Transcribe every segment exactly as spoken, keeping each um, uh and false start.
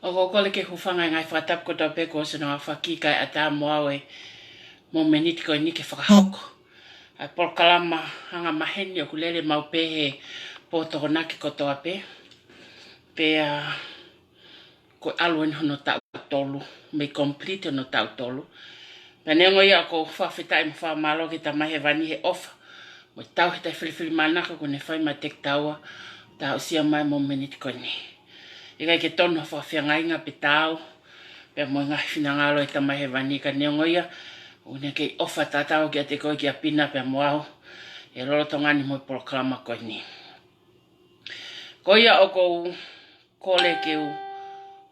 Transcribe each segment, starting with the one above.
ʻOku ou kole ke hūfanga he ngaahi fakatapu kotoa pē kuo ʻosi hono aofaki kae ʻatā mo au e momeniti ko eni ke fakahoko ʻa e polokalama anga maheni ʻoku lele maʻu pē he pō Tokonaki kotoa pē. Pea ko e ʻalu eni hono taʻu tolu, mei complete hono taʻu tolu. Pea neongo ia ʻoku ou fakafetaʻi mo fakamālō ki he Tamai Hēvani he ʻofa mo e tauhi taʻefilifilimānako kuo ne fai maʻa kitaua, tau aʻusia mai momeniti ko eni. ʻIkai ke tonu ha fakafeangainga pe taau pea mo e ngaahi finangalo ʻo e Tamai Hēvani, ka neongo ia ʻoku ne kei ʻofa tatau kiate koe kia Pina pea mo au he lolotonga ni mo e polokalama ko eni. Ko ia ʻoku ou kole ke u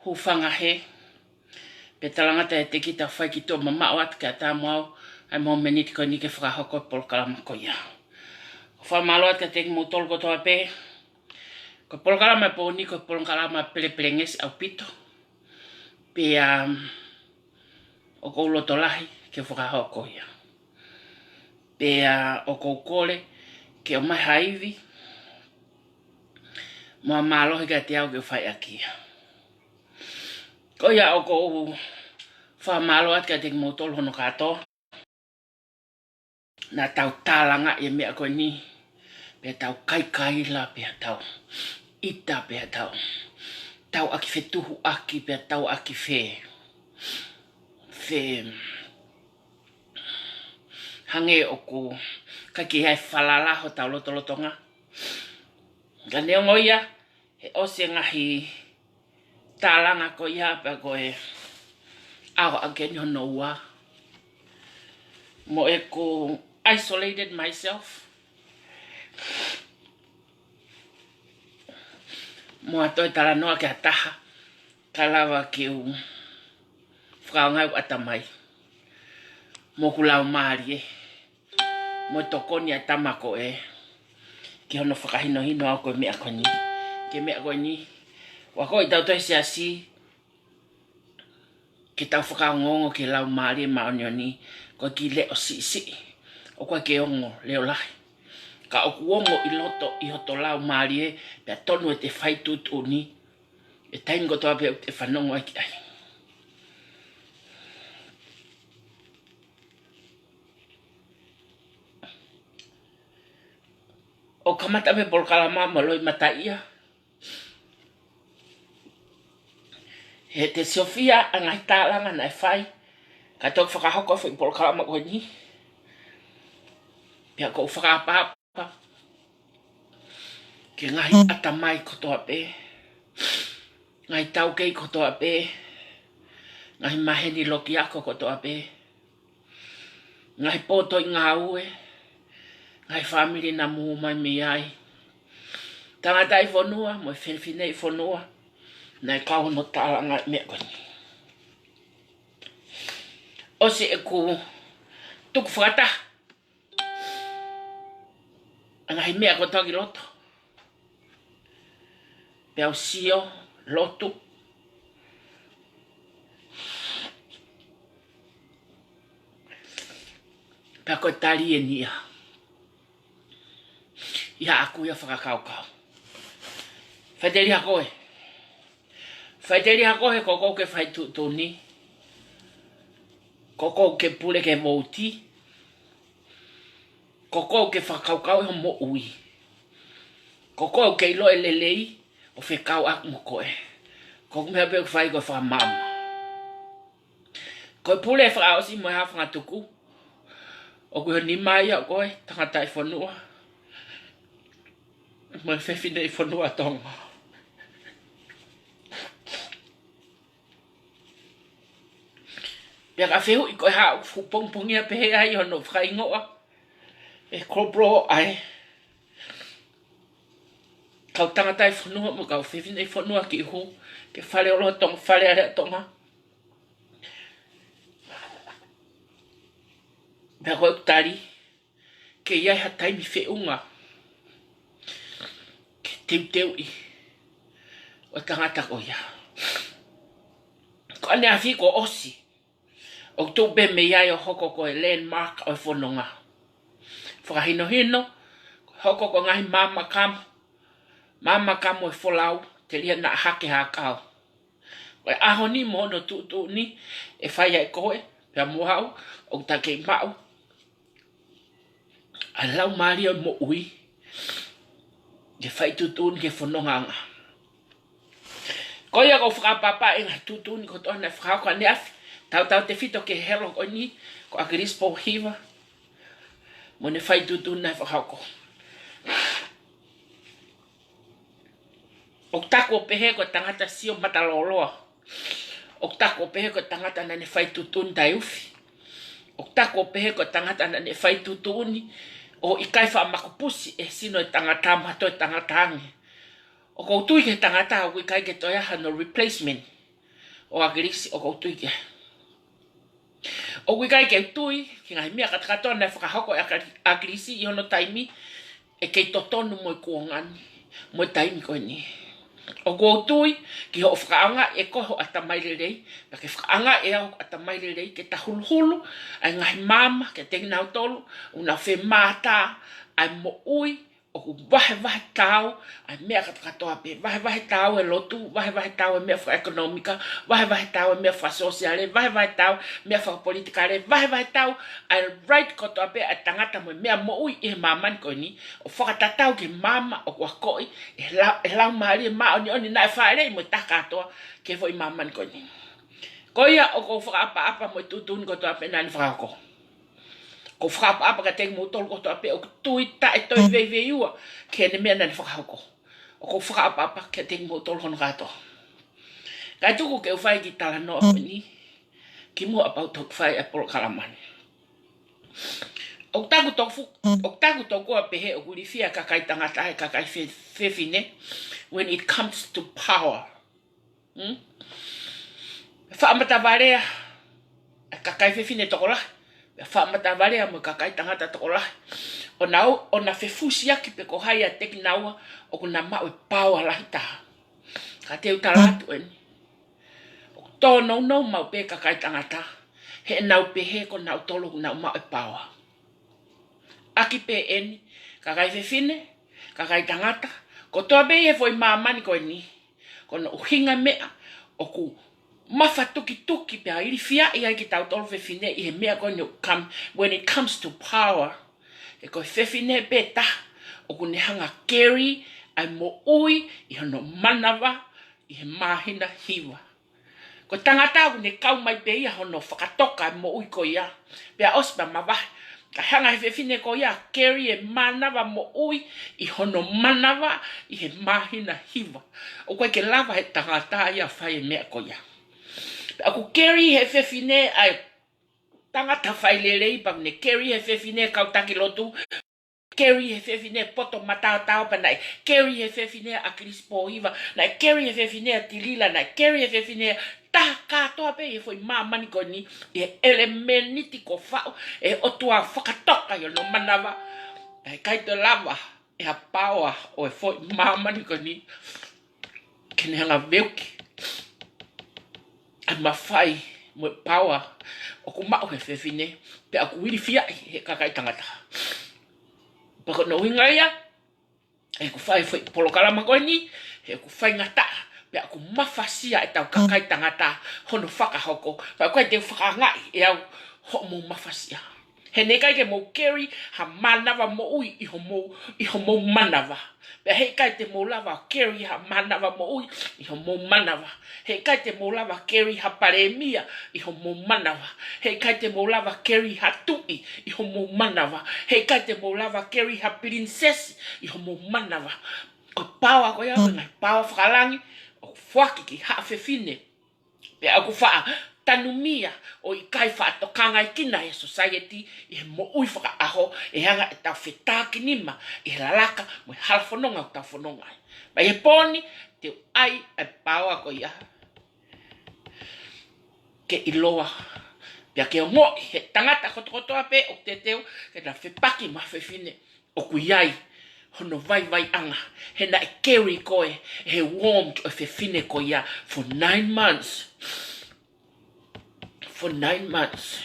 hūfanga he, pea talangata ʻiate kita fai ki tuʻa mamaʻo atu ke ʻatā mo au ʻa e momeniti ko eni ke fakahoko e polokalama ko ia. ʻOku ou fakamālō atu kiate kimoutolu kotoa pē. Ko e polokalama ʻo e pō ni ko e polokalama pelepelengesi ʻaupito. Pea, um, ʻoku ou loto lahi ke fakahoko ia. Pea ʻoku ou kole ke ʻomai ha ivi mo ha mālohi kiate au ke u fai ʻaki ia. Ko ia ʻoku ou fakamālō atu kiate kimoutolu hono kātoa. Naʻa tau tālangaʻi e meʻa ko eni, pea tau kaikaila, pea tau ʻita, pea tau, tau ʻaki fetuhuʻaki, pea tau ʻaki fe, fe, hangē ʻoku ʻikai ke ʻi ai e falala hotau lotolotonga. Ka neongo ia, he ʻosi e ngaahi tālanga ko ia pea ko e ʻaho ʻaki eni hono ua. Mo ʻeku isolated myself. Mo ha toe talanoa ki ha taha ka lava ke u fakaʻaongaʻi ʻeku ʻatamai mo ʻeku laumālie mo e tokoni ʻa e tama ko ē ki hono fakahinohino au ko e meʻa ko eni. Ki he meʻa ko eni, ʻoku ou kole ke tau toe siasi ke tau fakaongoongo ki he Laumālie Māʻoniʻoni, ko e kiʻi leʻo siʻisiʻi ʻoku ʻikai ke ongo leʻo lahi, ka ʻoku ongo ʻi loto ʻi hoto laumālie, pea tonu ʻete fai tuʻutuʻuni he taimi kotoa pē ʻoku te fanongo ai ki ai. ʻOku kamata pē polokalama mo e loʻimataʻia, he te siofia ʻa e ngaahi tālanga naʻe fai kae toki fakahoko e foʻi polokalama ko eni. Pea ʻoku ou fakaʻapaʻapa ki he ngaahi ʻatamai kotoa pē, ngaahi taukei kotoa pē, ngaahi maheni loki ako kotoa pē, ngaahi pōtoʻi ngāue, ngaahi fāmili naʻa mou ō mai mei ai, tangataʻi fonua mo e fefineʻi fonua naʻe kau hono tālanga e meʻa ko eni. ʻOsi ʻeku tuku fakataha ʻa e ngaahi meʻa kotoa ki loto, pea u sio, lotu, pea ko e tali eni ia ʻi haʻaku ia fakakaukau. Faʻiteliha koe. Faʻiteliha koe he ko koe ʻoku ke fai tuʻutuʻuni. Ko koe ʻoku ke pule ki he vouti. Ko koe ʻoku ke fakakaukauʻi hoʻo moʻui. Ko koe ʻoku ke ʻilo e lelei ʻoku fekauʻaki mo koe. Ko e meʻa pē ʻoku fai ko e fakamaama. Ko e pule fakaʻosi mo e hā fanga tuku ʻoku ʻi ho nima ia ʻo koe, tangataʻi fonua mo e fefineʻi fonua Tonga. Pea ka fehuʻi ko e hā ʻoku fuʻu pongipongia pehē ai hono fakahingoa e corporal ʻa e kau tangataʻi fonua mo e kau fefineʻi fonua ki ʻuhu, ki he fale ʻolotonga, Fale Alea Tonga. Pea ko ʻeku tali, ke ʻi ai ha taimi feʻunga ke teuteuʻi ʻo e tangata ko ia. Ko ʻaneafi kuo ʻosi, ʻoku tuʻu pē mei ai ʻo hoko ko e landmark ʻo e fononga. Fakahinohino, hoko ko e ngaahi maama kamu, maama kamu ʻo e folau, telia naʻa hake ha ʻakau. Ko e ʻaho ni mo hono tuʻutuʻuni ʻe fai ai ʻe koe pea mo au, ʻoku ta kei maʻu ʻa e laumālie ʻo e moʻui ke fai tuʻutuʻuni ki he fonongaʻanga. Ko ia ʻoku ou fakaʻapaʻapa ʻi he ngaahi tuʻutuʻuni kotoa naʻe fakahoko ʻaneafi, tautautefito ki he helo ko eni ko ʻAkilisi Pōhiva mo ʻene fai tuʻutuʻuni naʻe fakahoko. ʻOku taku ʻo pehē ko e tangata sio matalōloa. ʻOku taku ʻo pehē ko e tangata naʻa ne fai tuʻutuʻuni taʻeufi. ʻOku taku ʻo pehē ko e tangata naʻa ne fai tuʻutuʻuni ʻo ʻikai faʻa makupusi ʻe he sino ʻo e tangata mo ha toe tangata ange. ʻOku ou tui ki he tangata, ʻoku ʻikai ke toe ʻi ai hano replacement ʻo ʻAkilisi, ʻoku ou tui ki ai. ʻOku ʻikai ke u tui ki he ngaahi meʻa kātoa naʻe fakahoko ʻe ʻAkili-, ʻAkilisi ʻi hono taimi, ʻe kei totonu mo e kuonga ni, mo e taimi ko eni. ʻOku ou tui ki hoʻo fakaʻaongaʻi ʻe koe ho ʻatamai lelei, pea ke fakaʻaongaʻi ʻe au hoku ʻatamai lelei, ke ta huluhulu ʻa e ngaahi maama kiate kinautolu ʻoku nau femātā ʻa e moʻui ʻoku vahevahe taau ʻa e meʻa kātoa pē, vahevahe taau e lotu, vahevahe taau e meʻa fakaʻekonōmika, vahevahe taau e meʻa fakasōsiale, vahevahe taau e meʻa fakapolitikale, vahevahe taau ʻa e right kotoa pē ʻa e tangata mo e meʻa moʻui ʻi he māmani ko eni, ʻo fakatatau ki he maama ʻoku akoʻi ʻe he lau-, ʻe he Laumālie Māʻoniʻoni naʻe fāʻeleʻi mo e taha kātoa ki he foʻi māmani ko eni. Ko ia ʻoku ou fakaʻapaʻapa mo e tuʻutuʻuni kotoa pē naʻa ne fakahoko. ʻOku ou fakaʻapaʻapa kiate kimoutolu kotoa pē ʻoku tui taʻe toe veiveiua ki heʻene meʻa naʻa ne fakahoko. ʻOku ou fakaʻapaʻapa kiate kimoutolu hono kātoa. Kae tuku ke u fai e kiʻi talanoa ko eni kimuʻa pea u toki fai ʻa e polokalama ni. ʻOku taku tofu-, ʻoku taku tokua pehē ʻoku ilifia e kakai tangata ʻe he kakai fe-, fefine when it comes to power. Hmm? Faʻa matavalea e kakai fefine tokolahi, faʻa matavalea mo e kakai tangata tokolahi. ʻO nau, ʻo na fefusiaki pe ko hai ʻiate kinaua ʻoku na maʻu e paoa lahi taha. Ka te u tala atu eni, ʻoku tōnounou maʻu pē e kakai tangata, he ʻenau pehē ko nautolu ʻoku nau maʻu e paoa. ʻAki pē eni, kakai fefine, kakai tangata, kotoa pē ʻi he foʻi māmani ko eni, ko hono ʻuhinga meʻa ʻoku mafatukituki pea ilifiaʻi ai kitautolu fefine ʻi he meʻa ko eni ʻoku come, when it comes to power, he ko e fefine pē taha ʻoku ne hanga ʻo carry ʻa e moʻui ʻi hono manava ʻi he māhina hiva. Ko e tangata ʻoku ne kau mai pē ia hono fakatoka e moʻui ko ia. Pea ʻosi pea mavahe. Kae hanga ʻe he fefine ko ia ʻo carry e mānava moʻui ʻi hono manava ʻi he māhina hiva. ʻOku ʻikai ke lava ʻe he tangata ia ʻo fai e meʻa ko ia. Pea ʻoku carry ʻe he fefine ʻa e tangata failelei, pea ʻoku ne carry ʻe he fefine e kau taki lotu, carry ʻe he fefine e poto mataotao, pea naʻe carry ʻe he fefine ʻa ʻAkilisi Pōhiva, naʻe carry ʻe he fefine ʻa Tilila, naʻe carry ʻe he fefine ʻa e taha kātoa pē ʻi he foʻi māmani ko eni, ʻi he ʻelemēniti kuo faʻu ʻe he ʻOtua ʻo fakatoka ʻi hono manava. Naʻe ʻikai toe lava ʻe ha paoa ʻo e foʻi māmani ko eni ke ne hanga ʻo veuki ʻa e mafai mo e paoa ʻoku maʻu ʻe he fefine, pea ʻoku ilifiaʻi ʻe he kakai tangata. Pea ko hono ʻuhinga ia, he ʻoku fai e foʻi polokalama ko eni, he ʻoku faingataʻa, pea ʻoku mafasia ʻetau kakai tangata hono fakahoko, pea ʻoku ʻikai te u fakaʻaongaʻi ʻe au hoʻomou mafasia. He naʻe ʻikai ke mou carry ha mānava moʻui ʻi homou, ʻi homou manava. Pea heʻikai te mou lava ʻo carry ha mānava moʻui ʻi homou manava. Heʻikai te mou lava ʻo carry ha palēmia ʻi homou manava. Heʻikai te mou lava ʻo carry ha tuʻi ʻi homou manava. Heʻikai te mou lava ʻo carry ha pilinisesi ʻi homou manava. Ko e paoa ko ia, ko e ngaahi paoa fakalangi ʻoku foaki ki haʻa fefine. Pea ʻoku faʻa tanumia ʻo ʻikai faʻa tokangaekina ʻe he society ʻi he moʻui fakaʻaho, ʻe hanga ʻetau fetākinima ʻi he lalaka mo e hala fononga ʻoku tau fononga ai. Pea ʻi he pō ni, te u ʻai ʻa e paoa ko ia ke ʻiloa, pea ke ongoʻi ʻe he tangata kotokotoa pē ʻoku teuteu ke na fepaki mo ha fefine, ʻoku ʻi ai hono vaivaiʻanga, he naʻe carry koe ʻe he warmth ʻo e fefine ko ia for nine months. For nine months.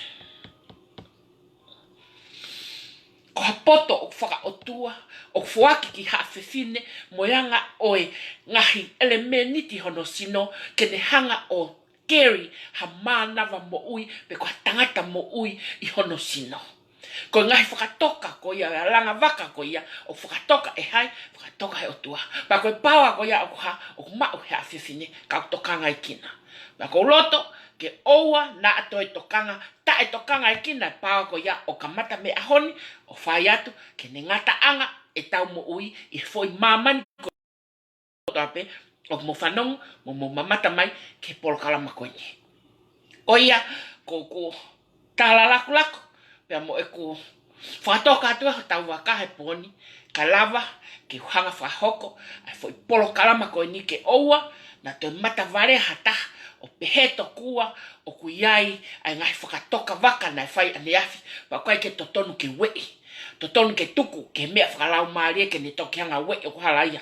Ko ha poto ʻoku fakaʻotua, ʻoku foaki ki haʻa fefine, mo e anga ʻo e ngaahi ʻelemēniti hono sino, ke ne hanga ʻo keli ha mānava moʻui, pe ko ha tangata moʻui ʻi hono sino. Ko e ngaahi fakatoka ko ia, e langa vaka ko ia, ʻoku fakatoka ʻe hai, fakatoka he ʻOtua. Pea ko e paoa ko ia ʻoku hā, ʻoku maʻu he haʻa fefine, kau tokangaʻi kina. Pea ʻoku ou loto ke ʻoua naʻa toe tokanga, taʻe tokangaʻi kina e paoa ko ia ʻo kamata mei he ʻaho ni, ʻo fai atu, ke ne ngataʻanga ʻetau moʻui ʻi he foʻi māmani kotoa pē ʻoku mou fanongo, mo mou mamata mai ki he polokalama ko eni. Ko ia, ko ʻeku tala lakulaku, pea mo ʻeku fakatoka atu ʻa hotau vaka he pō ni, ka lava ke u hanga fakahoko ʻa e foʻi polokalama ko eni ke ʻoua naʻa toe mata vale ha taha ʻo pehē tokua ʻoku ʻi ai ʻa e ngaahi fakatoka vaka naʻe fai ʻaneafi, pea ʻoku ʻikai ke totonu ke ueʻi. Totonu ke tuku ki he meʻa fakalaumālie ke ne toki hanga ueʻi, ʻoku hala ia.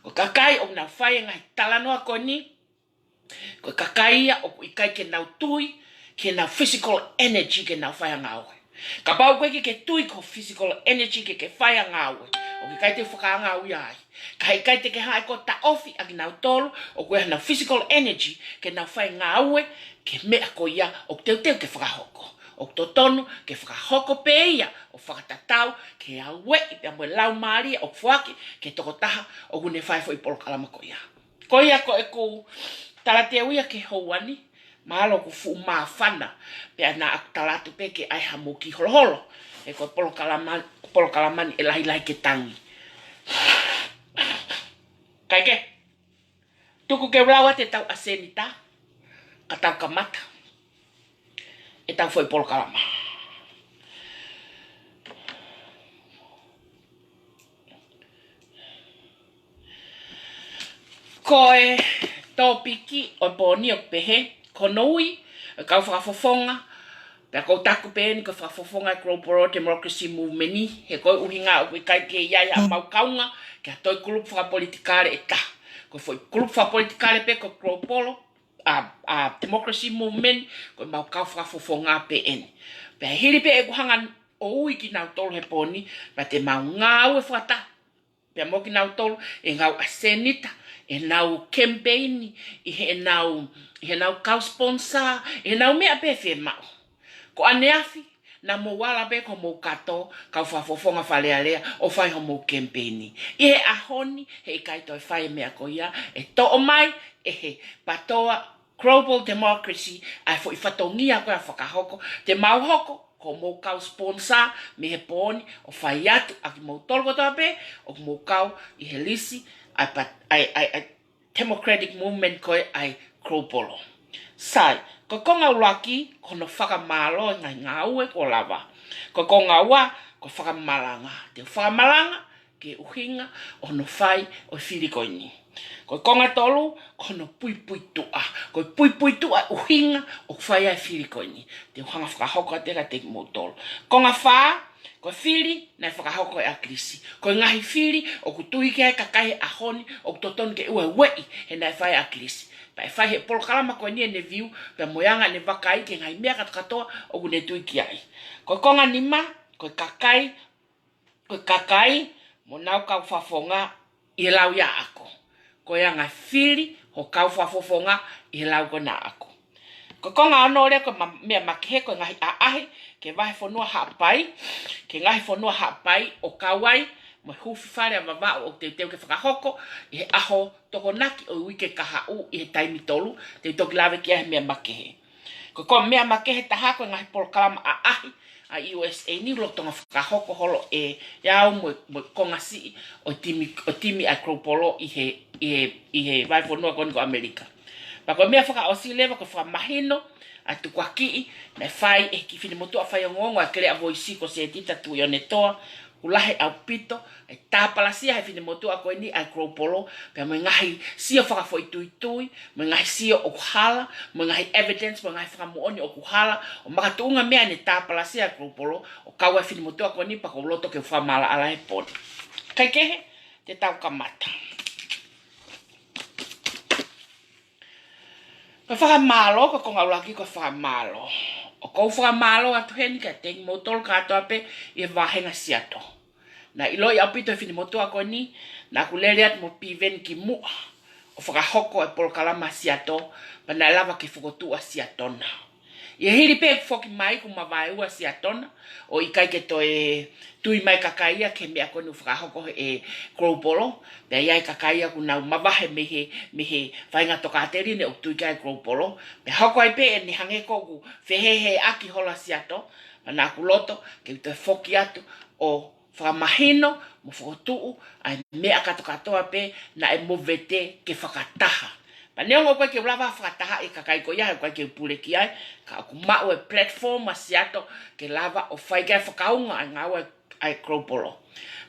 Ko e kakai ʻoku nau fai e ngaahi talanoa ko eni, ko e kakai ia ʻoku ʻikai ke nau tui ki heʻenau physical energy ke nau fai ha ngāue. Kapau ʻoku ʻikai ke ke tui ki ho physical energy ke ke fai ha ngāue, ʻoku ʻikai te u fakaangaua ai. Ka heʻikai te ke hanga ʻe koe ʻo taʻofi ʻa kinautolu ʻoku ʻi ai haʻanau physical energy ke nau fai ngāue ki he meʻa ko ia ʻoku teuteu ke fakahoko. ʻOku totonu ke fakahoko pē ia ʻo fakatatau ki he ueʻi pea mo e laumālie ʻoku foaki ki he tokotaha ʻoku ne fai e foʻi polokalama ko ia. Ko ia ko ʻeku talateu ia ki he houa ni, mahalo ʻoku fuʻu māfana, pea naʻa ku tala atu pē ke ʻai haʻamou kiʻi holoholo, he ko e polokalama, polokalama ni ʻe lahilahi ke tangi. Kae kehe, tuku ke u lau atu ʻetau ʻasenita, ka tau kamata ʻetau foʻi polokalama. Ko e tōpiki ʻo e pō ni ʻoku pehē, ko hono ui ʻo e kau fakafofonga, pea ʻoku ou taku pē eni ko e fakafofonga ʻo e Global Democracy Movement ni, he ko e ʻuhinga ʻoku ʻikai ke ʻi ai haʻamau kaunga ki ha toe kulupu fakapolitikale ʻe taha. Ko e foʻi kulupu fakapolitikale pē ko e Global, ʻa, ʻa, Democracy Movement, ko ʻemau kau fakafofonga pē eni. Pea hili pē ʻeku hanga ʻo ui kinautolu he pō ni, pea te mau ngāue fakataha pea mo kinautolu, ʻenau ʻasenita, ʻenau kemipeini, ʻi heʻenau, ʻi heʻenau kau sponsor, ʻi heʻenau meʻa pē fiemaʻu. Ko ʻaneafi, naʻa mou ala pē ko hoʻomou kato, kau fakafofonga Fale Alea, ʻo fai hoʻomou kemipeini. ʻI he ʻaho ni, heʻikai toe fai e meʻa ko ia, ʻe toʻo mai ʻe he PATOA Global Democracy ʻa e foʻi fatongia ko ia ʻo fakahoko, te mau hoko ko hoʻomou kau sponsor mei he pō ni ʻo fai atu ʻa kimoutolu kotoa pē ʻoku mou kau ʻi he lisi ʻa e pat-, ʻa e, ʻa e, ʻa e Democratic Movement ko ē ʻa e Global. Sai, ko e konga ʻuluaki, ko hono fakamālō e ngaahi ngāue kuo lava. Ko e konga ua, ko e fakamalanga. Te u fakamalanga ki he ʻuhinga ʻo hono fai ʻo e fili ko eni. Ko e konga tolu, ko hono puipuituʻa. Ko e puipuituʻa ʻuhinga ʻoku fai ai e fili ko eni. Te u hanga fakahoko atu kiate kimoutolu. Konga fā, ko e fili naʻe fakahoko ʻe ʻAkilisi. Ko e ngaahi fili ʻoku tui ki ai e kakai he ʻaho ni ʻoku totonu ke ʻoua ʻe ueʻi he naʻe fai ʻe ʻAkilisi. Pea ʻe fai he polokalama ko eni ʻene view, pea mo e anga ʻene vakai ki he ngaahi meʻa kātoa ʻoku ne tui ki ai. Ko e konga nima, ko e kakai, ko e kakai mo ʻenau kau fakafofonga ʻi he lau ia ʻaʻaku. Ko e anga e fili ho kau fakafofonga ʻi he lau ko ena ʻaʻaku. Ko e konga ono leva ko e ma-, meʻa makehe ko e ngaahi ʻaʻahi ki he vahefonua Haʻapai, ki he ngaahi fonua Haʻapai ʻo kau ai mo e huufi Fale ʻa Vavaʻu ʻoku teuteu ke fakahoko ʻi he ʻaho Tokonaki ʻo e uike kahaʻu ʻi he taimi tolu, te u toki lave ki ai he meʻa makehe. Ko e konga meʻa makehe ʻe taha ko e ngaahi polokalama ʻaʻahi ʻa e U S A ni lolotonga fakahoko holo ʻe, ʻe au mo, mo e konga siʻi ʻo e timi, ʻo e timi ʻa e Global ʻi he, ʻi he, ʻi he vahefonua ko eni ko ʻAmelika. Pea ko e meʻa fakaʻosi leva ko e fakamahino ʻa e tukuakiʻi naʻe fai ʻe he kiʻi finemotuʻa faiongoongo ʻa e Keleʻa Voisi ko Setita Tuʻionetoa, ʻoku lahi ʻaupito e tāpalasia ʻa e finemotuʻa ko eni ʻa e Global, pea mo e ngaahi sio fakafoʻituitui, mo e ngaahi sio ʻoku hala, mo e ngaahi evidence, mo e ngaahi fakamoʻoni ʻoku hala, ʻo makatuʻunga mei ai ʻene tāpalasia ʻa e Global, ʻo kau ai e finemotuʻa ko eni pea ʻoku ou loto ke u fakamaʻalaʻala he pō ni. Kae kehe, te tau kamata. Ko e fakamālō, ko e konga ʻuluaki ko e fakamālō. ʻOku ou fakamālō atu heni kiate kimoutolu kātoa pē ʻi he vāhenga Siato. Naʻe ʻiloʻi ʻaupito e finemotuʻa ko eni, naʻa ku lele atu mo Piveni ki muʻa ʻo fakahoko e polokalama Siato, pea naʻe lava ke fokotuʻu ʻa Siato na. ʻI he hili pē ʻeku foki mai kuo mavaeua Siato na, ʻo ʻikai ke toe tui mai kakai ia ki he meʻa ko eni ʻoku fakahoko ʻe Global, pea ʻi ai e kakai ia kuo nau mavahe mei he, mei he faʻahinga tokāteline ʻoku tui ki ai Global. Pea hoko ai pē ʻene hangē ko ʻeku feheheʻaki holo ʻa Siato, pea naʻa ku loto ke u toe foki atu ʻo fakamahino mo fokotuʻu ʻa e meʻa kātoa kātoa pē naʻe movete ke fakataha. Pea neongo ʻoku ʻikai ke u lava fakataha e kakai ko ia, he ʻoku ʻikai ke u pule ki ai, ka ʻoku maʻu e platform ʻa Siato ke lava ʻo fai ki ai e fakaʻaonga ʻa e ngāue ʻa e Global.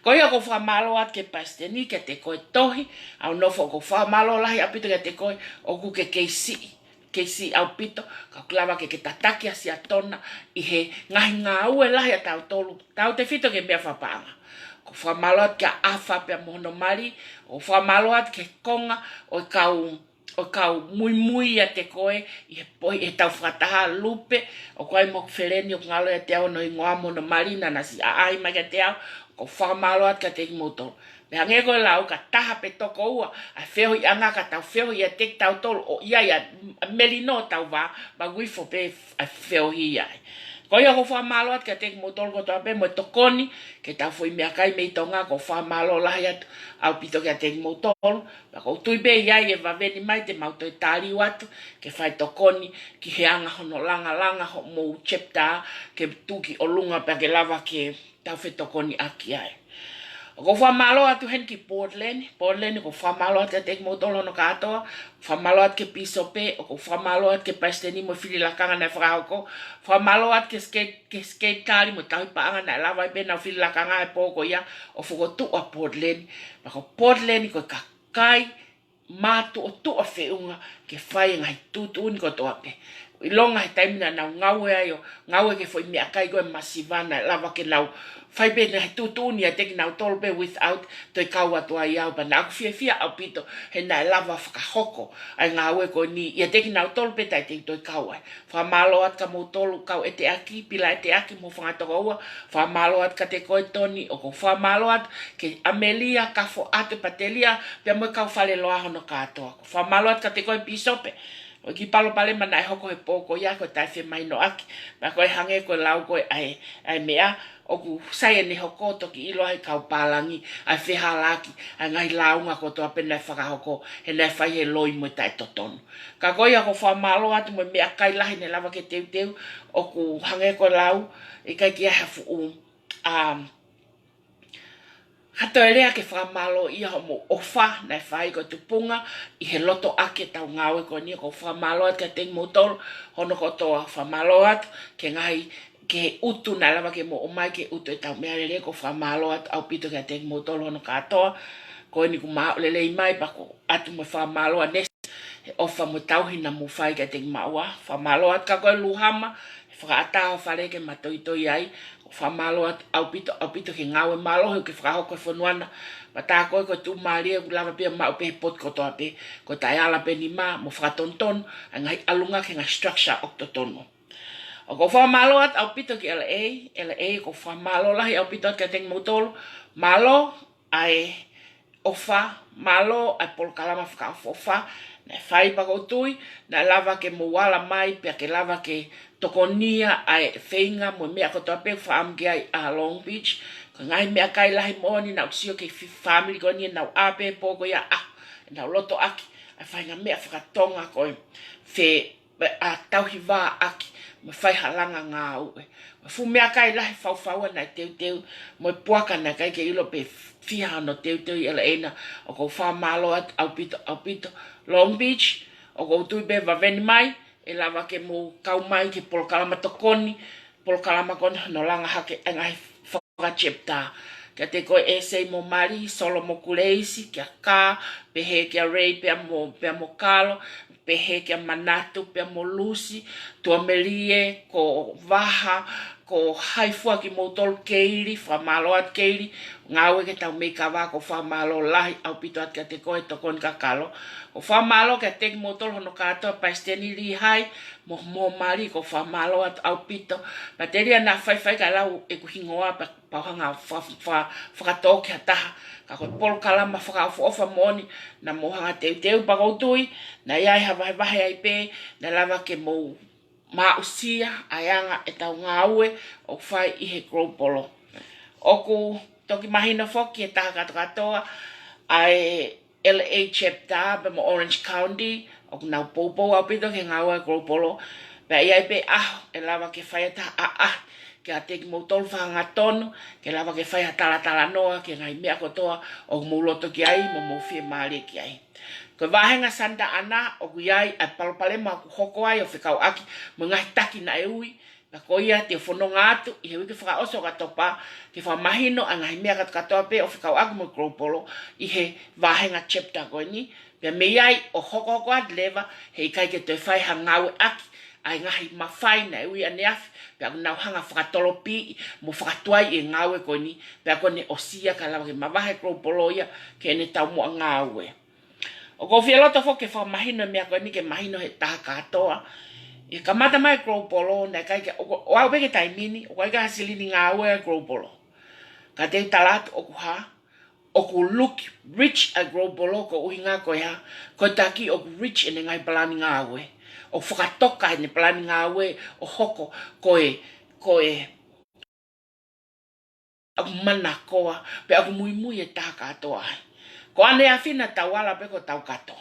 Ko ia ʻoku ou fakamālō atu ki he palesiteni kiate koe Tohi, ʻa hoʻo nofo. ʻOku ou fakamālō lahi ʻaupito kiate koe ʻoku ke kei siʻi, kei siʻi ʻaupito, ka ʻoku lava ke ke tataki ʻa Siato na ʻi he ngaahi ngāue lahi ʻatautolu, tautefito ki he meʻa fakapaʻanga. ʻOku ou fakamālō atu kia ʻAfa pea mo hono mali, ʻoku ou fakamālō atu ki he konga ʻo e kau, ʻo e kau muimui ʻiate koe ʻi he pohi, ʻi he tau fakataha, Lupe, ʻoku ʻi ai mo hoku feleni ʻoku ngalo ʻiate au hono hingoa mo hono mali naʻa na siʻi ʻaʻahi mai kiate au, ʻoku ou fakamālō atu kiate kimoutolu. Pea hangē ko e lau, ka taha pe toko ua ʻa e feohiʻanga ka tau feohi ʻiate kitautolu, ʻo ʻi ai ʻa e melino ʻo tau vā, pea ʻoku ifo pē ʻa e feohi ai. Ko ia ʻoku ou fakamālō atu kiate kimoutolu kotoa pē mo e tokoni ki he tau foʻi meʻakai mei Tonga, ʻoku ou fakamālō lahi atu ʻaupito kiate kimoutolu. Pea ʻoku ou tui pē ʻe ʻi ai e vaveni mai te mau toe tali atu ke fai tokoni ki he anga hono langalanga hoʻomou chapter ke tuki ʻolunga pea ke lava ke tau fetokoniʻaki ai. ʻOku ou fakamālō atu heni ki Portland, Portland ʻoku ou fakamālō atu kiate kimoutolu hono kātoa, fakamālō atu ki he pīsope, ʻoku ou fakamālō atu ki he palesiteni mo e fili lakanga naʻe fakahoko, fakamālō atu ki he skate, ki he skate kali mo e tauhi paʻanga naʻe lava ai pē ʻenau fili lakanga he pō ko ia ʻo fokotuʻu ʻa Portland, pea ko Portland ko e kakai mātuʻotuʻa feʻunga ke fai e ngaahi tuʻutuʻuni kotoa pē. ʻIlonga he taimi naʻa nau ngāue ai ʻo ngāue ki he foʻi meʻakai ko e masiva naʻe lava ke nau fai pē ngaahi tuʻutuʻuni ʻiate kinautolu pē without toe kau atu ai au, pea naʻa ku fiefia ʻaupito he naʻe lava fakahoko ʻa e ngāue ko eni ʻiate kinautolu pē taʻe te u toe kau ai. Fakamālō atu kia moutolu kau ʻeteʻaki, Pila ʻEteʻaki mo Fanga Tokoua, fakamālō atu kiate koe Toni, ʻoku ou fakamālō atu kia ʻAmelia, Kafo atu, Patelia, pea mo e kau fale loa hono kātoa. Fakamālō atu kiate koe Pīsope, ʻoku ʻikai palopalema naʻe hoko he pō ko ia ko e taʻefemahinoʻaki, pea ko e hangē ko e lau ko ē ʻa e, ʻa e meʻa, ʻoku sai ʻene hoko toki ʻilo ai e kau pālangi ʻa e fehālaaki ʻa e ngaahi lāunga kotoa pē naʻe fakahoko, he naʻe fai he loi mo e taʻetotonu. Ka ko ia ʻoku ou fakamālō atu mo e meʻakai lahi naʻe lava ke teuteu, ʻoku hangē ko e lau, ʻikai ke ʻi ai ha fuʻu, um, ha toe lea ke fakamālōʻia hoʻomou ʻofa naʻe fai ko e tupunga ʻi he lotoʻaki ʻetau ngāue ko eni. ʻOku ou fakamālō atu kiate kimoutolu hono kotoa, fakamālō atu ki he ngaahi, ki he utu naʻe lava ke mou ʻomai ke utu ʻetau meʻalele, ʻoku ou fakamālō atu ʻaupito kiate kimoutolu hono kātoa. Ko eni kuo ma aʻu lelei mai pea ʻoku ou ʻoatu mo e fakamālō ʻanesi he ʻofa mo e tauhi naʻa mou fai kiate kimaua. Fakamālō atu kia koe Luhama, he fakaʻatā hoʻo fale ke ma toitoi ai. ʻOku ou fakamālō atu ʻaupito, ʻaupito ki he ngāue mālohi ʻoku ke fakahoko he fonua na. Pea tā koe ko e tuʻumālie ʻoku lava pē ʻo maʻu pē he potu kotoa pē, ko e taʻeala pē nima mo fakatonutonu ʻa e ngaahi ʻalunga ki he ngaahi structure ʻoku totonu. ʻOku ou fakamālō atu ʻaupito ki L A, L A ʻoku ou fakamālō lahi ʻaupito atu kiate kimoutolu. Mālō ʻa e ʻofa, mālō ʻa e polokalama fakaʻofoʻofa naʻe fai, pea ʻoku ou tui naʻe lava ke mou ala mai pea ke lava ke tokonia ʻa e feinga mo e meʻa kotoa pē ʻoku fakaʻamu ki ai ʻa Long Beach. Ko e ngaahi meʻakai lahi moʻoni naʻa ku sio ki he fi-, fāmili ko eni ʻenau ʻā pē he pō ko ia ʻa ʻenau lotoʻaki ʻa e faʻahinga meʻa fakatonga ko e fe-, ʻa e tauhi vā ʻaki mo e fai ha langa ngāue. Mo e fuʻu meʻakai lahi faufaua naʻe teuteu, mo e puaka naʻe ʻikai ke ʻilo pe fiha hono teuteu ʻi L A na. ʻOku ou fakamālō atu ʻaupito, ʻaupito Long Beach, ʻoku ou tui pē vaveni mai, ʻe lava ke mou kau mai ki he polokalama tokoni, polokalama ko eni hono langa hake ʻa e ngaahi faka-chapter. Kiate koe ʻEsei mo Mali, Solo mo Kuleisi, kia Kā, pehē kia Rei pea mo, pea mo Kalo, pehē kia Manatu pea mo Lusi, Tuamelie, ko Vaha, Ko hai fua kimoutolu Keili, fakamālō atu Keili, ngāue ki heʻetau meikava, ʻoku ou fakamālō lahi ʻaupito atu kiate koe tokoni kakalo. ʻOku ou fakamālō kiate kimoutolu hono kātoa, Palesiteni Lihai, mo, mo Mali, ʻoku ou fakamālō atu ʻaupito. Matelia naʻa faifai kae lau ʻeku hingoa pea pau hanga fa-, fa-, fakatō ki ha taha. Ka ko e polokalama fakaʻofoʻofa moʻoni, naʻa mou hanga teuteu pea ʻoku ou tui, naʻe ʻi ai ha vahevahe ai pē, naʻe lava ke mou maʻusia ʻa e anga ʻetau ngāue ʻoku fai ʻi he Global. ʻOku toki mahino foki ʻe he taha kātoa kātoa ʻa e L A chapter pea mo Orange County, ʻoku nau poupou ʻaupito ki he ngāue ʻa e Global. Pea ʻi ai pē ʻaho ʻe lava ke fai ʻe ha taha ʻaʻahi kiate kimoutolu fakahangatonu, ke lava ke fai ha talatalanoa ki he ngaahi meʻa kotoa ʻoku mou loto ki ai, mo mou fiemālie ki ai. Ko e vāhenga Santa Ana, ʻoku ʻi ai ʻa e palopalema ʻoku hoko ai ʻo fekauʻaki mo e ngaahi taki naʻe ui, pea ko ia te u fononga atu ʻi he uike fakaʻosi ʻo ʻOkatopa, ke fakamahino ʻa e ngaahi meʻa kātoa kātoa pē ʻo fekauʻaki mo e Global ʻi he vāhenga chapter ko eni, pea mei ai ʻo hokohoko atu leva, heʻikai ke toe fai ha ngāueʻaki ʻa e ngaahi mafai naʻe ui ʻaneafi, pea ʻoku nau hanga fakatolopiʻi mo fakatuai e ngāue ko eni, pea ko ʻene ʻosi ia ka lava ke mavahe Global ia ki heʻene taumuʻa ngāue. ʻOku ou fie loto foki ke fakamahino e meʻa ko eni ke mahino ʻe he taha kātoa. ʻI he kamata mai Global, naʻe ʻikai ke, ʻo, ʻo aʻu pē ki he taimi ni, ʻoku ʻikai ha silini ngāue ʻa e Global. Ka te u tala atu ʻoku hā, ʻoku look rich ʻa e Global ko e ʻuhinga ko e hā, ko e taki ʻoku rich ʻene ngaahi palani ngāue. ʻOku fakatoka ʻene palani ngāue ʻo hoko ko e, ko e ʻoku manakoa, pea ʻoku muimui e taha kātoa ai. Ko ʻaneafi naʻa tau ala pē ko ʻetau kato.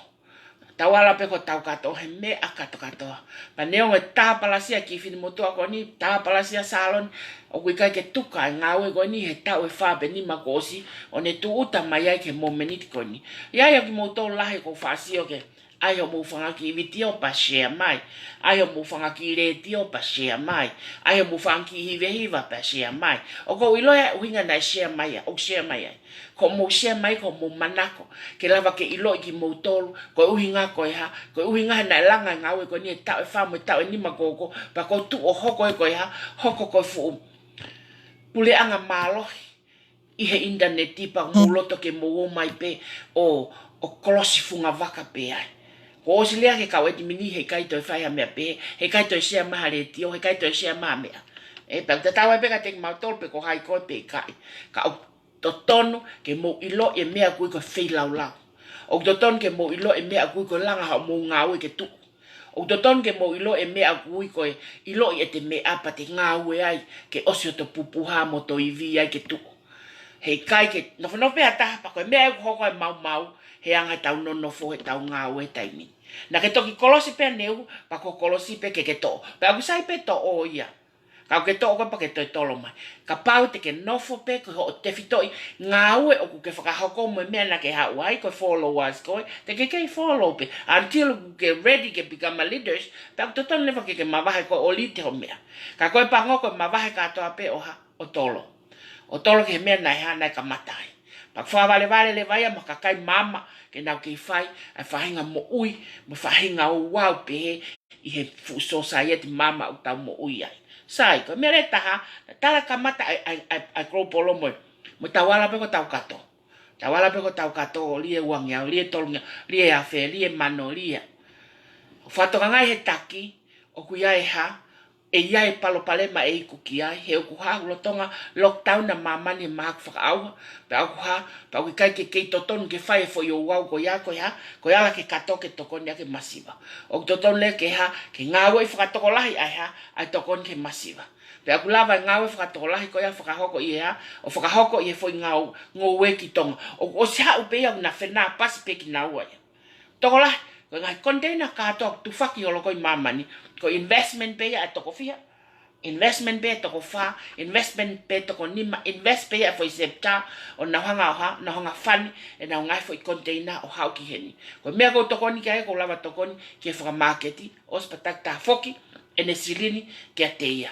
Tau ala pē ko ʻetau kato he meʻa kātoa kātoa. Pea neongo e tāpalasia ki he fefine motuʻa ko eni, tāpalasia Saloni, ʻoku ʻikai ke tuka e ngāue ko eni he taʻu ʻe fā pe nima kuo ʻosi, ʻo ne tūʻuta mai ai ki he momeniti ko eni. ʻI ai ʻa kimoutolu lahi ʻoku ou faʻa sio ki he ʻai hoʻomou fanga kiʻi vitiō pea share mai. ʻAi hoʻomou fanga kiʻi letiō pea share mai. ʻAi hoʻomou fanga kiʻi hivehiva pea share mai. ʻOku ou ʻiloʻi ʻa e ʻuhinga naʻe share mai ai, ʻoku share mai ai. Ko hoʻomou share mai, ko hoʻomou manako ke lava ke ʻiloʻi kimoutolu, ko e ʻuhinga ko e hā, ko e ʻuhinga he naʻe langa e ngāue ko eni he taʻu ʻe fā mo e taʻu ʻe nima kuo ʻosi, pea kuo tuʻu ʻo hoko ē ko e hā, hoko ko e fuʻu puleʻanga mālohi ʻi he ʻinitaneti pea mou loto ke mou ō mai pē ʻo, ʻo kolosi funga vaka pē ai. Kuo ʻosi lea ki he kau ʻedimini heʻikai toe fai ha meʻa pehē, heʻikai toe share mai ha letiō, heʻikai toe share mai ha meʻa. ʻE, pea ʻoku tatau ai pē kiate kimautolu pe ko hai koe pe ʻikai. Ka ʻoku totonu ke mou ʻiloʻi e meʻa ʻoku ui ko e feilaulau. ʻOku totonu ke mou ʻiloʻi e meʻa ʻoku ui ko e langa hoʻomou ngāue ke tuʻu. ʻOku totonu ke mou ʻiloʻi e meʻa ʻoku ui ko e ʻiloʻi ʻete meʻa pea te ngāue ai ke ʻosi hoto pupuha mo hoto ivi ai ke tuʻu. Heʻikai ke nofonofo pē ha taha pea ko e meʻa ʻoku hoko ai e maumau he anga ʻetau nonofo, heʻetau ngāue he taimi ni. Naʻa ke toki kolosi pē ʻaneuhu, pea ko e kolosi pē ke ke toʻo. Pea ʻoku sai pē toʻo ia. Ka ʻoku ke toʻo koe pea ke toe tolo mai. Kapau te ke nofo pē ko hoʻo tefitoʻi ngāue ʻoku ke fakahoko mo e meʻa naʻa ke haʻu ai, ko e followers koe, te ke kei follow pē. Until ke ready ke become a leaders, pea ʻoku totonu leva ke ke mavahe koe ʻo lead hoʻo meʻa. Ka ko e pango ko e mavahe kātoa pē ʻo hā, ʻo tolo. ʻO tolo ki he meʻa naʻe hā, naʻe kamata ai. Pea fakavalevale leva ia mo e kakai maama ke nau kei fai ʻa e faʻahinga moʻui, mo e faʻahinga ouau pehē ʻi he fuʻu sōsaieti maama ʻoku tau moʻui ai. Sai, ko e meʻa leva ʻe taha, tala kamata ʻa e, ʻa e, ʻa e, ʻa e Global mo, mo tau ala pē ko ʻetau kato. Tau ala pē ko ʻetau kato, lie uangeau, lie tolungeau, lie afe, lie mano, lie. Fakatokangaʻi he taki, ʻoku ʻi ai e hā, ʻe ʻi ai e palopalema ʻe iku ki ai, he ʻoku hā, ʻoku lolotonga lockdown ʻa māmani he mahaki fakaʻauha, pea ʻoku hā, pea ʻoku ʻikai ke kei totonu ke fai e foʻi ouau ko ia ko e hā, ko e ala ke kato ke tokoni ʻaki e masiva. ʻOku totonu leva ke hā, ke ngāueʻi fakatokolahi ʻa e hā, ʻa e tokoni ki he masiva. Pea ʻoku lava e ngāue fakatokolahi ko ia ʻo fakahoko ʻi he hā, ʻo fakahoko ʻi he foʻi ngāue, ngoue ki Tonga. ʻOku ʻosi haʻu pē ia ʻoku na fenāpasi pē kinaua ia. Tokolahi, ko e ngaahi container kātoa ʻoku tufaki holo ko ē ʻi māmani, ko e investment pē ia ʻa e toko fiha, investment pē ʻa e toko fā, investment pē ʻa e toko nima, invest pē ia ʻa e foʻi chapter, ʻo nau hanga ʻo hā, nau hanga fund ʻenau ngaahi foʻi container ʻo haʻu ki heni. Ko e meʻa ʻoku ou tokoni ki ai, ʻoku ou lava tokoni ki he fakamāketi, ʻosi pea takitaha foki ʻene silini kiate ia.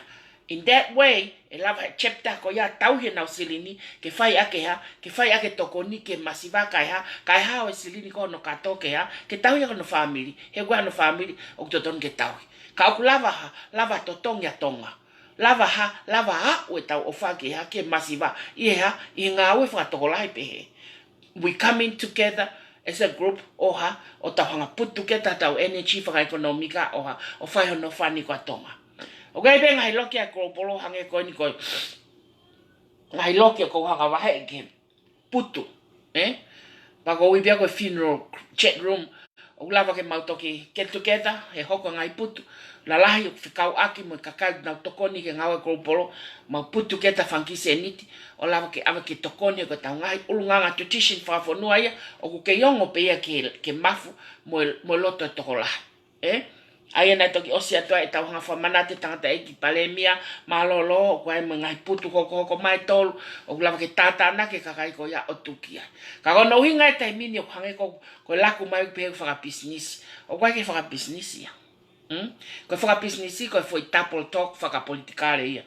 In that way, ʻe lava e chapter ko ia ʻo tauhi ʻenau silini, ke fai ʻaki e hā, ke fai ʻaki e tokoni ki he masiva kae hā, kae hao e silini ko hono kato ke hā, ke tauhi ʻaki hono fāmili, he ʻoku ʻi ai hono fāmili ʻoku totonu ke tauhi. Ka ʻoku lava hā, lava totongi ʻa Tonga. Lava ha, lava ha, ʻo ʻetau ʻofa ke ha, ke masiva, ʻi he ha, ʻi he ngāue fakatokolahi pehē. We coming together as a group, ʻo ha, ʻo tau hanga put together ʻetau energy fakaʻekonōmika, ʻo ha, ʻo fai hono fani ko ē ʻa Tonga. ʻOku ʻi ai pē ngaahi loki ʻa e global hangē ko eni ko e ngaahi loki ʻoku ou hanga vahe ke putu, ē? Pea ko e ʻuhi pē ia ko e funeral chat room, ʻoku lava ke mau toki get together, he hoko e ngaahi putu lalahi ʻoku fekauʻaki mo e kakai ʻoku nau tokoni ki he ngāue global, mau put together fanga kiʻi sēniti, ʻo lava ke ʻave ke tokoni ko ʻetau ngaahi ʻulungaanga tradition fakafonua ia, ʻoku kei ongo pē ia ke, ke mafu mo e, mo e loto ʻo e tokolahi. Ē? ʻA ia naʻe toki ʻosi atu ai ʻetau hanga fakamanatu e tangataʻeiki palēmia mālōlō, ʻoku ʻi ai mo e ngaahi putu hokohoko mai ʻe tolu, ʻoku lava ke tātānaki e kakai ko ia ʻo tuku ki ai. Ka ko hono ʻuhinga e taimi ni ʻoku hangē ko, ko e laku mai ʻoku pehē ʻoku fakapisinisi. ʻOku ʻikai ke fakapisinisi ia. Hmm? Ko e fakapisinisi, ko e foʻi double talk fakapolitikale ia.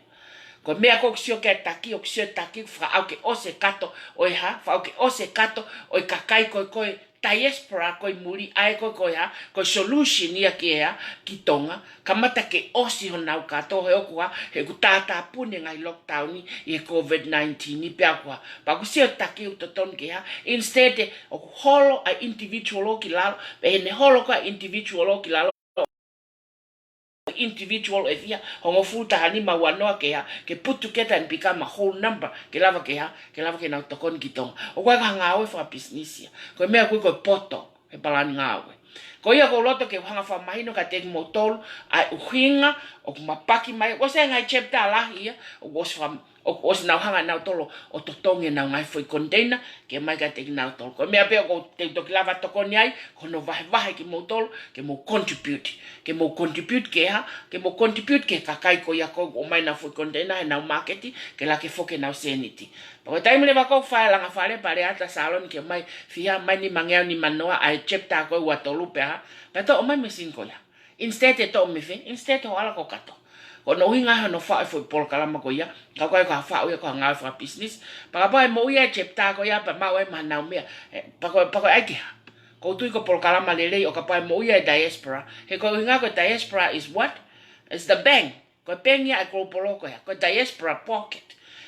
Ko e meʻa ko ē ʻoku sio ki ai e taki, ʻoku sio e taki, fakaʻau ke ʻosi e kato ʻo e ha, fakaʻau ke ʻosi e kato ʻo e kakai ko ē ko e diaspora ko ē ʻi muli, ʻa ē ko ē ko e ha, ko e solution ia ki he ha, ki Tonga, kamata ke ʻosi honau kato he ʻoku ha, he ʻoku tātāpuni e ngaahi lockdown ʻi he COVID nineteen ni pea ʻoku ha. Pea ʻoku sio e taki ʻoku totonu ke ha, instead ʻoku holo ʻa e individual ʻo ki lalo, pea ʻi heʻene holo ko ē ʻa e individual ʻo ki lalo, individual ʻe fiha, hongofulu, taha nima, ua noa ke ha, ke put together and become a whole number, ke lava ke ha, ke lava ke nau tokoni ki Tonga. ʻOku ʻikai ko ha ngāue fakapisinisi ia. Ko e meʻa ko ē ko e poto he palani ngāue. Ko ia ʻoku ou loto ke u hanga fakamahino kiate kimoutolu ʻa e ʻuhinga ʻoku mapaki mai, ʻoku ʻosi e ngaahi chapter lahi ia, ʻoku ʻosi faka-, ʻoku ʻosi nau hanga ʻe nautolu ʻo totongi ʻenau ngaahi foʻi container ke ʻomai kiate kinautolu. Ko e meʻa pē ʻoku ou toki lava tokoni ai, ko hono vahevahe kimoutolu, ke mou contribute. Ke mou contribute ki he ha, ke mou contribute ki he kakai ko ia ʻoku ʻomai ʻenau foʻi container heʻenau māketi, ke lava ke foki ʻenau sēniti. Pea ko e taimi leva ʻoku fai e langa fale, pea lea atu ʻa Saloni ke ʻomai fiha, ʻomai nimangeau, nimanoa, ʻa e chapter ko ē ua tolu pea ha, pea toʻo mai machine ko ia. Instead ʻe toʻo mei fē, instead ʻe hoʻo ʻalu ʻo kato. Ko hono ʻuhinga hono faʻu e foʻi polokalama ko ia, ka ʻoku ʻikai ko ha faʻu ia ko ha ngāue fakapisinisi. Pea kapau ʻe moʻui e chapter ko ia, pea maʻu ai mo ʻenau meʻa, ē, pea ko, pea ko e ʻai ke ha. ʻOku ou tui ko e polokalama lelei ʻo kapau ʻe moʻui e diaspora. He ko e ʻuhinga ko e diaspora is what? Is the bank. Ko e pēngi ia ʻa e global ko ia, ko e diaspora pocket.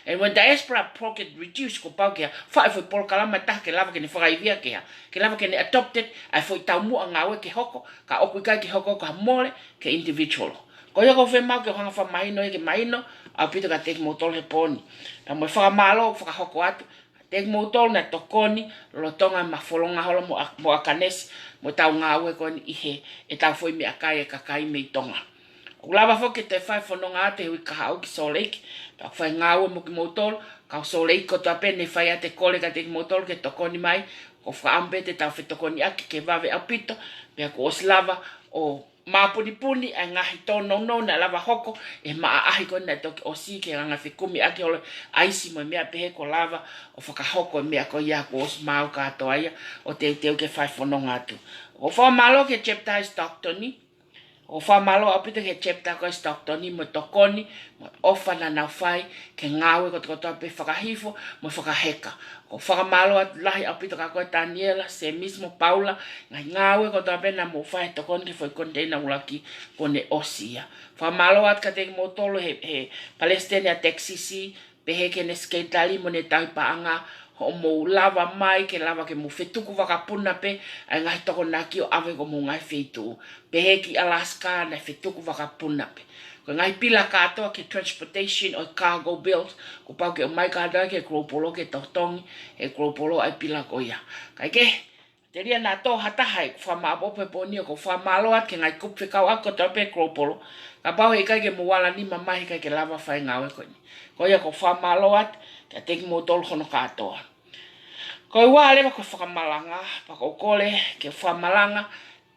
And when diaspora pocket reduce, kuo pau ke ha, faʻu e foʻi polokalama ʻe taha ke lava ke ne fakaivia ke ha, ke lava ke ne adopted ʻa e foʻi taumuʻa ngāue ke hoko, ka ʻoku ʻikai ke hoko ko ha mole ki he individual. Ko ia ʻoku ou fiemaʻu ke u hanga fakamahino ia ke mahino ʻaupito kiate kimoutolu he pō ni. Pea mo e fakamālō ʻoku fakahoko atu kiate kimoutolu naʻe tokoni lolotonga e mafolonga holo mo ʻa-, mo ʻAkanesi, mo ʻetau ngāue ko eni ʻi he, ʻetau foʻi meʻakai e kakai mei Tonga. ʻOku lava foki ke toe fai e fononga atu he uike kahaʻu ki Salt Lake, pea ʻoku fai e ngāue mo kimoutolu, kau Salt Lake kotoa pē naʻe fai atu e kole kiate kimoutolu ke tokoni mai, ʻoku ou fakaʻamu pē te tau fetokoniʻaki ke vave ʻaupito, pea kuo ʻosi lava ʻo māpunipuni ʻa e ngaahi tōnounou naʻe lava hoko ʻi he maʻaʻahi ko ē naʻe toki ʻosi ki he ngaahi fekumiʻaki holo ʻaisi mo e meʻa pehē kuo lava ʻo fakahoko e meʻa ko ia kuo ʻosi maau kātoa ia ʻo teuteu ke fai e fononga atu. ʻOku ou fakamālō ki he chapter ʻi Stockton ni, ʻoku ou fakamālō ʻaupito ki he chapter ko ē ʻi Stockton ni mo e tokoni, mo e ʻofa naʻa nau fai ki he ngāue kotokotoa pē fakahifo mo fakaheka. ʻOku ou fakamālō atu lahi ʻaupito kia koe Taniela, Semisi mo Paula, ngaahi ngāue kotoa pē naʻa mou fai he tokoni ki he foʻi container ʻuluaki kuo ne ʻosi ia. Fakamālō atu kiate kimoutolu he, he palesiteni ʻa e Texas, pehē ki heʻene sekelitali mo ʻene tauhi paʻanga, hoʻomou lava mai ke lava ke mou fetuku vakapuna pē ʻa e ngaahi tokonaki ʻo ʻave ki homou ngaahi feituʻu. Pehē ki Alaska naʻe fetuku vakapuna pē. Ko e ngaahi pila kātoa ki he transportation ʻo e cargo bills, kuo pau ke ʻomai kātoa ki he global ke totongi ʻe he global ʻa e pila ko ia. Kae kehe, telia naʻa tō ha taha ʻeku fakamāʻopoʻopo he pō ni, ʻoku ou fakamālō atu ki he ngaahi kupu fekauʻaki kotoa pē global. Kapau heʻikai ke mou ala nima mai, heʻikai ke lava fai e ngāue ko eni. Ko ia ʻoku ou fakamālō atu kiate kimoutolu hono kātoa. Ko e ua leva ko e fakamalanga, pea ʻoku ou kole ke fakamalanga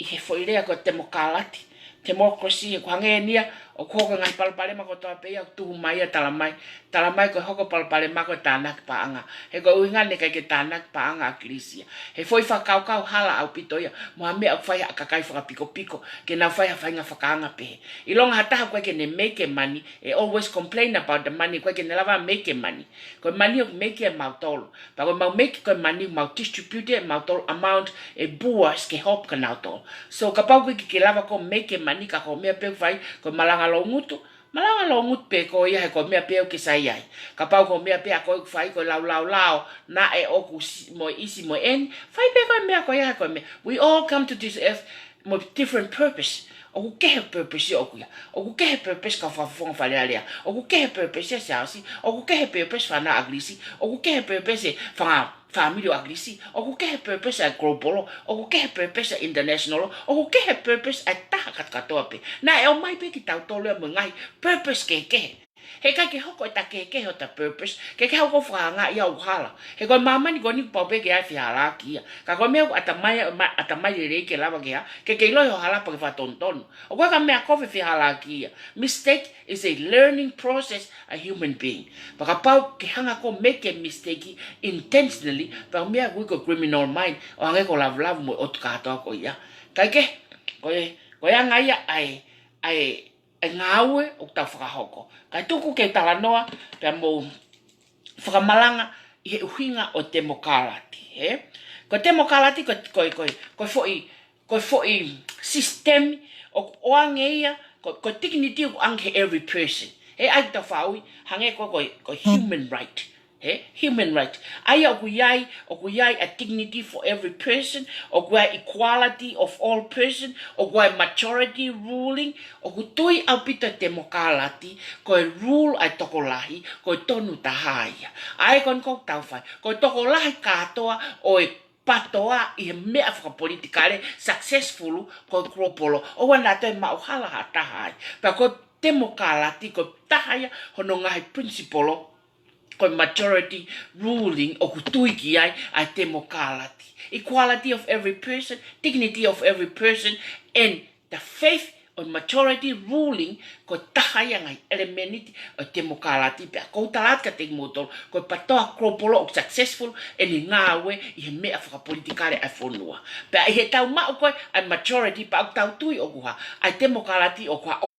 ʻi he foʻi lea ko e temokalati, democracy, he ʻoku hangē eni ia ʻoku hoko e ngaahi palopalema kotoa pē ia ʻoku tuhu mai ia, talamai, talamai ko e hoko e palopalema ko e tānaki paʻanga. He ko e ʻuhinga naʻe ʻikai ke tānaki paʻanga ʻa ʻAkilisi ia. He foʻi fakakaukau hala ʻaupito ia, mo ha meʻa ʻoku fai ʻe ha kakai fakapikopiko, ke nau fai ha faʻahinga fakaanga pehē. ʻIlonga ha taha ʻoku ʻikai ke ne make e money, ʻe always complain about the money, ʻoku ʻikai ke ne lava make e money. Ko e money ʻoku make ʻe mautolu. Pea ko ʻemau make ko e money, mau distribute ʻe mautolu amount ʻe puas ke help kia nautolu. So kapau ʻoku ʻikai ke lava koe make e money ka ko e meʻa pē ʻoku fai, ko e malanga loungutu, Malanga lo ngut pe ko ia he ko e meʻa pē ʻoku ke sai ai. Kapau ko e meʻa pē ʻa koe ʻoku fai ko e laulaulao, naʻe ʻoku si-, mo e ʻisi mo e eni, fai pē ko e meʻa ko ia he ko e meʻa. We all come to this earth mo e different purpose. ʻOku kehe purpose ʻoku ia. ʻOku kehe purpose kau fakafofonga Fale Alea. ʻOku kehe purpose ʻa e siasi. ʻOku kehe purpose fānau ʻAkilisi. ʻOku kehe purpose e fanga fāmili ʻo ʻAkilisi. ʻOku kehe purpose ʻa e global. ʻOku kehe purpose ʻa e international. ʻOku kehe purpose ʻa e taha katokatoa pē. Naʻe ʻomai pē kitautolu ia mo e ngaahi purpose kehekehe. He ʻikai ke hoko ʻeta kehekehe ʻo ʻeta purpose, ke ke haʻu ʻo fakaangaʻi ʻa e hala. He ko e māmani ko eni kuo pau pē ke ʻi ai e fehālaaki ia. Ka ko e meʻa ʻoku ʻatamai, ma-, ʻatamai lelei ke lava ke hā, ke ke ʻiloʻi ho hala pea ke fakatonutonu. ʻOku ʻikai ko ha meʻa kovi e fehālaaki ia. Mistake is a learning process ʻa e human being. Pea kapau ke hanga ʻo make a mistake intentionally, pea meʻa ʻoku ui ko e criminal mind, ʻo hangē ko e lavulavu mo e ʻotu kātoa ko ia. Kae kehe, ko e, ko e anga ia ʻa e, ʻa e ʻa e ngāue ʻoku tau fakahoko. Kae tuku ke u talanoa pea mo fakamalanga ʻi he ʻuhinga ʻo e temokalati, hē? Ko e temokalati ko e, ko e, ko e, ko e foʻi, ko e foʻi sisitemi ʻoku ʻoange ia, ko, ko e dignity ʻoku ʻoange ki he every person. He ʻai tau faui, hangē ko, ko, ko e human right. He, human right. ʻA ia ʻoku ʻi ai, ʻoku ʻi ai a dignity for every person, ʻoku ʻi ai equality of all person, ʻoku ʻi ai majority ruling, ʻoku tui ʻaupito e temokalati, ko e rule ʻa e tokolahi, ko e tonu taha ia. ʻA ia ko eni ʻoku tau fai, ko e tokolahi kātoa ʻo e pātoa ʻi he meʻa fakapolitikale successful ko e global, ʻoua naʻa toe maʻu hala ha taha ai. Pea ko e temokalati, ko e taha ia hono ngaahi principle, ko e majority ruling ʻoku tui ki ai ʻa e temokalati. Equality of every person, dignity of every person, and the faith ʻo e majority ruling, ko e taha ia ngaahi ʻelemēniti ʻo e temokalati pea ʻoku ou tala atu kiate kimoutolu, ko e pātoa global ʻoku successful ʻene ngāue ʻi he meʻa fakapolitikale ʻa e fonua. Pea ʻi heʻetau maʻu ko ē ʻa e majority pea ʻoku tau tui ʻoku hā, ʻa e temokalati ʻoku hā, ʻoku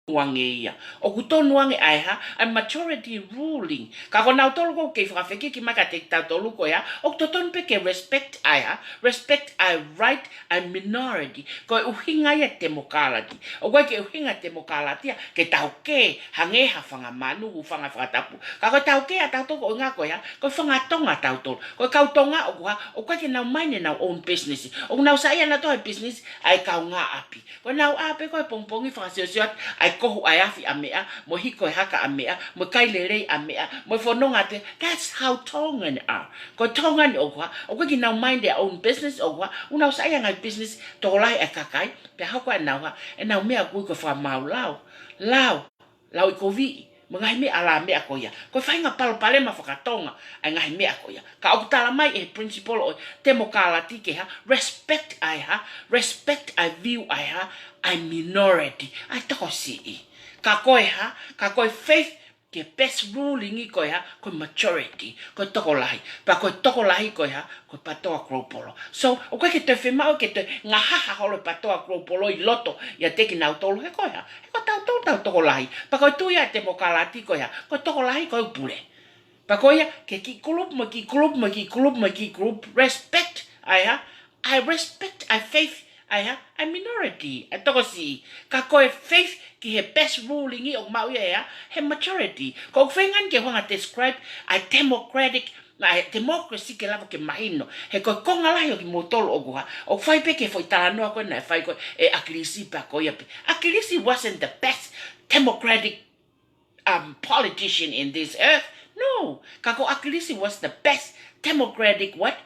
tonu ange ia. ʻOku tonu ange ʻa e hā, ʻa e majority ruling. Ka ko nautolu ʻoku kei fakafekiki mai kiate kitautolu ko e hā, ʻoku totonu pē ke respect ʻa e hā, respect ʻa e right ʻa e minority. Ko e ʻuhinga ia e temokalati. ʻOku ʻikai ke ʻuhinga e temokalati ia ke tau kē hangē ha fanga manu, hūfanga he fakatapu. Ka ko e tau kē ʻa tautolu ko e ʻuhinga ko e hā, ko e fanga Tonga tautolu. Ko e kau Tonga ʻoku hā, ʻoku ʻikai ke nau mind ʻenau own business. ʻOku nau saiʻia nautolu he business ʻa e kaungāʻapi. Ko ʻenau ʻā pē ko ē pongipongi fakasiosio atu ʻa e kohu ʻa e afi ʻa meʻa, mo e hiko e haka ʻa meʻa, mo e kai lelei ʻa meʻa, mo e fononga atu. That's how Tongan are. Ko e Tongan ʻoku hā, ʻoku ʻikai ke nau mind their own business ʻoku hā, ʻoku nau saiʻia ngaahi business tokolahi ʻa e kakai, pea hoko ʻenau hā, ʻenau meʻa ʻoku ui ko e fakamaau lao. Lao, lao ʻi koviʻi, mo e ngaahi meʻa ʻa e meʻa ko ia. Ko e faʻahinga palopalema fakatonga ʻa e ngaahi meʻa ko ia. Ka ʻoku tala mai ʻe he principle ʻo e temokalati ke hā, respect ʻa e hā, respect ʻa e view ʻa e hā, ʻa e minority, ʻa e tokosiʻi. Ka ko e hā, ka ko e faith ki he best ruling ʻi ko e hā, ko e majority, ko e tokolahi. Pea ko e tokolahi ko e hā, ko e pātoa global. So, ʻoku ʻikai ke toe fiemaʻu ke toe ngahaha holo e pātoa global ʻi loto ʻiate kinautolu he ko e hā, he ko tautolu tau tokolahi. Pea ko e tui ʻa e temokalati ko e hā, ko e tokolahi ko e pule. Pea ko ia, ke kiʻi group mo e kiʻi group mo e kiʻi group mo e kiʻi group, respect ʻa e hā, ʻa e respect ʻa e faith ʻa e hā, ʻa e minority, ʻa e tokosiʻi. Ka ko e faith ki he best ruling ʻoku maʻu ia ʻe hā, he majority. Ko ʻeku feinga eni ke u hanga ʻo describe ʻa e democratic, ʻa e democracy ke lava ke mahino. He ko e konga lahi ʻo kimoutolu ʻoku hā, ʻoku fai pē ki he foʻi talanoa ko ē naʻe fai ko ē ʻe ʻAkilisi pea ko ia pē. ʻAkilisi wasn't the best democratic, um, politician in this earth. No. Ka ko ʻAkilisi was the best democratic what?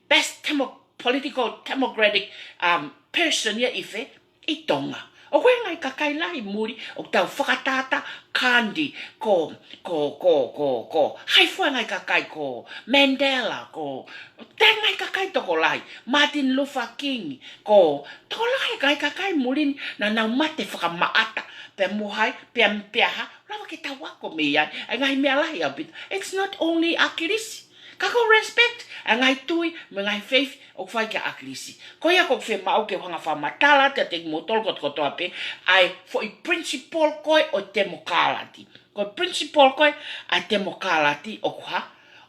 Best demo-, political democratic, um, person ia ʻi fē? ʻI Tonga. ʻOku ʻi ai e ngaahi kakai lahi muli ʻoku tau fakatātā, Gandhi, ko, ko, ko, ko, ko, hai fua e ngaahi kakai ko Mandela, ko, ʻi ai e ngaahi kakai tokolahi, Martin Luther King, ko, tokolahi e ngaahi kakai muli ni naʻa nau mate fakamaʻata, pea mo hai, pea, pea hā, lava ke tau ako mei ai ʻa e ngaahi meʻa lahi ʻaupito. It's not only ʻAkilisi. Ka ko e respect ʻa e ngaahi tui mo e ngaahi faith ʻoku fai kia ʻAkilisi. Ko ia ʻoku ou fiemaʻu ke u hanga ʻo fakamatala atu kiate kimoutolu kotokotoa pē ʻa e foʻi principle ko ē ʻo e temokalati. Ko e principle ko ē ʻa e temokalati ʻoku hā,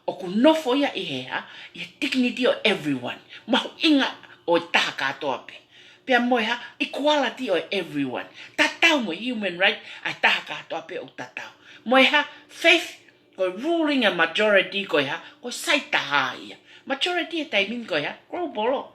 ʻoku nofo ia ʻi he hā, ʻi he dignity ʻo everyone. Mahuʻinga ʻo e taha kātoa pē. Pea mo e hā, equality ʻo everyone. Tatau tatau mo e human right ʻa e taha kātoa pē ʻoku tatau. Mo e hā, faith, ko e ruling ʻa e majority ko e hā, ko e side ʻe taha ia. Majority he taimi ni ko e hā, global law.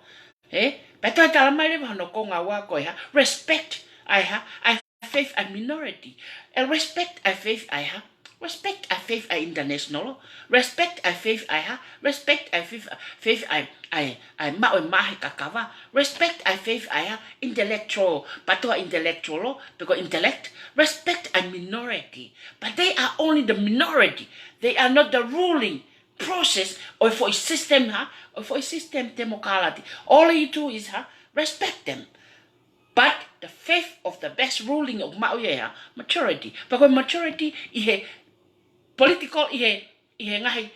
Ē? Pea toe talamai leva hono konga ua ko e hā, respect ʻa e hā, ʻa e faith ʻa e minority. ʻE respect ʻa e faith ʻa e hā, respect ʻa e faith ʻa e international law. Respect ʻa e faith ʻa e hā, respect ʻa e faith, faith ʻa e, ʻa e, ʻa e maʻu e mahe kakava. Respect ʻa e faith ʻa e hā, intellectual, patoa intellectual law, pe ko e intellect. Respect ʻa e minority. But they are only the minority. They are not the ruling process ʻo e foʻi system hā, ʻo e foʻi system temokalati. All you do is hā, respect them. But the faith of the best ruling ʻoku maʻu ia ʻe hā, majority. Pea ko e majority ʻi he political, ʻi he, ʻi he ngaahi,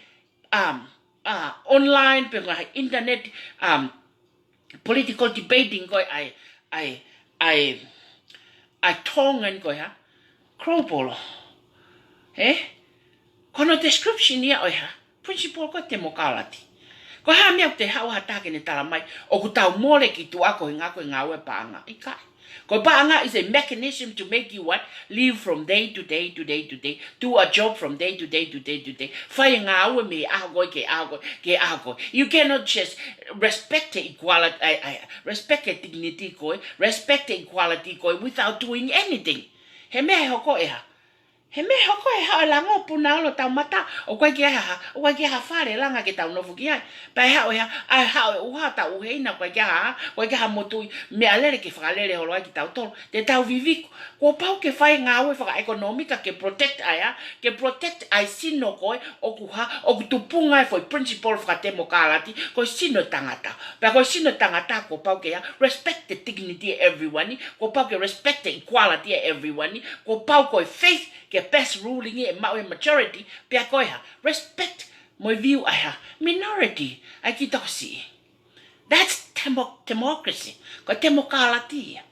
um, uh, online, pe ngaahi internet, um, political debating ko ē ʻa e, ʻa e, ʻa e, ʻa e Tongan ko e hā, global law. Ē? Ko hono description ia ʻo e hā, principle ko e temokalati. Ko e hā e meʻa ʻoku te haʻu ha taha ke ne talamai ʻoku tau mole ki tuʻa koeʻuhinga ko e ngāue paʻanga? ʻIkai. Ko e paʻanga is a mechanism to make you what? Live from day to day to day to day. Do a job from day to day to day to day. Fai e ngāue mei he ʻaho ko ē ki he ʻaho ko ē, ki he ʻaho ko ē. You cannot just respect the equality, ʻa e, ʻa e, respect the dignity ko ē, respect the equality ko ē without doing anything. He meʻa ʻe hoko ʻe hā? He meʻa ʻe hoko ʻe hā, ʻe lango puna ʻolo tau mata, ʻoku ʻikai ke ʻi ai ha, ʻoku ʻikai ke ʻi ai ha fale langa ke tau nofo ki ai. Pea ʻe haʻu ʻe hā, ʻa e haʻu ʻe ʻuha tau ʻuheina, ʻoku ʻikai ke ʻi ai ha, ʻoku ʻikai ke ʻi ai ha motuʻi meʻalele ke fakalele holo ai kitautolu. Te tau viviku, kuo pau ke fai ngāue fakaʻekonōmika ke protect ʻa e hā, ke protect ʻa e sino ko ē, ʻoku hā, ʻoku tupunga e foʻi principle fakatemokalati, ko e sino tangata. Pea ko e sino tangata kuo pau ke hā, respect the dignity of everyone, kuo pau ke respect the equality of everyone, kuo pau ko e faith ke best ruling ʻe maʻu e majority, pea ko e hā, respect mo e view ʻa e hā, minority, ʻa e kiʻi tokosiʻi. That's demo-, democracy. Ko e temokalati ia.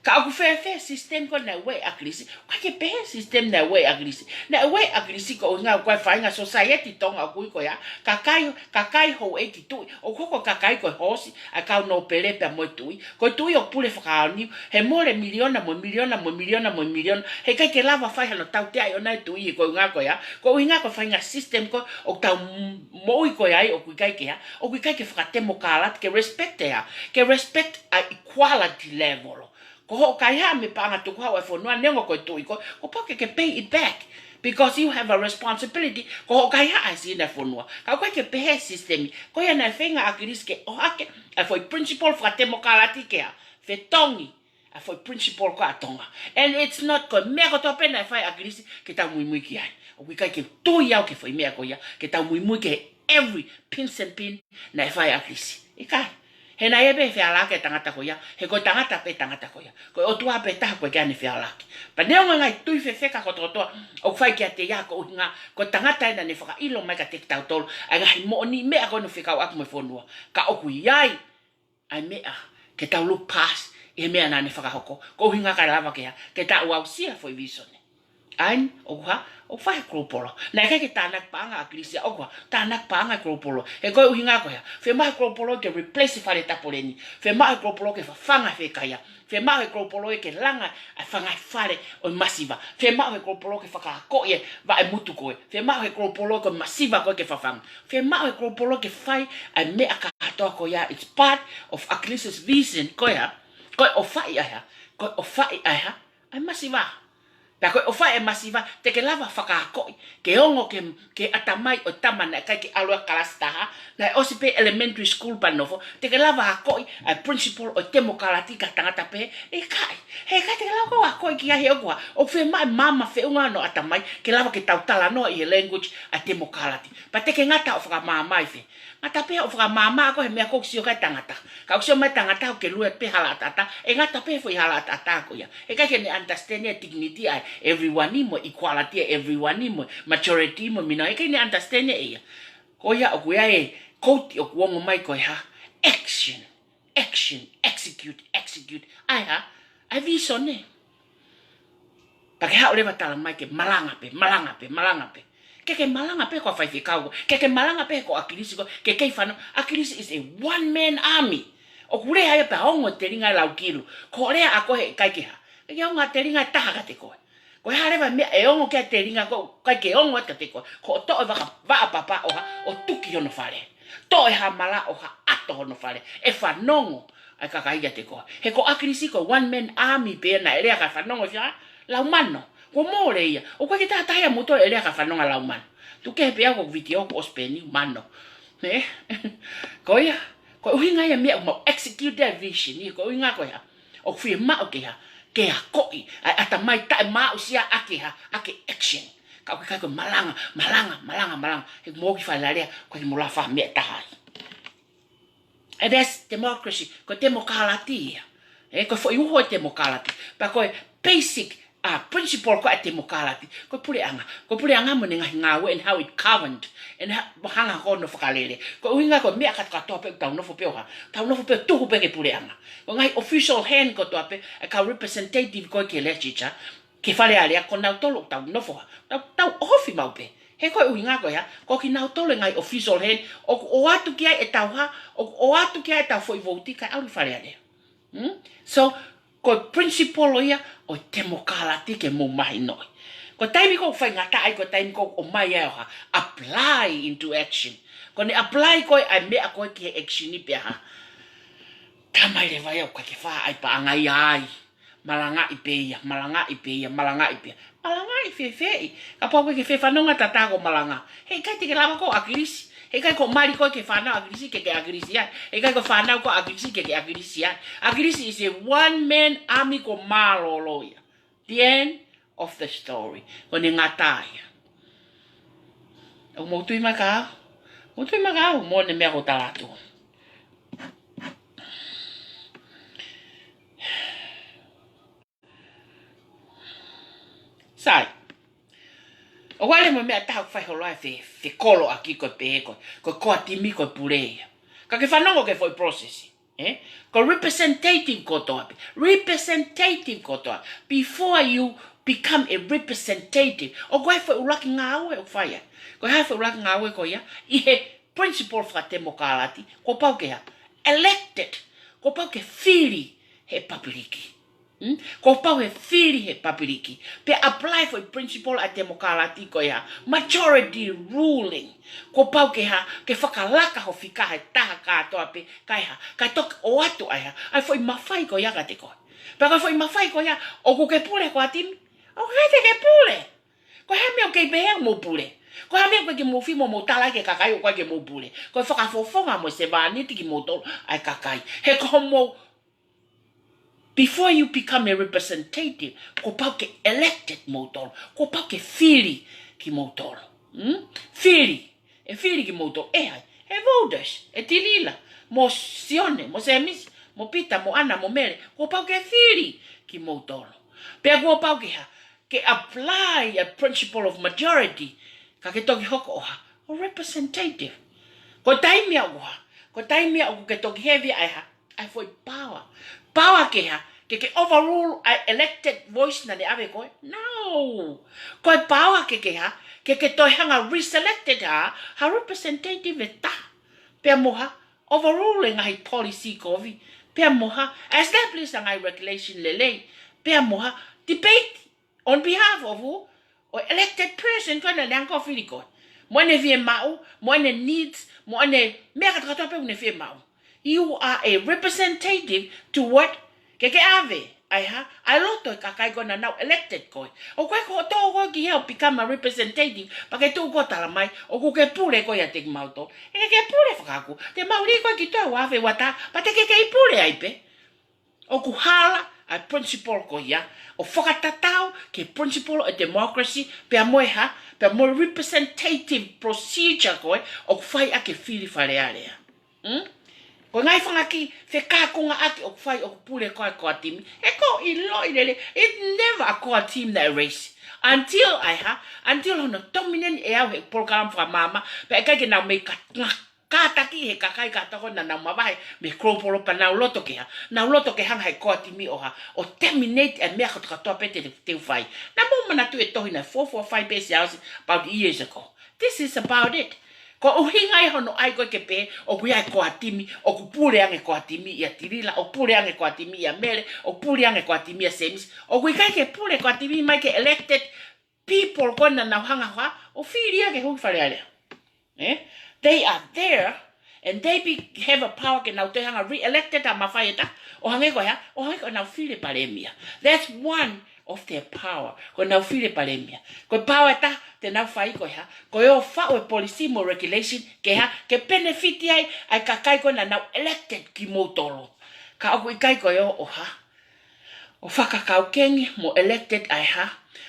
Ka ʻoku fēfē e system ko ē naʻe ue ʻe ʻAkilisi? ʻOku ʻikai ke pehē e system naʻe ue ʻe ʻAkilisi. Naʻe ue ʻe ʻAkilisi koeʻuhinga ko e faʻahinga society Tonga ʻoku ui ko e hā, kakai, kakai houʻeiki tuʻi. ʻOku hoko e kakai ko e hoosi ʻa e kau nōpele pea mo e tuʻi. Ko e tuʻi ʻoku pule fakaʻaonga, he mole miliona mo e miliona mo e miliona mo e miliona. He ʻikai ke lava fai hano tauteaʻi ʻona e tuʻi koeʻuhinga ko e hā, koeʻuhinga ko e faʻahinga system ko ē ʻoku tau m-, moʻui ko ē ai ʻoku ʻikai ke hā, ʻoku ʻikai ke fakatemokalati, ke respect ʻe hā, ke respect ʻa e equality level. Ko hoʻo kaihaʻa mei he paʻanga tukuhau ʻa e fonua neongo ko e tuʻi koe, kuo pau ke ke pay it back. Because you have a responsibility, ko hoʻo kaihaʻa e sino e fonua. Ka ʻoku ʻikai ke pehē e system, ko ia naʻe feinga ʻa ʻAkilisi ke ʻohake ʻa e foʻi principle fakatemokalati ke hā, fetongi ʻa e foʻi principle ko ē ʻa Tonga. And it's not ko e meʻa kotoa pē naʻe fai ʻe ʻAkilisi ke tau muimui ki ai. ʻOku ʻikai ke tui au ki he foʻi meʻa ko ia, ke tau muimui ki he every pins and pin naʻe fai ʻe ʻAkilisi. ʻIkai. He naʻe ʻi ai pē e fehālaaki ʻa e tangata ko ia, he ko e tangata pē tangata ko ia. Ko e ʻOtua pē taha ʻoku ʻikai ke ne fehālaaki. Pea neongo e ngaahi tui fefeka kotokotoa ʻoku fai kiate ia koeʻuhinga ko e tangata ena naʻa ne fakaʻilo mai kiate kitautolu ʻa e ngaahi moʻoniʻi meʻa ko ē naʻe fekauʻaki mo e fonua. Ka ʻoku ʻi ai ʻa e meʻa ke tau look past ʻi he meʻa naʻa ne fakahoko, koeʻuhinga kae lava ke hā, ke tau aʻusia e foʻi visone. ʻA eni, ʻoku hā, ʻoku fai e global law. Naʻe ʻikai ke tānaki paʻanga ʻa ʻAkilisi ia, ʻoku hā, tānaki paʻanga e global law. He ko e ʻuhinga ko e hā, fiemaʻu e global law ke replace e fale tapoleni. Fiemaʻu e global law ke fafanga e fekaia. Fiemaʻu e global law ke langa ʻa e fanga fale ʻo e masiva. Fiemaʻu e global law ke fakaakoʻi e vaʻe mutu ko ē. Fiemaʻu e global law ko e masiva ko ē ke fafanga. Fiemaʻu e global law ke fai ʻa e meʻa kātoa ko ia, it's part of ʻAkilisi's vision ko e hā, ko e ʻofaʻi ʻa e hā, ko e ʻofaʻi ʻa e hā, ʻa e masiva. Pea ko e ʻofaʻi e masiva, te ke lava fakaakoʻi, ke ongo ke, ke ʻatamai ʻo e tama naʻe ʻikai ke ʻalu ʻa e kalasi taha, naʻe ʻosi pē elementary school pea nofo, te ke lava akoʻi ʻa e principle ʻo e temokalati ki ha tangata pē? ʻIkai. He ʻikai te ke lava ʻo akoʻi ki ai he ʻoku hā, ʻoku fiemaʻu e maama feʻunga hono ʻatamai, ke lava ke tau talanoa ʻi he language ʻa e temokalati. Pea te ke ngata ʻo fakamaama ʻi fē? Ngata pē ʻo fakamaama ko e meʻa ko ē ʻoku sio ki ai e tangata. Ka ʻoku sio mai e tangata ʻoku ke lue pē hala ʻataʻatā, ʻe ngata pē foʻi hala ʻataʻatā ko ia. He ʻikai ke ne understand e dignity ʻa e everyone mo e equality ʻa e everyone mo e majority mo e minority. ʻIkai ke ne understand ʻe ia. Ko ia ʻoku ʻi ai e quote ʻoku ongo mai ko e hā, action, action, execute, execute. ʻA e hā, ʻa e visone. Pea ke haʻu leva ʻo talamai ke malanga pē, malanga pē, malanga pē. Ke ke malanga pē ko e faifekau ko ē. Ke ke malanga pē ko ʻAkilisi ko ē, ke kei fanongo. ʻAkilisi is a one man army. ʻOku lea ia pea ongo e telinga e laukilu. Ko e lea ʻa koe he ʻikai ke hā, ʻIkai ke ongo ha telinga ʻe taha kiate koe. Ko e hā leva e meʻa ʻe ongo ki ai e telinga ko ē ʻoku ʻikai ke ongo atu kiate koe? Ko hoʻo toʻo e vaka, vaʻa papa ʻo hā, ʻo tuki hono fale. Toʻo e hā mala ʻo hā, ʻato hono fale. ʻE fanongo ʻa e kakai kiate koe. He ko ʻAkilisi ko e one man army pē ia naʻe lea kae fanongo e fiha, lau mano. Kuo mole ia. ʻOku ʻikai ke taha taha ia ʻi moutolu ʻe lea kae fanongo lau mano. Tuku kehe pē au ko e vitiō kuo ʻosi pē ni mano. Ē? Ko ia, ko e ʻuhinga ia e meʻa ʻoku mau execute e vision ia, ko e ʻuhinga ko e hā? ʻOku fiemaʻu ke hā? Ke akoʻi ʻa e ʻatamai taʻemaʻusia ʻaki e hā? ʻAki e action. Ka ʻoku ʻikai ko e malanga, malanga, malanga, malanga. He mou ki Fale Alea, ʻoku ʻikai ke mou lava ʻo fai ha meʻa ʻe taha ai. And that's democracy, ko e temokalati ia. Ē, ko e foʻi uho e temokalati. Pea ko e basic, ā, principle ko ē ʻa e temokalati, ko e puleʻanga. Ko e puleʻanga mo ʻene ngaahi ngāue and how it governed, and ha-, hanga ko hono fakalele. Ko e ʻuhinga ko e meʻa kātoa pē ʻoku tau nofo pē ʻo hā? Tau nofo pē ʻo tuhu pē ki he puleʻanga. Ko e ngaahi official hand kotoa pē ʻa e kau representative ko ē ki he legislature, ki Fale Alea, ko nautolu ʻoku tau nofo hā? Tau, tau ʻohofi maʻu pē. He ko e ʻuhinga ko e hā? Ko kinautolu e ngaahi official hand ʻoku ʻoatu ki ai ʻetau hā? ʻOku ʻoatu ki ai ʻetau foʻi vouti kae ʻalu ki Fale Alea. Hmm? So, ko e principle ia ʻo e temokalati ke mou mahinoʻi. Ko e taimi ko ē ʻoku faingataʻa ai, ko e taimi ko ē ʻoku ʻomai ai ʻo hā? Apply into action. Ko ʻene apply ko ē ʻa e meʻa ko ē ki he action ni pea hā? Talamai leva ia ʻoku ʻikai ke fai ha paʻanga ia ai. Malangaʻi pē ia, malangaʻi pē ia, malangaʻi pē ia. Malangaʻi fēfeeʻi? Kapau ʻoku ke fie fanongo tatau ko e malanga, heʻikai te ke lava koe ʻo ʻAkilisi. Heʻikai ko e mali koe ki he fānau ʻAkilisi ke ke ʻAkilisi ai. Heʻikai ko e fānau koe ʻAkilisi ke ke ʻAkilisi ai. ʻAkilisi is a one man army kuo mālōlō ia. The end of the story. Ko ʻene ngata ia. ʻOku mou tui mai kia au? Mou tui mai kia au mo ʻene meʻa ʻoku ou tala atu? Sai. ʻOku ʻi ai mo e meʻa ʻe taha ʻoku fai holo ai e fe-, fekoloʻaki ko e pehē ko e, ko e core team ko e pule ia. Ka ke fanongo ki he foʻi process. Ē? Ko e representative kotoa pē. Representative kotoa. Before you become a representative, ʻoku ʻi ai e foʻi ʻuluaki ngāue ʻoku fai ai. Ko e hā e foʻi ʻuluaki ngāue ko ia? ʻI he principle fakatemokalati, kuo pau ke hā? Elected. Kuo pau ke fili he papiliki. Hmm? Kuo pau ke fili he papiliki. Pea apply e foʻi principle ʻa e temokalati ko e hā? Majority ruling. Kuo pau ke hā? Ke fakalaka ho fika he taha kātoa pē, kae hā? Kae toki ʻoatu ai hā? ʻA e foʻi mafai ko ia kiate koe. Pea ko e foʻi mafai ko ia, ʻoku ke pule he core team? ʻOku ʻikai te ke pule. Ko e hā e meʻa ʻoku ke pehē ʻoku mou pule? Ko e hā e meʻa ʻoku ʻikai ke mou fie mo mou tala ki he kakai ʻoku ʻikai ke mou pule? Ko e fakafofonga mo e sevāniti kimoutolu ʻa e kakai. He ko hoʻomou, before you become a representative, kuo pau ke elected moutolu. Kuo pau ke fili kimoutolu. Hmm? Fili. ʻE fili kimoutolu ʻe hai? ʻE voters. ʻE Tilila, mo Sione, mo Semisi, mo Pita, mo ʻAna, mo Mele. Kuo pau ke fili kimoutolu. Pea kuo pau ke hā? Ke apply e principle of majority, ka ke toki hoko ʻo hā? ʻO representative. Ko e taimi ia ʻoku hā? Ko e taimi ia ʻoku ke toki havea ai hā? ʻA e foʻi power. Power ke hā? Ke ke overrule ʻa e elected voice naʻa ne ʻave koe? No. Ko e power ke ke hā? Ke ke toe hanga ʻo reselected hā? Ha representative ʻe taha. Pea mo hā? Overrule e ngaahi policy kovi. Pea mo hā? Establish e ngaahi regulation lelei. Pea mo hā? Debate on behalf of who? ʻO e elected person ko ē naʻa ne hanga ʻo fili koe. Mo ʻene fiemaʻu, mo ʻene needs, mo ʻene meʻa kātoa kātoa pē ʻoku ne fiemaʻu. You are a representative to what? Ke ke ʻave ʻa e hā? ʻA e loto e kakai ko ē naʻa nau elected koe. ʻOku ʻikai ko hoʻo tō koe ki hē ʻo become a representative, pea ke tuʻu koe ʻo talamai ʻoku ke pule koe ʻiate kimautolu. ʻE ʻikai ke pule fakaku. Te mau lī koe ki tuʻa ua afe ua taha, pea te ke kei pule ai pē. ʻOku hala ʻa e principle ko ia ʻo fakatatau ki he principle ʻo e democracy, pea mo e hā? Pea mo e representative procedure ko ē ʻoku fai ʻaki e fili Fale Alea. Hmm? Ko e ngaahi fanga kiʻi fekākungaʻaki ʻoku fai ʻoku pule koe ʻa e core team, ʻe ko e ʻiloʻi lelei, it's never a core team that race. Until ʻa e hā? Until hono dominate ʻe au he polokalama fakamaama, pea ʻikai ke nau mei ka-, nga-, kātaki he kakai kātoa ko ē naʻa nau mavahe mei he global pea nau loto ke hā? Nau loto ke hanga he core team ʻo hā? ʻO dominate e meʻa kātoa kātoa pē te, te u fai. Naʻa mou manatuʻi e tohi naʻe fuofua fai pē ʻe Siaosi about years ago. This is about it. Ko e ʻuhinga ia hono ʻai ko ē ke pehē, ʻoku ʻi ai e Koatimi, ʻoku pule ange Koatimi ʻia Tilila, ʻoku pule ange Koatimi ʻia Mele, ʻoku pule ange Koatimi ʻia Semisi, ʻoku ʻikai ke pule Koatimi mai ki he elected people ko ē naʻa nau hanga ʻo fili ia ke hū ki Fale Alea. Eh? They are there and they be, have a power ke nau toe hanga re-elected ʻa mafai ʻe taha, ʻo hangē ko e hā, ʻo hangē ko ʻenau fili palēmia. That's one of their power, ko ʻenau fili palēmia. Ko e power ʻe taha te nau fai ko e hā, ko e ʻo faʻu e policy mo regulation ke hā, ke benefit ai ʻa e kakai ko ē naʻa nau elected kimoutolu. Ka ʻoku ʻikai ko e ʻo, ʻo hā, ʻo fakakaukengi mo elected ʻa e hā,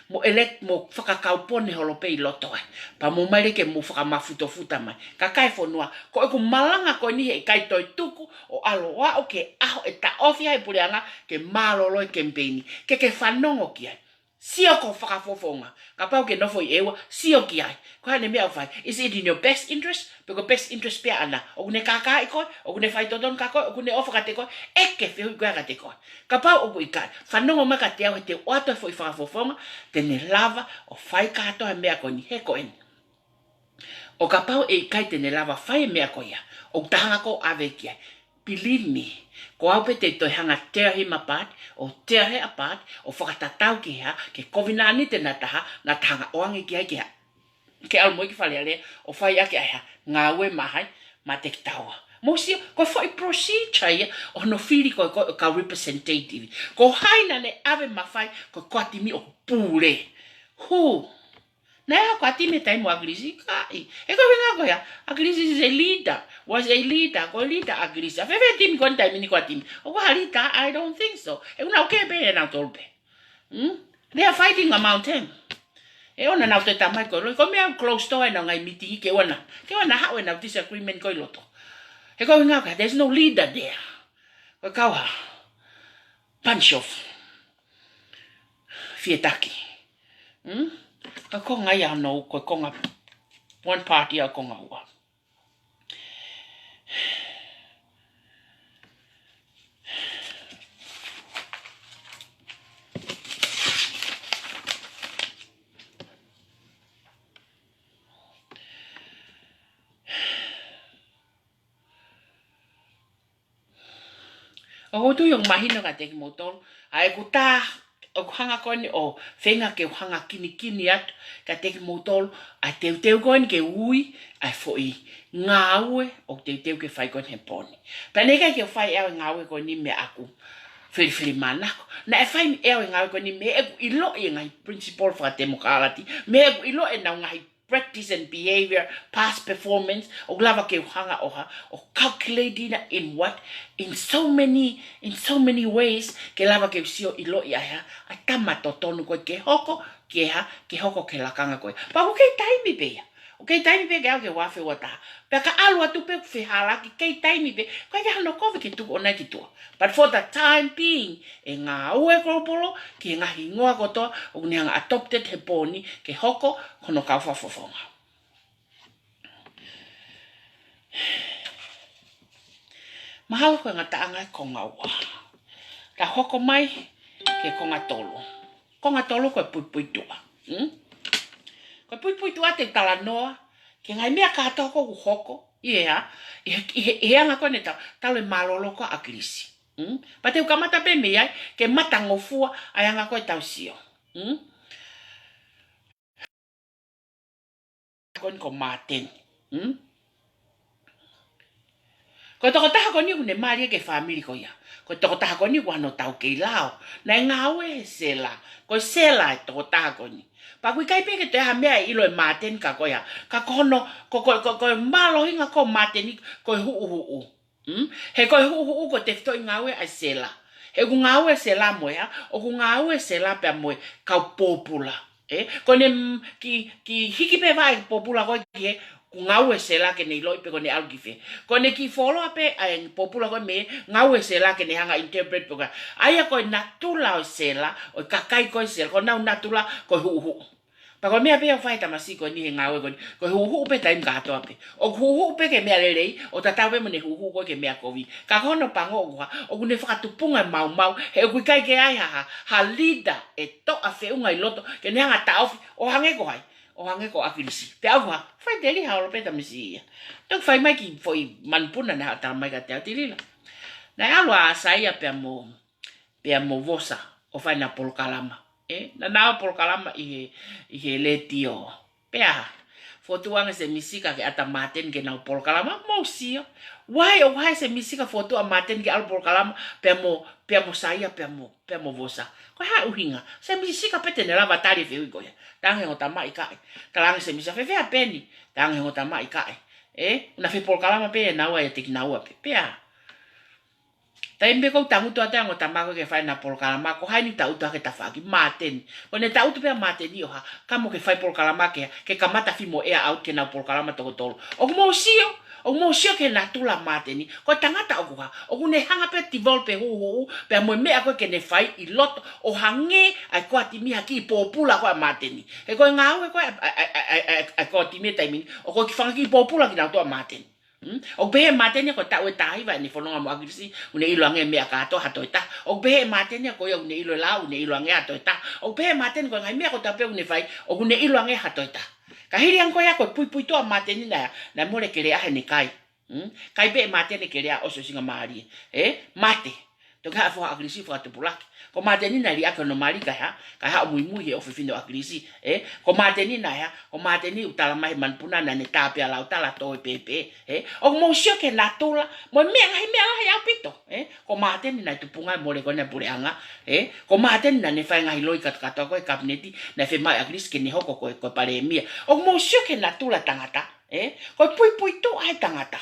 mo elect mo fakakaupone holo pē ʻi loto ai. Pea mou ō mai leva ke mou fakamafutofuta mai. Kakai e fonua, ko ʻeku malanga ko eni he ʻikai toe tuku ʻo ʻalu ʻo aʻu ki he ʻaho ʻe taʻofi ai e puleʻanga ke mālōlō e kemipeini. Ke ke fanongo ki ai. Sio ki ho fakafofonga. Kapau ʻoku ke nofo ʻi ʻEua, sio ki ai. Ko e hā ʻene meʻa ʻoku fai? Is it in your best interest? Pe ko e best interest pē ʻaʻana? ʻOku ne kākaaʻi koe, ʻoku ne faitotonu kia koe, ʻoku ne ʻofa kiate koe, ʻeke e fehuʻi ko ia kiate koe. Kapau ʻoku ʻikai, fanongo mai kiate au he te u ʻoatu e foʻi fakafofonga te ne lava ʻo fai kātoa e meʻa ko eni, he ko eni. ʻO kapau ʻe ʻikai te ne lava fai e meʻa ko ia, ʻoku ta hanga ʻo ʻave ki ai. Believe me, ko au pē te u toe hanga ʻo tear him apart, ʻo tear her apart, ʻo fakatatau ki he hā, ki he kovinānite naʻa ta hā, naʻa ta hanga ʻo ʻoange ki ai ke hā, ke ʻalu mo ia ki Fale Alea, ʻo fai ʻaki ʻa e hā, ngāue maʻa hai, maʻa Teki Taua. Mou sio, ko e foʻi procedure ia ʻo hono fili ko ē ko ē ʻo e kau representative. Ko hai naʻa ne ʻave mafai ko ē Koatimi ʻo pule? Who? Naʻe ʻi ai Koatimi he taimi ʻo ʻAkilisi? ʻIkai. He ko e ʻuhinga ko e hā, ʻAkilisi is a leader, was a leader, ko e leader ʻa ʻAkilisi. ʻA fēfē e timi ko eni he taimi ni ʻo Koatimi? ʻOku ʻi ai ha leader? I don't think so. He ʻoku nau kē pē ʻe nautolu pē. Hmm? They are fighting among them. ʻE ʻoua naʻa nau toe tā mai ko ē ʻo ʻiloʻi, ko e meʻa closed door ʻenau ngaahi mītingi, ke ʻoua naʻa, ke ʻoua naʻa haʻu ʻenau disagreement ko ē ʻi loto. He ko e ʻuhinga ko e hā, there's no leader there. Ko e kau hā, bunch of fietaki. Hmm? Ko e konga ia hono, ko e konga one party ʻa e konga ua. ʻOku ou tui ʻoku mahino kiate kimoutolu ʻa ʻeku tā, ʻoku hanga ko eni ʻo feinga ke u hanga ʻo kinikini atu kiate kimoutolu ʻa e teuteu ko eni ke ui ʻa e foʻi ngāue ʻoku teuteu ke fai ko eni he pō ni. Pea naʻe ʻikai ke u fai ʻe au e ngāue ko eni mei heʻeku filifilimānako. Naʻe fai ʻe au e ngāue ko eni mei heʻeku ʻiloʻi e ngaahi principle fakatemokālati, mei heʻeku ʻiloʻi ʻenau ngaahi practice and behavior, past performance, ʻoku lava ke u hanga ʻo hā, ʻo calculate ʻi na in what, in so many, in so many ways, ke lava ke u sio ʻiloʻi ʻa e hā, ʻa e tama totonu ko ē ke hoko, ke hā, ke hoko ki he lakanga ko ē. Pea ʻoku kei taimi pē ia. ʻOku kei taimi pē ke aʻu ki he ua afe ua taha. Pea ka ʻalu atu pē ʻoku fehālaaki, kei taimi pē, ʻoku ʻikai ke ʻi ai hano kovi ke tuku ʻo nai ki tuʻa. But for the time being, ʻe ngāue Kolopolo ki he ngaahi hingoa kotoa ʻoku ne hanga adopted he pō ni ke hoko ko hono kau fakafofonga. Mahalo ko e ngataʻanga e konga ua. Ka hoko mai ki he konga tolu. Konga tolu ko e puipuituʻa. Hmm? Ko e puipuituʻa te u talanoa ki he ngaahi meʻa kātoa ʻoku hoko ʻi he hā, ʻi he, ʻi he, ʻi he anga ko eni ʻetau, talu e mālōlō ko ē ʻa ʻAkilisi. Hmm? Pea te u kamata pē mei ai ke matangofua ʻa e anga ko ē ʻetau sio. Hmm? Ko eni ko Māteni. Hmm? Ko e tokotaha ko eni ʻoku ne mālie ki he fāmili ko ia. Ko e tokotaha ko eni ʻoku ʻi ai hano taukei lao. Naʻe ngāue he sela. Ko e sela e tokotaha ko eni. Pea ʻoku ʻikai pē ke toe ʻi ai ha meʻa ʻe ʻilo ʻe Māteni ka ko e hā. Ka ko hono, ko, ko, ko, ko e mālohinga ko ē ʻo Māteni, ko e huʻuhuʻu. Hmm? He ko e huʻuhuʻu ko e tefitoʻi ngāue ʻa e sela. He ʻoku ngāue e sela mo e hā, ʻoku ngāue e sela pea mo e kau pōpula. Ē, ko ʻene, mm, kiʻi, kiʻi hiki pē vaʻe pōpula ko ē ki he, ʻoku ngāue e sela ke ne ʻiloʻi pe ko ʻene ʻalu ki fē. Ko ʻene kiʻi fuoloa pē ʻa e pōpula ko ē mei he ngāue e sela ke ne hanga ʻo interpret pe ko e hā. ʻA ia ko e natula ʻo e sela, ʻo e kakai ko ē sela, ko honau natula ko e huʻuhuʻu. Pea ko e meʻa pē ʻoku fai ʻe he tamasiʻi ko eni he ngāue ko eni, ko e huʻuhuʻu pē taimi kātoa pē. ʻOku huʻuhuʻu pē ki he meʻa lelei, ʻo tatau pē mo ʻene huʻuhuʻu ko ē ki he meʻa kovi. Ka ko hono pango ʻoku hā, ʻoku ne fakatupunga e maumau, he ʻoku ʻikai ke ʻi ai ha, ha, ha leader ʻe toʻa feʻunga ʻi loto, ke ne hanga ʻo taʻofi, ʻo hangē ko hai. ʻo hangē ko ʻAkilisi. Pea ʻoku hā, fai Telila ha ʻolo pē tamisi ia. Toki fai mai ki foʻi manupuna naʻe haʻu ʻo tala mai kiate au, Telila, naʻe ʻalu ʻa Saia pea mo, pea mo Vosa ʻo fai ʻenau polokalama. ʻE, naʻa nau polokalama ʻi he, ʻi he letiō. Pea fotu ange Sēmisi Sika ke ʻatā Māteni ke nau polokalama, mou sio. Why ʻoku haʻu Sēmisi Sika fotu ʻa Māteni ke ʻalu polokalama pea mo, pea mo Saia, pea mo, pea mo Vosa? Ko e hā e ʻuhinga? Sēmisi Sika pē te ne lava tali e fehuʻi ko ia. Talaange ʻe he ongo tamaiki, talaange Sēmisi Sika, fēfē ʻa Peni? Talaange ʻe he ongo tamaiki, ʻe, naʻa nau fepolokalama pē ʻe naua ʻiate kinaua pē. Pea taimi pē ʻoku tangutu atu ai e ongo tamaiki ke fai ʻenau polokalama, ko hai ʻoku tangutu hake he tafaʻaki? Māteni. Ko ʻene tangutu pē ʻa Māteni ʻo hā, ka mou ke fai polokalama ke, ke kamata fimo ʻea ʻalu ke nau polokalama toko tolu. ʻOku mou sio, ʻoku mou sio ki he natula ʻa Māteni. Ko e tangata ʻoku hā, ʻoku ne hanga pē ʻo develop e huʻuhuʻu pea mo e meʻa ko ē ke ne fai ʻi loto ʻo hangē ʻa e koatimi ha kiʻi pōpula ko ē ʻa Māteni. He ko e ngāue ko ē ʻa, ʻa, ʻa, ʻa, ʻa e koatimi he taimi ni, ʻoku ʻikai ke fanga kiʻi pōpula kinautolu ʻa Māteni. Hmm? ʻOku pehē ʻe Māteni ko e taʻu ʻe taha hiva ʻene fononga mo ʻAkilisi, ʻoku ne ʻilo ange e meʻa kātoa ha toe taha. ʻOku pehē ʻe Māteni ko ia ʻoku ne ʻilo e lao, ʻoku ne ʻilo ange ha toe taha. ʻOku pehē ʻe Māteni ko e ngaahi meʻa kotoa pē ʻoku ne fai, ʻoku ne ʻilo ange ha toe taha. Ka hili ange ko ia ko e puipuituʻa ʻa Māteni naʻe, naʻe mole keleʻa heʻene kai. Hmm? Kai pē ʻe Māteni e keleʻa ʻosiʻosingamālie. ʻE, mate. Toki haʻu e foha ʻo ʻAkilisi ʻo fakatupulaki. Ko Māteni naʻe liʻaki hono mali kae hā, kae haʻu ʻo muimui he ʻofefine ʻo ʻAkilisi. ʻE, ko Māteni naʻe hā, ko Māteni ʻoku tala mai he manupuna naʻa ne tā pē ʻa Lautala ʻo tō e pēpē. ʻE, ʻoku mou sio ki he natula, mo e meʻa, ngaahi meʻa lahi ʻaupito. ʻE, ko Māteni naʻe tupunga e mole ko ena e puleʻanga. ʻE, ko Māteni naʻa ne fai e ngaahi loi katokatoa ko ē he kapineti, naʻe fiemaʻu ʻe ʻAkilisi ke ne hoko ko e, ko e palēmia. ʻOku mou sio ki he natula e tangata. ʻE, ko e puipuituʻa e tangata.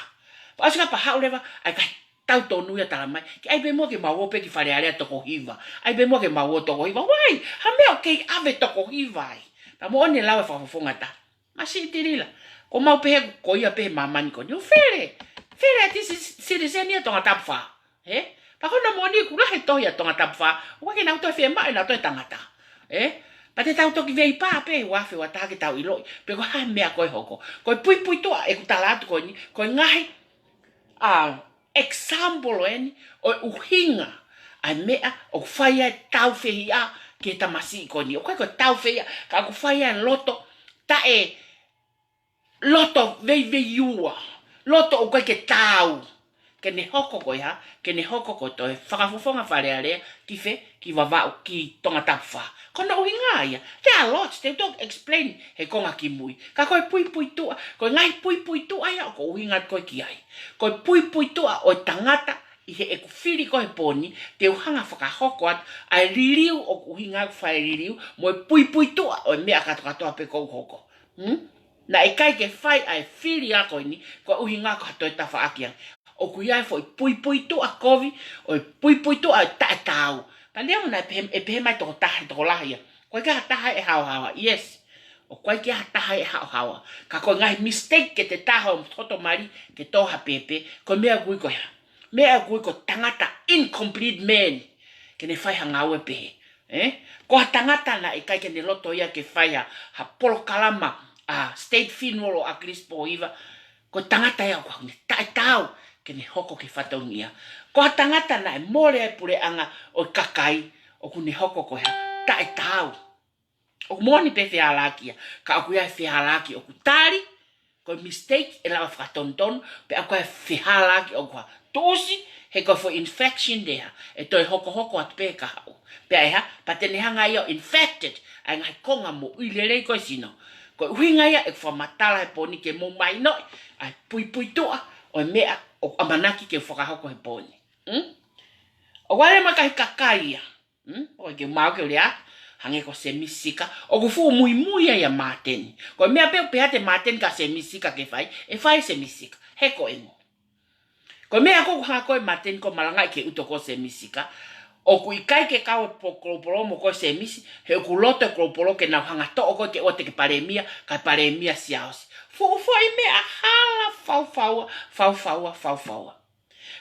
Pea ʻosi ka pea haʻu leva ʻa e kakai tautonu ia ʻo tala mai, ke ʻai pē muʻa ke mau ō pē ki Fale Alea toko hiva. ʻAi pē muʻa ke mau ō toko hiva. Why? Ha meʻa ʻoku kei ʻave toko hiva ai. Pea moʻoni e lau ʻa e fakafofonga ʻe taha. Masiʻi Telila. Ko mau pehē ko ia pē he māmani ko eni ʻoku fele. Fele ʻa e ti si-, citizen ia Tongatapu fā. He? Pea ko hono moʻoni ʻoku lahi e tohi ʻa Tongatapu fā, ʻoku ʻikai ke nau toe fiemaʻu ʻenau toe tangata. He? Pea te tau toki veipā pē he uafe ua taha ke tau ʻiloʻi pe ko e hā e meʻa ko ē ʻe hoko. Ko e puipuituʻa ʻeku tala atu ko eni, ko e ngaahi, ʻa, example ʻeni ʻo e ʻuhinga ʻa e meʻa ʻoku fai ai e tāufehiʻa ki he tamasiʻi ko eni. ʻOku ʻikai ko e tāufehiʻa, ka ʻoku fai ai e loto taʻe, loto veiveiua, loto ʻoku ʻikai ke taau. Ke ne hoko ko e hā, ke ne hoko ko e toe fakafofonga Fale Alea ki fē, ki Vavaʻu, ki Tongatapu fā. Ko hono ʻuhinga ia. There are lots, te u toki explain he konga kimui. Ka ko e puipuituʻa, ko e ngaahi puipuituʻa ia ʻoku ou ʻuhinga atu ko ē ki ai. Ko e puipuituʻa ʻo e tangata ʻi heʻeku fili ko ē he pō ni, te u hanga ʻo fakahoko atu ʻa e liliu ʻoku ou ʻuhinga ʻoku fai e liliu, mo e puipuituʻa ʻo e meʻa kātoa kātoa pē ʻoku hoko. Hmm? Naʻe ʻikai ke fai ʻa e fili ako eni, ko e ʻuhinga ko ha toe tafaʻaki ange. ʻOku ʻi ai e foʻi puipuituʻa kovi, ʻo e puipuituʻa ʻo e taʻetaau. Pea neongo naʻe pehē, ʻe pehē mai tokotaha, tokolahi ia, ʻoku ʻikai ke ʻi ai ha taha ʻe haohaoa. Yes. ʻOku ʻikai ke ʻi ai ha taha ʻe haohaoa. Ka ko e ngaahi mistake ke te tā ho hoto mali ke tō ha pēpē, ko e meʻa ʻoku ui ko e hā? Meʻa ʻoku ui ko e tangata incomplete man. Ke ne fai ha ngāue pehē. Ē? Ko ha tangata naʻe ʻikai ke ne loto ia ke fai ha, ha polokalama ʻa e state funeral ʻo ʻAkilisi Pōhiva. Ko e tangata ia ʻoku ne taʻetaau ke ne hoko ki he fatongia. Ko ha tangata naʻe mole ai e puleʻanga ʻo e kakai, ʻoku ne hoko ko e hā? Taʻetaau. ʻOku moʻoni pē e fehālaaki ia, ka ʻoku ʻi ai e fehālaaki ʻoku tali, ko e mistake ʻe lava fakatonutonu, pea ʻoku ʻi ai e fehālaaki ʻoku hā? Tuʻusi, he ko e foʻi infection ʻe hā? ʻE toe hokohoko atu pē he kahaʻu. Pea ʻe hā? Pea te ne hanga ia ʻo infected ʻa e ngaahi konga moʻui lelei ko ē ʻo e sino. Ko e ʻuhinga ia ʻeku fakamatala he pō ni ke mou mahinoʻi ʻa e puipuituʻa ʻo e meʻa ʻoku ʻamanaki ke u fakahoko he pō ni. Hmm? ʻOku ʻi ai e ngaahi kakai ia. Hmm? ʻOku ʻikai ke u maʻu ke u lea, hangē ko Sēmisi Sika. ʻOku fuʻu muimui ai ʻa Māteni. Ko e meʻa pē ʻoku pehē atu ʻe Māteni kia Sēmisi Sika ke fai, ʻe fai ʻe Sēmisi Sika. He ko e ngaahi. Ko e meʻa ko ē ʻoku hanga ko ē ʻe Māteni ʻo malangaʻi ke ʻuto ko ē ʻo Sēmisi Sika. ʻOku ʻikai ke kau e po-, kolopolo mo ko ē ʻo Sēmisi, he ʻoku loto e kolopolo ke nau hanga ʻo toʻo koe ke ʻoua te ke palēmia, kae palēmia Siaosi. Fuʻu foʻi meʻa hala faufaua, faufaua, faufaua.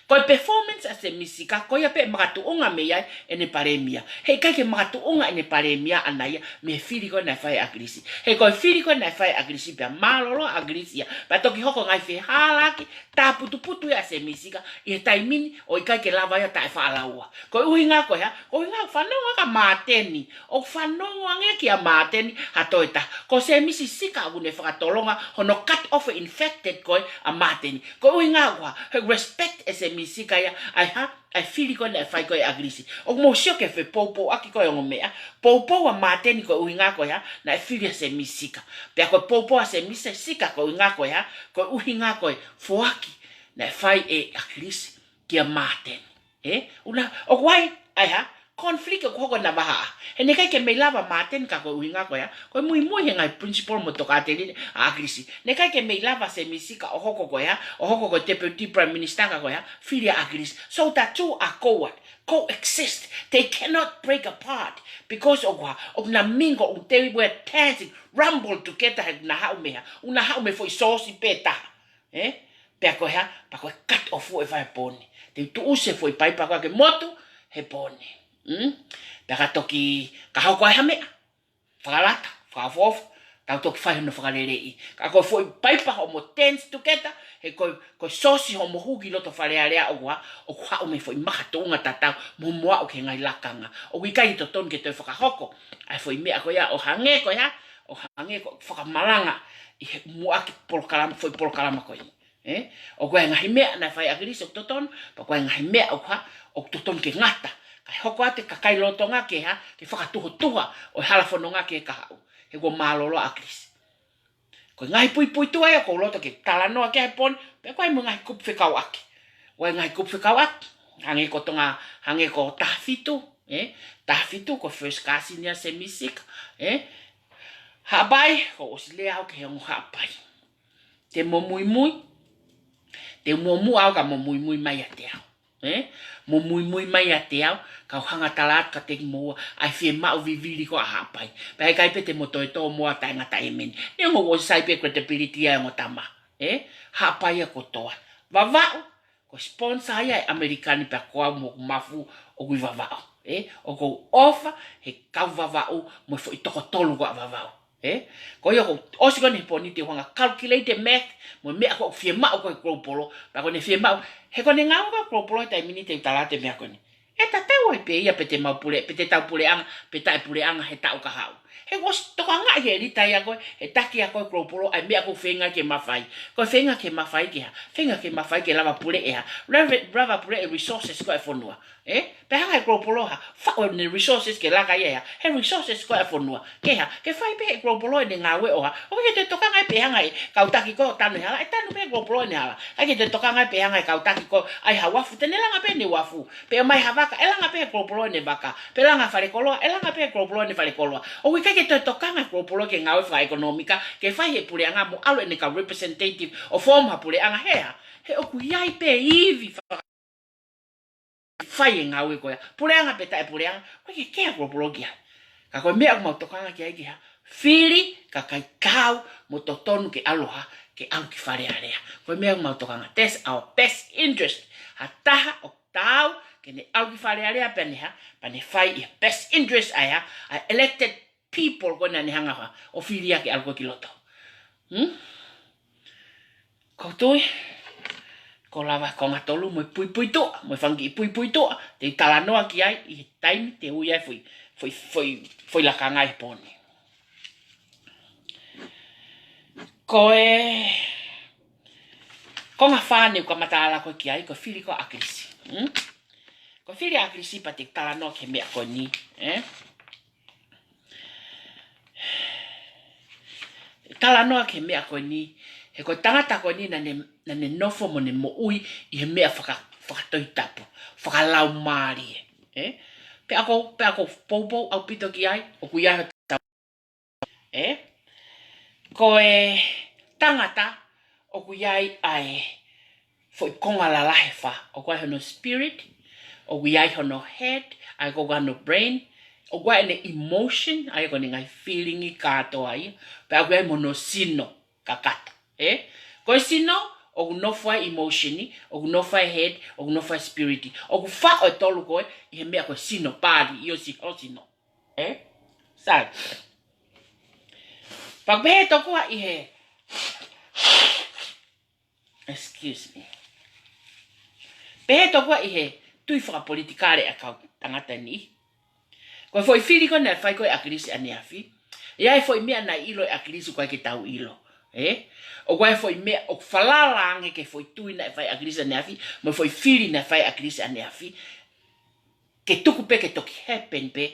Ko e performance ʻa Sēmisi Sika, ko ia pē makatuʻunga mei ai ʻene palēmia. He ʻikai ke makatuʻunga ʻene palēmia ʻana ia mei he fili ko ē naʻe fai ʻe ʻAkilisi. He ko e fili ko ē naʻe fai ʻe ʻAkilisi pea mālōlō ʻa ʻAkilisi ia. Pea toki hoko e ngaahi fehālaaki tāputuputu ia ʻa Sēmisi Sika ʻi he taimi ni ʻo ʻikai ke lava ia taʻe faʻalaua. Ko e ʻuhinga ko e hā? Ko e ʻuhinga fanongo ʻa Māteni. ʻOku fanongo ange kia Māteni ha toe taha. Ko Sēmisi Sika ʻoku ne fakatolonga hono cut off e infected ko ē ʻa Māteni. Ko e ʻuhinga ko e hā? He respect ʻe Sēmisi Sika ia ʻa e hā? ʻA e fili ko ē naʻe fai ko ē ʻe ʻAkilisi. ʻOku mou sio ki he fepoupouaki ko ē ongo meʻa. Poupou ʻa Māteni ko e ʻuhinga ko e hā? Naʻe fili ʻa Sēmisi Sika. Pea ko e poupou ʻa Sēmisi Sika ko e ʻuhinga ko e hā? Ko e ʻuhinga ko e foaki naʻe fai ʻe ʻAkilisi kia Māteni. ʻE? ʻUna, ʻoku ʻi ai, ʻa e hā? Conflict ʻoku hoko ʻi heʻena vahaʻa. He naʻe ʻikai ke mei lava Māteni ka ko e ʻuhinga ko e hā? Ko e muimui he ngaahi principle mo e tokāteline ʻa ʻAkilisi. Naʻe ʻikai ke mei lava Sēmisi Sika ʻo hoko ko e hā? ʻO hoko ko e Deputy Prime Minister ka ko e hā? Fili ʻa ʻAkilisi. So the two are co-, coexist. They cannot break apart. Because ʻoku hā? ʻOku na mingle, ʻoku they were dancing, rumble together he ʻoku na haʻu mei hā? ʻOku na haʻu mei he foʻi source pē taha. ʻE? Pea ko e hā? Pea ko e cut off ʻe fai he pō ni. Te u tuʻusi e foʻi paipa ko ē ke motu he pō ni. Mm? Pea ka toki, ka hoko ai ha meʻa. Fakalata, fakaʻofoʻofa, tau toki fai hono fakaleleiʻi. Ka ko e foʻi paipa hoʻomo dance together, he ko e, ko e source hoʻomo hū ki loto Fale Alea ʻoku hā? ʻOku haʻu mei he foʻi makatuʻunga tatau, mo mo aʻu ki he ngaahi lakanga. ʻOku ʻikai totonu ke toe fakahoko ʻa e foʻi meʻa ko ia ʻo hangē ko e hā? ʻO hangē ko e fakamalanga ʻi he muʻaki polokalama, foʻi polokalama ko ē. ʻE? ʻOku ʻi ai e ngaahi meʻa naʻe fai ʻe ʻAkilisi ʻoku totonu, pea ʻoku ʻi ai e ngaahi meʻa ʻoku hā? ʻOku totonu ke ngata. Kae hoko atu e kakai lolotonga ke hā? Ke fakatuhotuha ʻo e hala fononga ke ka haʻu. He kuo mālōlō ʻa ʻAkilisi. Ko e ngaahi puipuituʻa ia ʻoku ou loto ke talanoa ki ai he pō ni, pea ʻoku ʻi ai mo e ngaahi kupu fekauʻaki. ʻOku ʻi ai e ngaahi kupu fekauʻaki. Hangē ko Tonga, hangē ko Tahafitu, ʻe? Tahafitu ko e first cousin ia ʻa Sēmisi Sika, ʻe? Haʻapai, kuo u ʻosi lea au ki he ongo Haʻapai. Te mo muimui, te mo muimui au ka mo muimui mai ʻiate au. ʻE? Mo muimui mai ʻiate au, kau hanga tala atu kiate kimoua ʻa e fiemaʻu vivili ko ē ʻa Haʻapai. Pea ʻikai pē te mo toe tō mo ʻa taʻengata ʻi he meni. Neongo ʻoku sai pē credibility ʻa e ongo tama. ʻE? Haʻapai ia kotoa. Vavaʻu, ko e sponsor ia ʻe ʻAmelika ni pea ko au mo hoku mafu ʻoku ʻi Vavaʻu. ʻE? ʻOku ou ʻofa he kau Vavaʻu mo e foʻi toko tolu ko ē ʻa Vavaʻu. ʻE? Ko ia kuo ʻosi ko eni he pō ni te u hanga calculate e math, mo e meʻa ko ē ʻoku fiemaʻu ko ē he Global, pea ko ʻene fiemaʻu, he ko ʻene ngāue ko ē he Global he taimi ni te u tala atu e meʻa ko eni. ʻE tatau ai pē ia pe te mau pule, pe te tau puleʻanga, pe taʻe puleʻanga he taʻu ka haʻu. He kuo ʻosi tokangaʻi he ʻelita ia ko ē, he taki ia ko ē he Global, ʻa e meʻa ʻoku feinga ke ma fai. Ko e feinga ke ma fai ke hā? Feinga ke ma fai ke lava puleʻi ha. Lava, lava puleʻi e resources ko ē ʻa e fonua. ʻE? Pea hanga ʻe he Global ha, faʻu ʻene resources ke laka ia ia. He resources ko ē ʻa e fonua. Ke hā? Ke fai pē ʻe he Global ʻene ngāue ʻo hā? ʻOku ʻikai ke toe tokanga ia pe hanga ʻe he kau taki ko ē ʻo tanu e hala. ʻE tanu pē ʻe he Global ʻene hala. ʻIkai ke toe tokanga ia pe hanga ʻe he kau taki ko ē ʻai ha uafu, te ne langa pē ʻene uafu. Pe ʻomai ha vaka, ʻe langa pē ʻe he Global ʻene vaka. Pe langa falekoloa, ʻe langa pē ʻe he Global ʻene falekoloa. ʻOku ʻikai ke toe tokanga ʻe he Global ki he ngāue fakaʻekonōmika, ke fai ʻe he puleʻanga mo ʻalu ʻene kau representative ʻo form ha puleʻanga he hā? He ʻoku ʻi ai pē ivi faka- fai e ngāue ko ia. Puleʻanga pe taʻe puleʻanga, ʻoku ʻikai ke kea Global ki ai. Ka ko e meʻa ʻoku mau tokanga ki ai ke hā? Fili kakai kau mo totonu ke ʻalu hā? Ke ʻalu ki Fale Alea. Ko e meʻa ʻoku mau tokanga. That's our best interest. Ha taha ʻoku taau ke ne ʻalu ki Fale Alea pea ne hā? Pea ne fai ʻi he best interest ʻa e hā? ʻA e elected people ko ē naʻa ne hanga hā? ʻO fili ia ke ʻalu ko ē ki loto. Hmm? Ko e tui, ko e lava konga tolu mo e puipuituʻa, mo e fanga kiʻi puipuituʻa, te u talanoa ki ai ʻi he taimi te u ui ai e foʻi, foʻi, foʻi, foʻi lakanga ʻi he pō ni. Ko e konga fā ne u kamata ala ko ē ki ai, ko e fili ko ē ʻa ʻAkilisi. Hmm? Ko e fili ʻa ʻAkilisi pea te u talanoa ki he meʻa ko eni, ʻe? Talanoa ki he meʻa ko eni, he ko e tangata ko eni naʻa ne, naʻa ne nofo mo ne moʻui ʻi he meʻa faka-, fakatohitapu, fakalaumālie, ʻe? Pea ʻoku, pea ʻoku ou poupou ʻaupito ki ai, ʻoku ʻi ai ʻe? Ko e tangata ʻoku ʻi ai ʻa e foʻi konga lalahi ʻe fā. ʻOku ʻi ai hono spirit, ʻoku ʻi ai hono head, ʻa ia ko hono brain, ʻoku ʻi ai ʻene emotion, ʻa ia ko ʻene ngaahi feeling kātoa ia, pea ʻoku ʻi ai mo hono sino kakato. ʻE? Ko e sino, ʻoku nofo ai emotion, ʻoku nofo ai head, ʻoku nofo ai spirit. ʻOku faʻo e tolu ko ē ʻi he meʻa ko e sino, body, ʻio, si-, ʻo sino. Ē? Sai. Pea pehē tokua ʻi he, excuse me. Pehē tokua ʻi he tui fakapolitikale ʻa e kau tangata ni. Ko e foʻi fili ko ē naʻe fai ko ē ʻe ʻAkilisi ʻaneafi, ʻi ai e foʻi meʻa naʻe ʻilo ʻe ʻAkilisi ʻoku ʻikai ke tau ʻilo. Ē? ʻOku ʻi ai e foʻi meʻa ʻoku falala ange ki he foʻi tui naʻe fai ʻe ʻAkilisi ʻaneafi, mo e foʻi fili naʻe fai ʻe ʻAkilisi ʻaneafi. Ke tuku pē ke toki happen pē,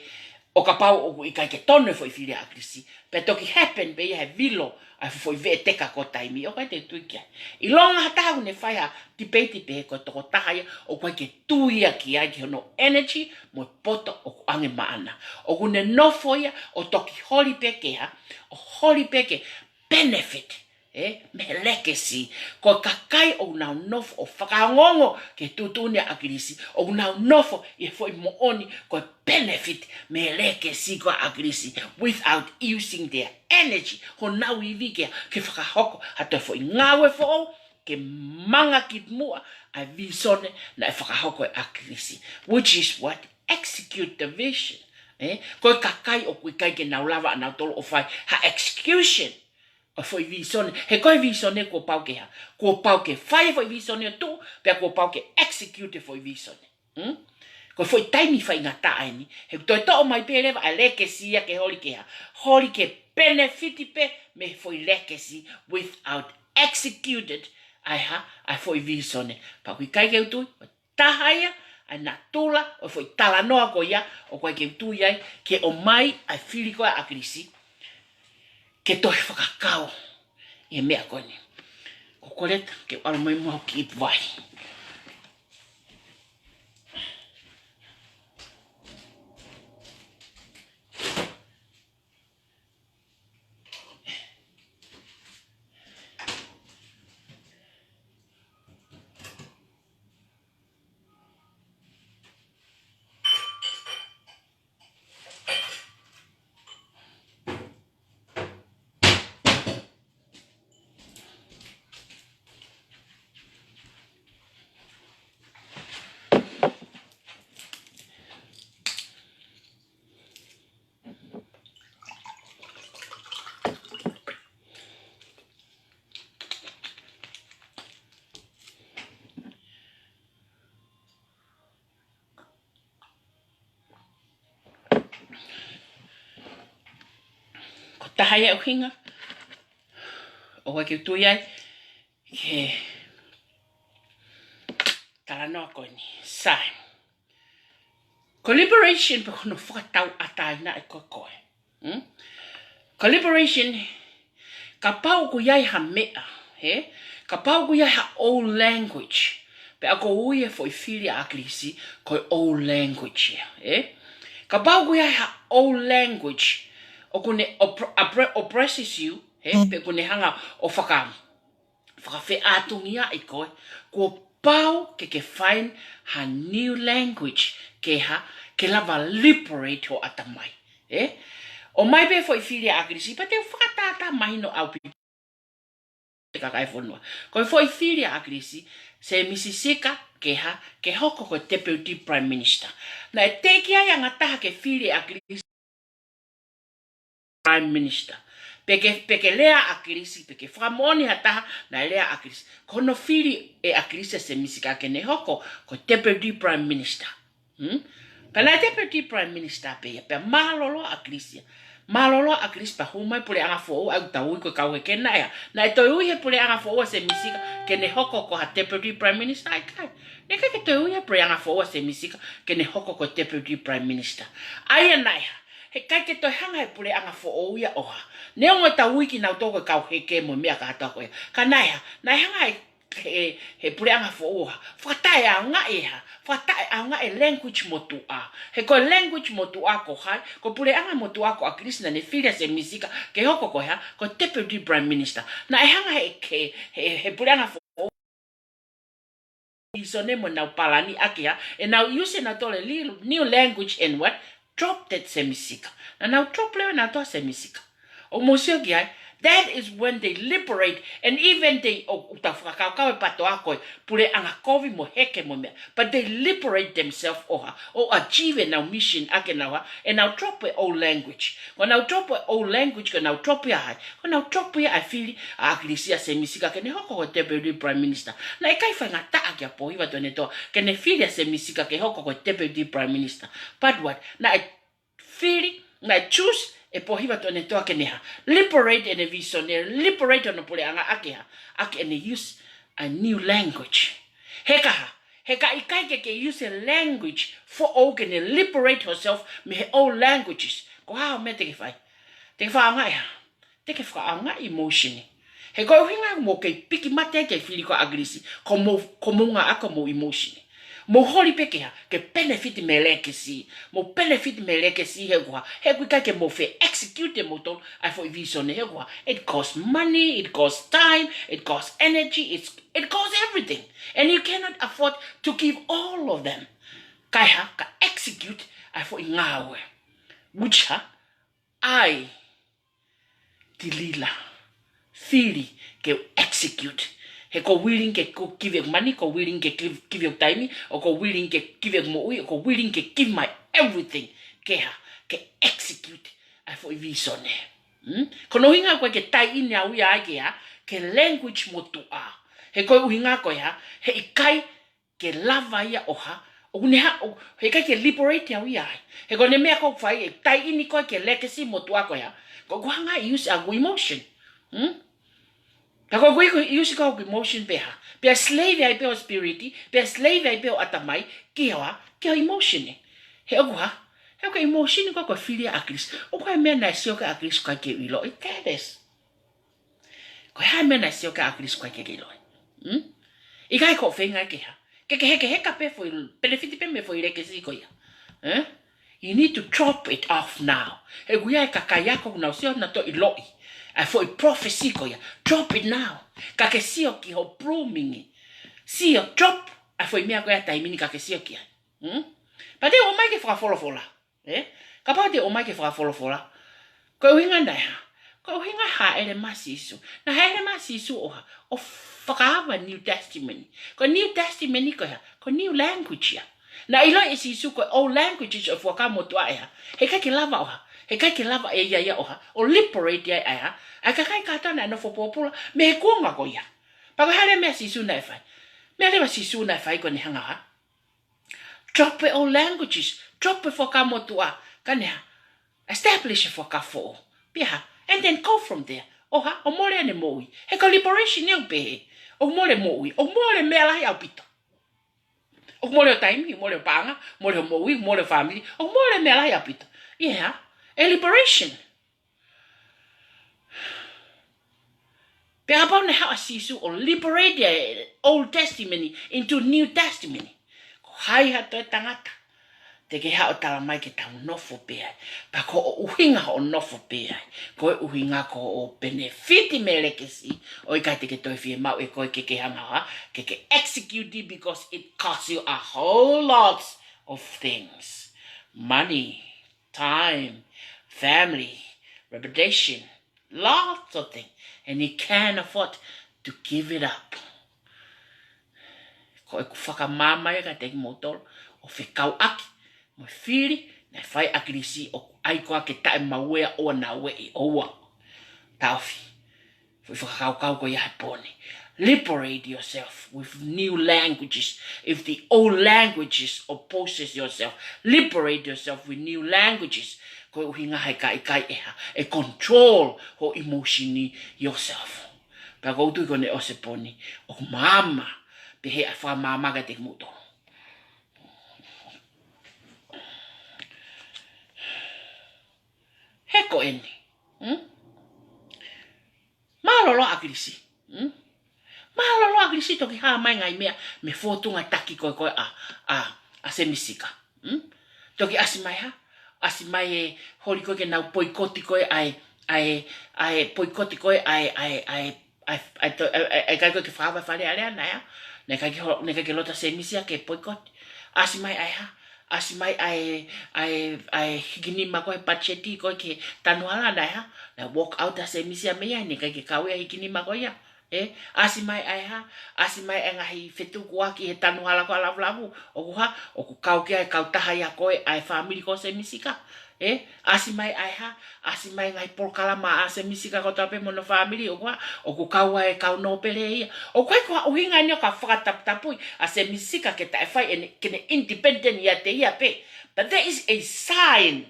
ʻo kapau ʻoku ʻikai ke tonu e foʻi fili ʻa ʻAkilisi, pea toki happen pē ia he vilo ʻa e foʻi veʻeteka ko e taimi, ʻoku ʻikai te u tui ki ai. ʻIlonga ha taha ʻoku ne fai ha debate pehē, ko e tokotaha ia ʻoku ʻikai ke tui ia ki ai, ki hono energy mo e poto ʻoku ʻoange maʻana. ʻOku ne nofo ia ʻo toki holi pē ke hā, ʻo holi pē ke benefit, ē, mei he legacy. Ko e kakai ʻoku nau nofo ʻo fakaongoongo ki he tuʻutuʻuni ʻa ʻAkilisi, ʻoku nau nofo ʻi he foʻi moʻoni ko e benefit mei he legacy ko ē ʻa ʻAkilisi, without using their energy, honau ivi ke, ke fakahoko ha toe foʻi ngāue foʻou, ke manga ki muʻa ʻa e vīsone naʻe fakahoko ʻe ʻAkilisi, which is what? Execute the vision. Ē? Ko e kakai ʻoku ʻikai ke nau lava ʻa nautolu ʻo fai ha execution ʻo e foʻi vīsone. He ko e vīsone kuo pau ke hā, kuo pau ke fai e foʻi vīsone ʻo tuʻu, pea kuo pau ke execute e foʻi vīsone. Hmm? Ko e foʻi taimi faingataʻa eni, he toe toʻo mai pē leva ʻa e legacy ia ke holi ke hā, holi ke benefit pē mei he foʻi legacy without executed ʻa e hā, ʻa e foʻi vīsone. Pea ʻoku ʻikai ke u tui, taha ia ʻa e natula ʻo e foʻi talanoa ko ia, ʻoku ʻikai ke u tui ai ke ʻomai ʻa e fili ko ē ʻa ʻAkilisi ke toe fakakau ʻi he meʻa ko eni. Ko Koleta, ke u ʻalu mai mo hoku kiʻi vai. Ko e taha ia e ʻuhinga ʻoku ʻikai ke u tui ai ki he talanoa ko eni. Sai. Ko e liberation pē ko hono fakatauʻatāinaʻi ko ē ko ē. Hmm? Ko e liberation, kapau ʻoku ʻi ai ha meʻa, hē? Kapau ʻoku ʻi ai ha old language, pea ʻoku ui e foʻi fili ʻa ʻAkilisi ko e old language ia, hē? Kapau ʻoku ʻi ai ha old language ʻoku ne oppre-, oppre-, oppresses you, hē? Pe ʻoku ne hanga ʻo faka-, fakafeʻātungiaʻi koe, kuo pau ke ke find ha new language ke hā, ke lava liberate ho ʻatamai. Ē? ʻOmai pē foʻi fili ʻa ʻAkilisi, pea te u fakatātā mahino ʻaupito ki he kakai e fonua. Ko e foʻi fili ʻa ʻAkilisi, Semisi Sika ke hā, ke hoko ko e Deputy Prime Minister. Naʻe teʻeki ai ʻa e ngataha ke fili ʻa ʻAkilisi Prime Minister. Pe ke, pe ke lea ʻa ʻAkilisi, pe ke fakamoʻoni ha taha naʻe lea ʻa ʻAkilisi. Ko hono fili ʻe ʻAkilisi ʻa Semisi Sika ke ne hoko ko e Deputy Prime Minister. Hmm? Pea naʻe Deputy Prime Minister pē ia, pea mālōlō ʻa ʻAkilisi ia. Mālōlō ʻa ʻAkilisi pea hū mai e puleʻanga foʻou, ʻa ia ʻoku tau ui ko e kau heke na ia. Naʻe toe ui he puleʻanga foʻou ʻa Semisi Sika ke ne hoko ko ha Deputy Prime Minister, ʻikai. Naʻe ʻikai ke toe ui he puleʻanga foʻou ʻa Semisi Sika ke ne hoko ko e Deputy Prime Minister. ʻA ia naʻe hā, heʻikai ke toe hanga he puleʻanga foʻou ia ʻo hā. Neongo ʻetau ui kinautolu ko e kau heke mo e meʻa kātoa ko ia. Ka naʻe hā, naʻe hanga he, he, he puleʻanga foʻou ʻo hā, fakataʻeʻaongaʻi e hā, fakataʻeʻaongaʻi e language motuʻa. He ko e language motuʻa ko hai, ko e puleʻanga motuʻa ko ʻAkilisi naʻa ne fili ʻa Semisi Sika ke hoko ko e hā, ko e Deputy Prime Minister. Naʻe hanga he, he, he, he puleʻanga foʻou ʻi Sone mo ʻenau palani ʻaki hā, ʻenau use ʻenautolu e li-, new language and what? Drop that Semisi Sika. Naʻa nau drop leva ʻenautolu ʻa Semisi Sika. ʻOku mou sio ki ai, That is when they liberate, and even they, ʻo, ʻoku tau fakakaukau e PATOA ko e puleʻanga kovi mo heke mo e meʻa. But they liberate themselves ʻo hā, ʻo achieve ʻenau mission ʻaki ʻenau hā, ʻenau drop e old language. Ko ʻenau drop e old language, ko ʻenau drop ia ʻa hai? Ko ʻenau drop ia ʻa e fili ʻa ʻAkilisi ʻa Semisi ka ke ne hoko ko e Deputy Prime Minister. Naʻe ʻikai faingataʻa kia Pōhiva Tuʻiʻonetoa ke ne fili ʻa Semisi ka ke hoko ko e Deputy Prime Minister. But what? Naʻe fili, naʻe choose ʻe Pōhiva Tuʻiʻonetoa ke ne hā, liberate ʻene vision, ʻene liberate hono puleʻanga ʻaki hā, ʻaki ʻene use a new language. He ka hā, he ka ʻikai ke ke use a language foʻou ke ne liberate herself mei he old languages, ko e hā e meʻa te ke fai? Te ke fakaʻaongaʻi hā? Te ke fakaʻaongaʻi emotion. He ko e ʻuhinga ia ʻoku mou kei piki mate ai ki he fili ko ʻAkilisi, ko mou, ko mou ngā ako mou emotion. Mou holi pē ke hā, ke benefit mei he legacy. Mou benefit mei he legacy he ʻoku hā, he ʻoku ʻikai ke mou fie execute ʻe moutolu ʻa e foʻi vision he ʻoku hā, it costs money, it costs time, it costs energy, it's, it costs everything. And you cannot afford to give all of them. Kae hā, ka execute ʻa e foʻi ngāue. Which hā, ʻai Tilila, fili ke execute. He ʻoku willing ke ʻoku give ʻeku money, ʻoku willing ke give, give ʻeku taimi, ʻoku willing ke give ʻeku moʻui, ʻoku willing ke give my everything. Ke hā, ke execute ʻa e foʻi vision. Hmm? Ko hono ʻuhinga ko e ke tie in au ia ai ke hā, ke language motuʻa. He ko e ʻuhinga ko e hā, he ʻikai ke lava ia ʻo hā, ʻoku ne hā, ʻo, he ʻikai ke liberate au ia ai. He ko ʻene meʻa ʻoku fai, ʻe tie in koe ki he legacy motuʻa ko e hā, ko ʻeku hanga ʻo use ʻeku emotion. Hmm? Ka ko ʻeku use ko ʻeku emotion pē hā, pea slave ai pē hoʻo spirit, pea slave ai pē hoʻo ʻatamai, ki hoʻo hā, ki hoʻo emotion. He ʻoku hā, he ko e emotion ko e, ko e fili ʻa ʻAkilisi. ʻOku ʻi ai e meʻa naʻe sio ki ai ʻa ʻAkilisi ʻoku ʻikai ke u ʻiloʻi, that is. Ko e hā e meʻa naʻe sio ki ai ʻa ʻAkilisi ʻoku ʻikai ke ke ʻiloʻi? Hmm? ʻIkai ko e feinga ke hā, ke ke hekeheka pē foʻi, benefit pē mei he foʻi legacy ko ia. Eh? You need to drop it off now. He ʻoku ʻi ai e kakai ako ʻoku nau sio nautolu ʻiloʻi ʻa e foʻi prophecy ko ia. Drop it now. Ka ke sio ki hoʻo blooming. Sio, drop ʻa e foʻi meʻa ko ia he taimi ni ka ke sio ki ai. Hmm? Pea te u ʻomai ke fakafolofola. Eh? Kapau te u ʻomai ke fakafolofola, ko e ʻuhinga naʻe hā, ko e ʻuhinga hāʻele mai ʻa Sīsū. Naʻe hāʻele mai ʻa Sīsū ʻo hā, ʻo fakaava New Testament. Ko e New Testament ko e hā, ko e new language ia. Naʻe ʻiloʻi ʻe Sīsū ko e old languages ʻo e Fuakava Motuʻa ʻe hā, he ʻikai ke lava ʻo hā, he ʻikai ke lava ʻe ia ia ʻo hā, ʻo liberate ai ʻa e hā, ʻa e kakai kātoa naʻe nofo pōpula mei he kuonga ko ia. Pea ko e hā leva e meʻa ʻa Sīsū naʻe fai? Meʻa leva ʻa Sīsū naʻe fai ko ʻene hanga ʻo hā, drop e old languages, drop e Fuakava Motuʻa, ka ne hā, establish e fuakava foʻou. Pea hā, and then go from there. ʻO hā, ʻo mole ʻene moʻui. He ko e liberation ia ʻoku pehē. ʻOku mole moʻui, ʻoku mole meʻa lahi ʻaupito. ʻOku mole hoʻo taimi, ʻoku mole hoʻo paʻanga, mole hoʻo moʻui, mole hoʻo family, ʻoku mole meʻa lahi ʻaupito. ʻI he hā, e liberation. Pea kapau naʻe haʻu ʻa Sīsū ʻo liberate e Old Testament into New Testament, ko hai ha toe tangata te ke haʻu ʻo tala mai ke tau nofo pē ai? Pea ko hoʻo ʻuhinga hoʻo nofo pē ai, ko e ʻuhinga ko hoʻo benefit mei he legacy, ʻo ʻikai te ke toe fiemaʻu ʻe koe ke ke hanga ʻo hā, ke ke execute it because it costs you a whole lot of things. Money, time, family, reputation, lots of things, and he can't afford to give it up. Ko ʻeku fakamaama ia kiate kimoutolu, ʻo fekauʻaki mo e fili naʻe fai ʻe ʻAkilisi, ʻoku ʻai koā ke taʻe maueʻi ʻo ʻoua naʻa ueʻi, ʻoua. Taʻofi. Foʻi fakakaukau ko ia he pō ni. Liberate yourself with new languages. If the old languages opposes yourself, liberate yourself with new languages. Ko e ʻuhinga he ʻikai ke ʻi ai ha, e control hoʻo emotion yourself. Pea ʻoku ou tui ko ʻene ʻosi e pō ni, ʻoku maama, pehē ʻa e fakamaama kiate kimoutolu. He ko eni. Hmm? Mālōlō ʻa ʻAkilisi. Hmm? Mālōlō ʻa ʻAkilisi toki hā mai ngaahi meʻa mei he fōtunga taki ko ē ko ē ʻa, ʻa, ʻa Semisi ka. Hmm? Toki ʻasi mai hā? ʻAsi mai e holi ko ē ke nau poikoti ko ē ʻa e, ʻa e, ʻa e poikoti ko ē ʻa e, ʻa e, ʻa e, ʻa e, ʻa e, to-, ʻa e, ʻa e, ʻikai ko ē ke fakaava e Fale Alea naʻe hā? Naʻe ʻikai ke ho-, naʻe ʻikai ke loto ʻa Semisi ia ke poikoti. ʻAsi mai ʻa e hā? ʻasi mai ʻa e, ʻa e, ʻa e hiki nima ko ē he patiseti ko ē ki he tanu hala, naʻe hā? Naʻe walk out ʻa Semisi ia mei ai, naʻe ʻikai ke kau ia he hiki nima ko ia. Ē, ʻasi mai ʻa e hā? ʻAsi mai ʻa e ngaahi fetukuaki he tanu hala ko ē ʻa Lavulavu. ʻOku hā? ʻOku kau ki ai e kautaha ia ko ē ʻa e fāmili ko Semisi ka. Ē, ʻasi mai ʻa e hā? ʻAsi mai e ngaahi polokalama ʻa Semisi ka kotoa pē mo hono fāmili, ʻoku hā? ʻOku kau ai e kau nōpele ia. ʻOku ʻikai ko ha ʻuhinga eni ia ke fakataputapui ʻa Semisi ka ke taʻe fai ʻene, ke ne independent ʻiate ia pē. But there is a sign.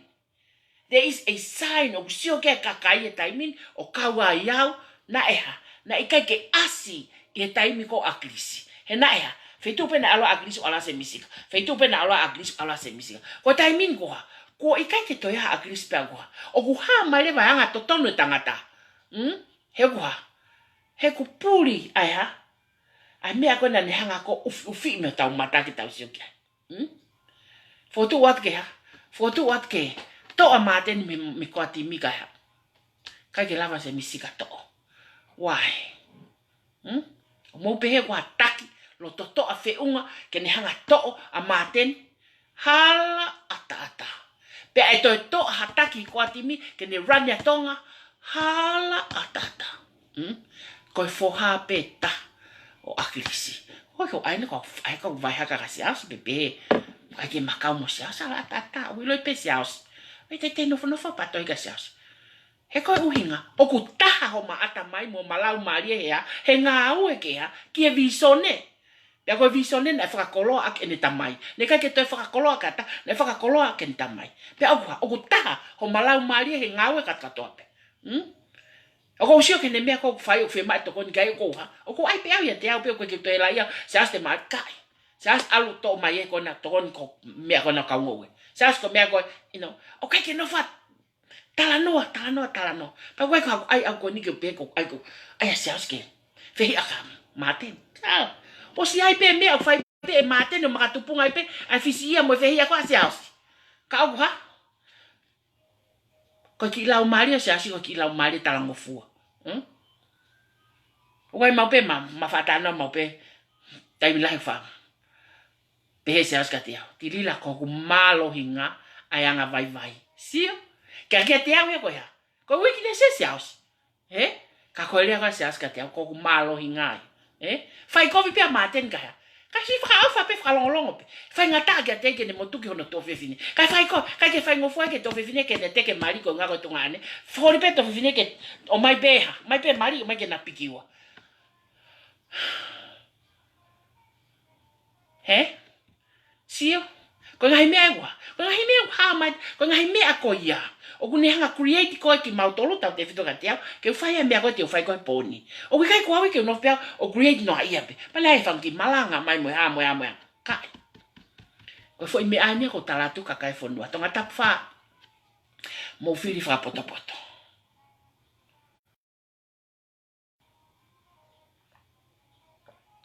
There is a sign ʻoku sio ki ai e kakai he taimi ni ʻo kau ai au, naʻe hā? Naʻe ʻikai ke ʻasi ʻi he taimi ko ē ʻa ʻAkilisi. He naʻe hā? Feituʻu pē naʻe ʻalu ai ʻa ʻAkilisi ʻo ʻalu ʻa Semisi ka. Feituʻu pē naʻe ʻalu ai ʻa ʻAkilisi ʻo ʻalu ʻa Semisi ka. Ko e taimi ni ko ē hā? Kuo ʻikai ke toe hā ʻa ʻAkilisi pea ko ē hā? ʻOku hā mai leva e anga totonu e tangata. Hmm? He ʻoku hā? He ʻoku puli ʻa e hā? ʻA e meʻa ko ē naʻa ne hanga ko ē ʻufiʻufi mei hotau mata ke tau sio ki ai. Hmm? Fokotuʻu atu ke hā? Fokotuʻu atu ke toʻo ʻa Māteni mei, mei Koatimi ka hā? ʻIkai ke lava Semisi ka toʻo. Why? Hmm? ʻOku mou pehē ʻoku ʻi ai ha taki loto-toʻa feʻunga ke ne hanga toʻo ʻa Māteni? Hala ʻataʻatā. Pea ʻe toe toʻo ha taki Koatimi ke ne run ʻa Tonga? Hala ʻataʻatā. Hmm? Ko e foha pē taha ʻo ʻAkilisi. Ko e ko ai ne ko ai ko vai haka ka Siaosi pē pē. Ai ke makau mo Siaosi hala ʻataʻatā. ʻOku ʻiloʻi pē Siaosi. Ai te te nofonofo pato i ka Siaosi. He ko e ʻuhinga, ʻoku taha homa ʻatamai mo homa laumālie he hā? He ngāue ke hā? Ki he vīsone. Pea ko e vīsone naʻe fakakoloa ʻaki ʻene tamai. Naʻe ʻikai ke toe fakakoloa ʻaki ʻa e ʻatā, naʻe fakakoloa ʻaki ʻene tamai. Pea ʻoku hā? ʻOku taha homa laumālie he ngāue kātoa pē. Hmm? ʻOku ou sio ki heʻene meʻa ko ē ʻoku fai, ʻoku fiemaʻu e tokoni ki ai, ʻoku ou hā? ʻOku ou ʻai pē au ʻiate au pē, ʻoku ʻikai ke toe ʻi ai au, Siaosi te ma kai. Siaosi ʻalu toʻo mai e ko ena tokoni ko e meʻa ko ena kau ngoue. Siaosi ko e meʻa ko ē, you know, ʻoku ʻikai ke nofo atu. Talanoa, talanoa, talanoa. Pea ko e ka ai au ko eni ke pē ko ai ko ai ʻa Siaosi ke fehiʻa kia Māteni. Ka. ʻOsi ʻi ai pē meʻa ʻoku fai pē ʻe Māteni ʻo makatupunga ai pē ʻa e fisi ia mo e fehiʻa ko ē ʻa Siaosi. Ka ʻoku hā? Ko e kiʻi laumālie ʻa Siaosi, ko e kiʻi laumālie talangofua. Hmm? ʻOku ʻi ai maʻu pē ma, ma faʻa talanoa maʻu pē taimi lahi fa. Pehē ʻe Siaosi kiate au, Tilila, ko hoku mālohinga ʻa e anga vaivai. Sio? Ka kiate au ia ko e hā? Ko e weakness ʻa Siaosi. Ē? Ka ko e lea ko ē ʻa Siaosi kiate au, ko hoku mālohinga ia. Ē? Fai kovi pē ʻa Māteni ka hā? Ka siʻi fakaʻauha pē, fakalongolongo pē. Faingataʻa kiate ia ke ne motuki hono tuofefine. Ka fai ko, ʻikai ke faingofua ki he tuofefine ke ne teke mali ko e ngako e tuongaʻane. Holi pē tuofefine ke ʻomai pē hā? ʻOmai pē mali, ʻomai ke na pikiua. Hē? Sio? Ko e ngaahi meʻa ʻe ua. Ko e ngaahi meʻa ʻoku hā mai, ko e ngaahi meʻa ko ia ʻoku ne hanga create ko ē kimautolu tautefito kiate au, ke u fai ʻa e meʻa ko ē te u fai ko ē he pō ni. ʻOku ʻikai ko au ia ke u nofo pē au ʻo create noaʻia pē. Pea lea e fanga kiʻi malanga mai mo e hā, mo e hā, mo e hā. Kae. Ko e foʻi meʻa eni ʻoku ou tala atu kakai e fonua. Tongatapu fā. Mou fili fakapotopoto.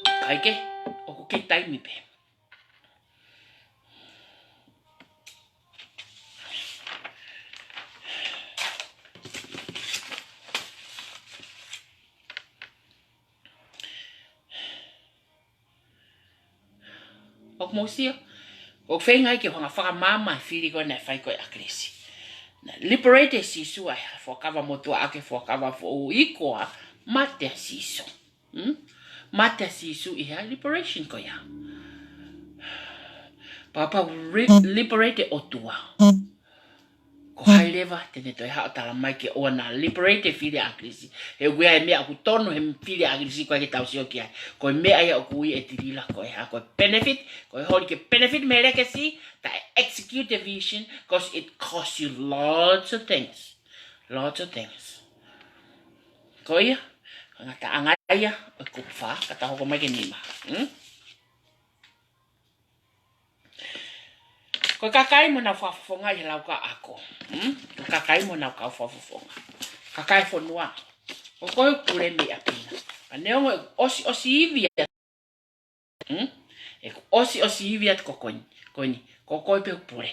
Kae kehe, ʻoku kei taimi pē. ʻOku mou sio, ʻoku feinga ai ke u hanga fakamaama e fili ko ē naʻe fai ko ē ʻe ʻAkilisi. Naʻe liberate ʻe Sīsū ʻa e fuakava motuʻa ʻaki e fuakava foʻou, ʻi he ko e mate ʻa Sīsū. Hmm? Mate ʻa Sīsū ʻi he liberation ko ia. Papa re-, liberate ʻOtua. Ko hai leva te ne toe haʻu ʻo tala mai ke ʻoua naʻa liberate e fili ʻa ʻAkilisi? He ʻoku ʻi ai e meʻa ʻoku tonu he fili ʻa ʻAkilisi ʻoku ʻikai ke tau sio ki ai. Ko e meʻa ia ʻoku ui ʻe Tilila ko e hā? Ko e benefit, ko e holi ke benefit mei he legacy, taʻe execute the vision, 'cause it costs you lots of things. Lots of things. Ko ia, ko e ngataʻanga ia ʻo e kupu fā, ka tau hoko mai ki he nima. Hmm? Ko e kakai mo ʻenau fakafofonga ʻi he lau ka ako. Hmm? Ko e kakai mo ʻenau kau fakafofonga. Kakai e fonua. Ko koe ʻoku pule mei ʻapi na. Ka neongo ʻoku ʻosiʻosi ivi atu. Hmm? ʻOku ʻosiʻosi ivi atu ko koe ni. Ko eni. Ko koe pē ʻoku pule.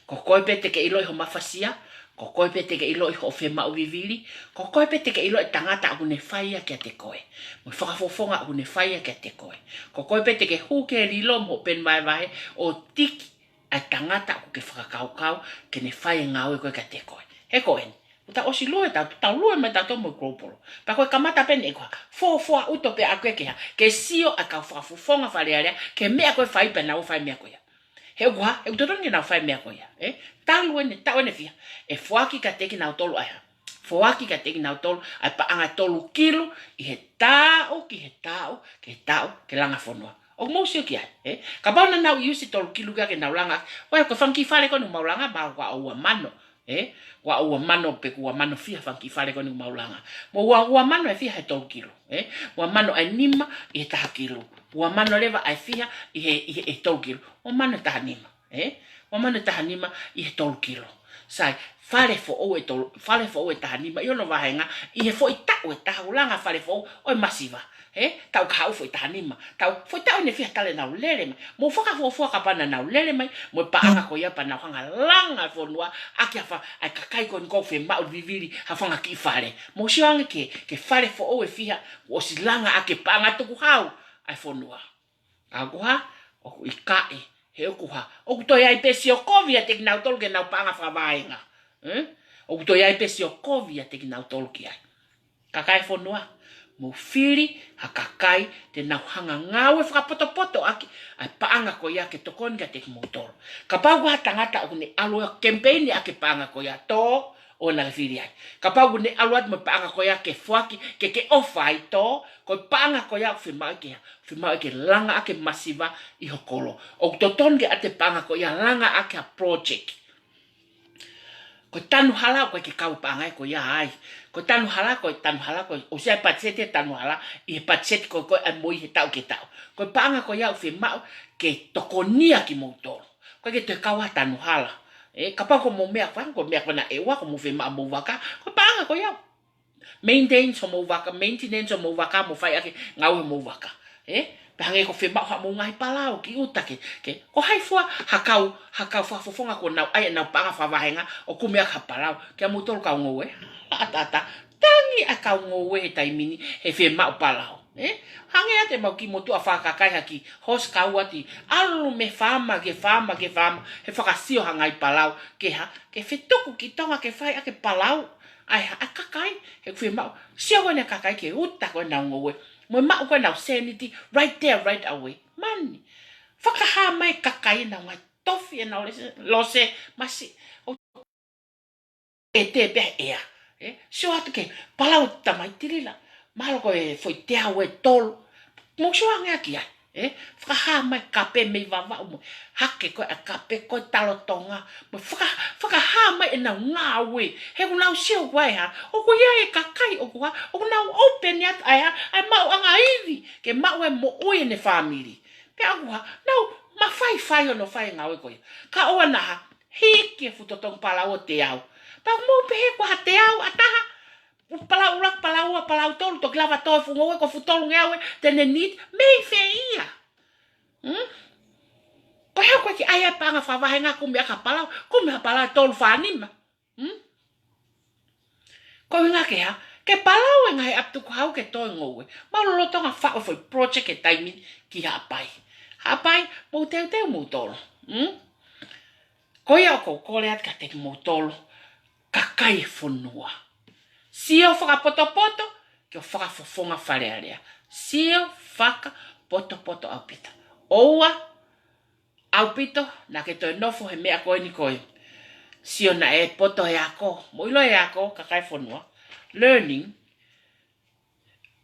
Ko koe pē te ke ʻiloʻi ho mafasia. Ko koe pē te ke ʻiloʻi hoʻo fiemaʻu vivili. Ko koe pē te ke ʻiloʻi e tangata ʻoku ne fai ia kiate koe. Mo e fakafofonga ʻoku ne fai ia kiate koe. Ko koe pē te ke hū ki he lilo mo hoʻo peni vahevahe ʻo tiki ʻa e tangata ʻoku ke fakakaukau ke ne fai e ngāue ko ē kiate koe. He ko eni, ʻoku tau ʻosi lue, tau, tau lue mai tautolu mo e global. Pea ko e kamata pē eni ʻe koe, fofoa ʻuto pē ʻa koe ke hā, ke sio ʻa e kau fakafofonga Fale Alea ki he meʻa ko ē ʻe fai pea nau fai e meʻa ko ia. He ʻoku hā, he ʻoku totonu ke nau fai e meʻa ko ia, ē? Talu eni, taʻu eni ʻe fiha, ʻe foaki kiate kinautolu ʻa e hā, foaki kiate kinautolu ʻa e paʻanga ʻe tolu kilu ʻi he taʻu, ki he taʻu, ki he taʻu, ke langa fonua. ʻOku mou sio ki ai, ē? Kapau naʻa nau ʻi ʻusi tolu kilu kia ke nau langa, ʻoku ʻi ai ko e fanga kiʻi fale ko eni ʻoku mau langa, mau ua ua mano, ē? Ua ua mano pe ko e ua mano fiha fanga kiʻi fale ko eni ʻoku mau langa. Mo ua ua mano ʻe fiha he tolu kilu, ē? Ua mano ʻe nima ʻi he taha kilu. Ua mano leva ʻe fiha ʻi he, ʻi he, ʻi he tolu kilu. Ua mano ʻe taha nima, ē? Ua mano ʻe taha nima ʻi he tolu kilu. Sai, fale foʻou ʻe tolu, fale foʻou ʻe taha nima ʻi hono vāhenga, ʻi he foʻi taʻu ʻe taha ʻoku langa fale foʻou ʻo e masiva. Ē? Taʻu kahaʻu foʻi taha nima. Taʻu, foʻi taʻu eni ʻe fiha talu ʻenau lele mai. Mou fakafuofua kapau naʻa nau lele mai mo e paʻanga ko ia pea nau hanga langa e fonua ʻaki ha fa-, ʻa e kakai ko eni ʻoku fiemaʻu vivili ha fanga kiʻi fale. Mou sio ange ki he, ki he fale foʻou ʻe fiha kuo ʻosi langa ʻaki e paʻanga tukuhau ʻa e fonua. Ka ʻoku hā, ʻoku ʻikai, he ʻoku hā, ʻoku toe ʻi ai pē sio kovi ʻiate kinautolu ki heʻenau paʻanga fakavāhenga. Ē? ʻOku toe ʻi ai pē sio kovi ʻiate kinautolu ki ai. Kakai e fonua, mou fili ha kakai te nau hanga ngāue fakapotopoto ʻaki ʻa e paʻanga ko ia ke tokoni kiate kimoutolu. Kapau ko ha tangata ʻoku ne ʻalu ʻo kemipeini ʻaki e paʻanga ko ia, tō, ʻoua naʻa ke fili ai. Kapau ʻoku ne ʻalu atu mo e paʻanga ko ia ke foaki, ke ke ʻofa ai, tō, ko e paʻanga ko ia ʻoku fiemaʻu ke hā, fiemaʻu ke langa ʻaki e masiva ʻi ho kolo. ʻOku totonu ke ʻoatu e paʻanga ko ia langa ʻaki ha project. Ko e tanu hala ʻoku ʻikai ke kau e paʻanga ko ia ai. Ko e tanu hala, ko e tanu hala, ko e ʻosi ʻi ai e patiseti e tanu hala ʻi he patiseti ko ē ʻa e MOI he taʻu ki he taʻu. Ko e paʻanga ko ia ʻoku fiemaʻu ke tokonia kimoutolu. ʻOku ʻikai ke toe kau ha tanu hala. Ē, kapau ko hoʻomou meʻa fanga, ko e meʻa ko ena ʻe ua, ko hoʻomou fiemaʻu homou vaka, ko e paʻanga ko ia. Maintain homou vaka, maintenance homou vaka, mo fai ʻaki e ngāue homou vaka. Ē? Pea hangē ko e fiemaʻu haʻamou ngaahi palau ki ʻuta ke, ke, ko hai fua ha kau, ha kau fakafofonga kuo nau ʻai ʻenau paʻanga fakavāhenga ʻo kumi ʻaki ha palau kiate kimoutolu kau ngoue. Laʻataʻata, tangi ʻa e kau ngoue he taimi ni he fiemaʻu palau. Ē? Hangē atu ʻemau kiʻi motuʻa fakakakai ha kiʻi hoosi kau atu ʻi ʻalu mei he faama ki he faama ki he faama he fakasio ha ngaahi palau ke hā, ke fetuku ki Tonga ke fai ʻaki e palau. ʻA e hā, ʻa e kakai, he ʻoku fiemaʻu, sio ko ena e kakai ke ʻuta ko ē ʻenau ngoue. Mo e maʻu ko ē ʻenau sēniti, right there, right away. Mani. Fakahā mai e kakai ʻenau ngaahi tofi ʻenau lose, lose, masi, ʻo e te pea ea. Ē, sio atu ki he palau ʻa e tamaiti Lila. Mahalo ko e foʻi teau ʻe tolu. Mou sio ange ʻaki ai. Ē, fakahā mai e kape mei Vavaʻu mo e hake ko ē ʻa e kape ko ē Talotonga. Mo e faka-, fakahā mai ʻenau ngāue. He ʻoku nau sio ko ē hā, ʻoku ʻi ai e kakai ʻoku hā, ʻoku nau open atu ai hā, ʻa e maʻuʻanga ivi ke maʻu e moʻui ʻene fāmili. Pea ʻoku hā, nau mafai fai hono fai e ngāue ko ia. Kae ʻoua naʻa hā, hiki e fuʻu totongi palau ʻo teau. Pea mou pehē ko ha teau ʻa taha, palau ʻuluaki, palau ua, palau tolu, toki lava tō e fuʻu ngoue ko e fuʻu tolungeau ē te ne need, mei fē ia? Hmm? Ko e hā ʻoku ʻikai ke ʻai ʻa e paʻanga fakavāhenga kumi ʻaki ha palau, kumi ha palau ʻe tolu fā nima? Hmm? Ko e ʻuhinga ke hā, ke palau e ngaahi ʻapi tukuhau ke tō e ngoue. Mau lolotonga faʻu e foʻi project he taimi ni ki Haʻapai. Haʻapai, mou teuteu moutolu. Hmm? Ko ia ʻoku ou kole atu kiate kimoutolu, kakai e fonua. Sio fakapotopoto ki ho fakafofonga Fale Alea. Sio fakapotopoto ʻaupito. ʻOua ʻaupito naʻa ke toe nofo he meʻa ko eni ko e sio naʻe poto he ako. Mou ʻilo e ako, kakai e fonua. Learning,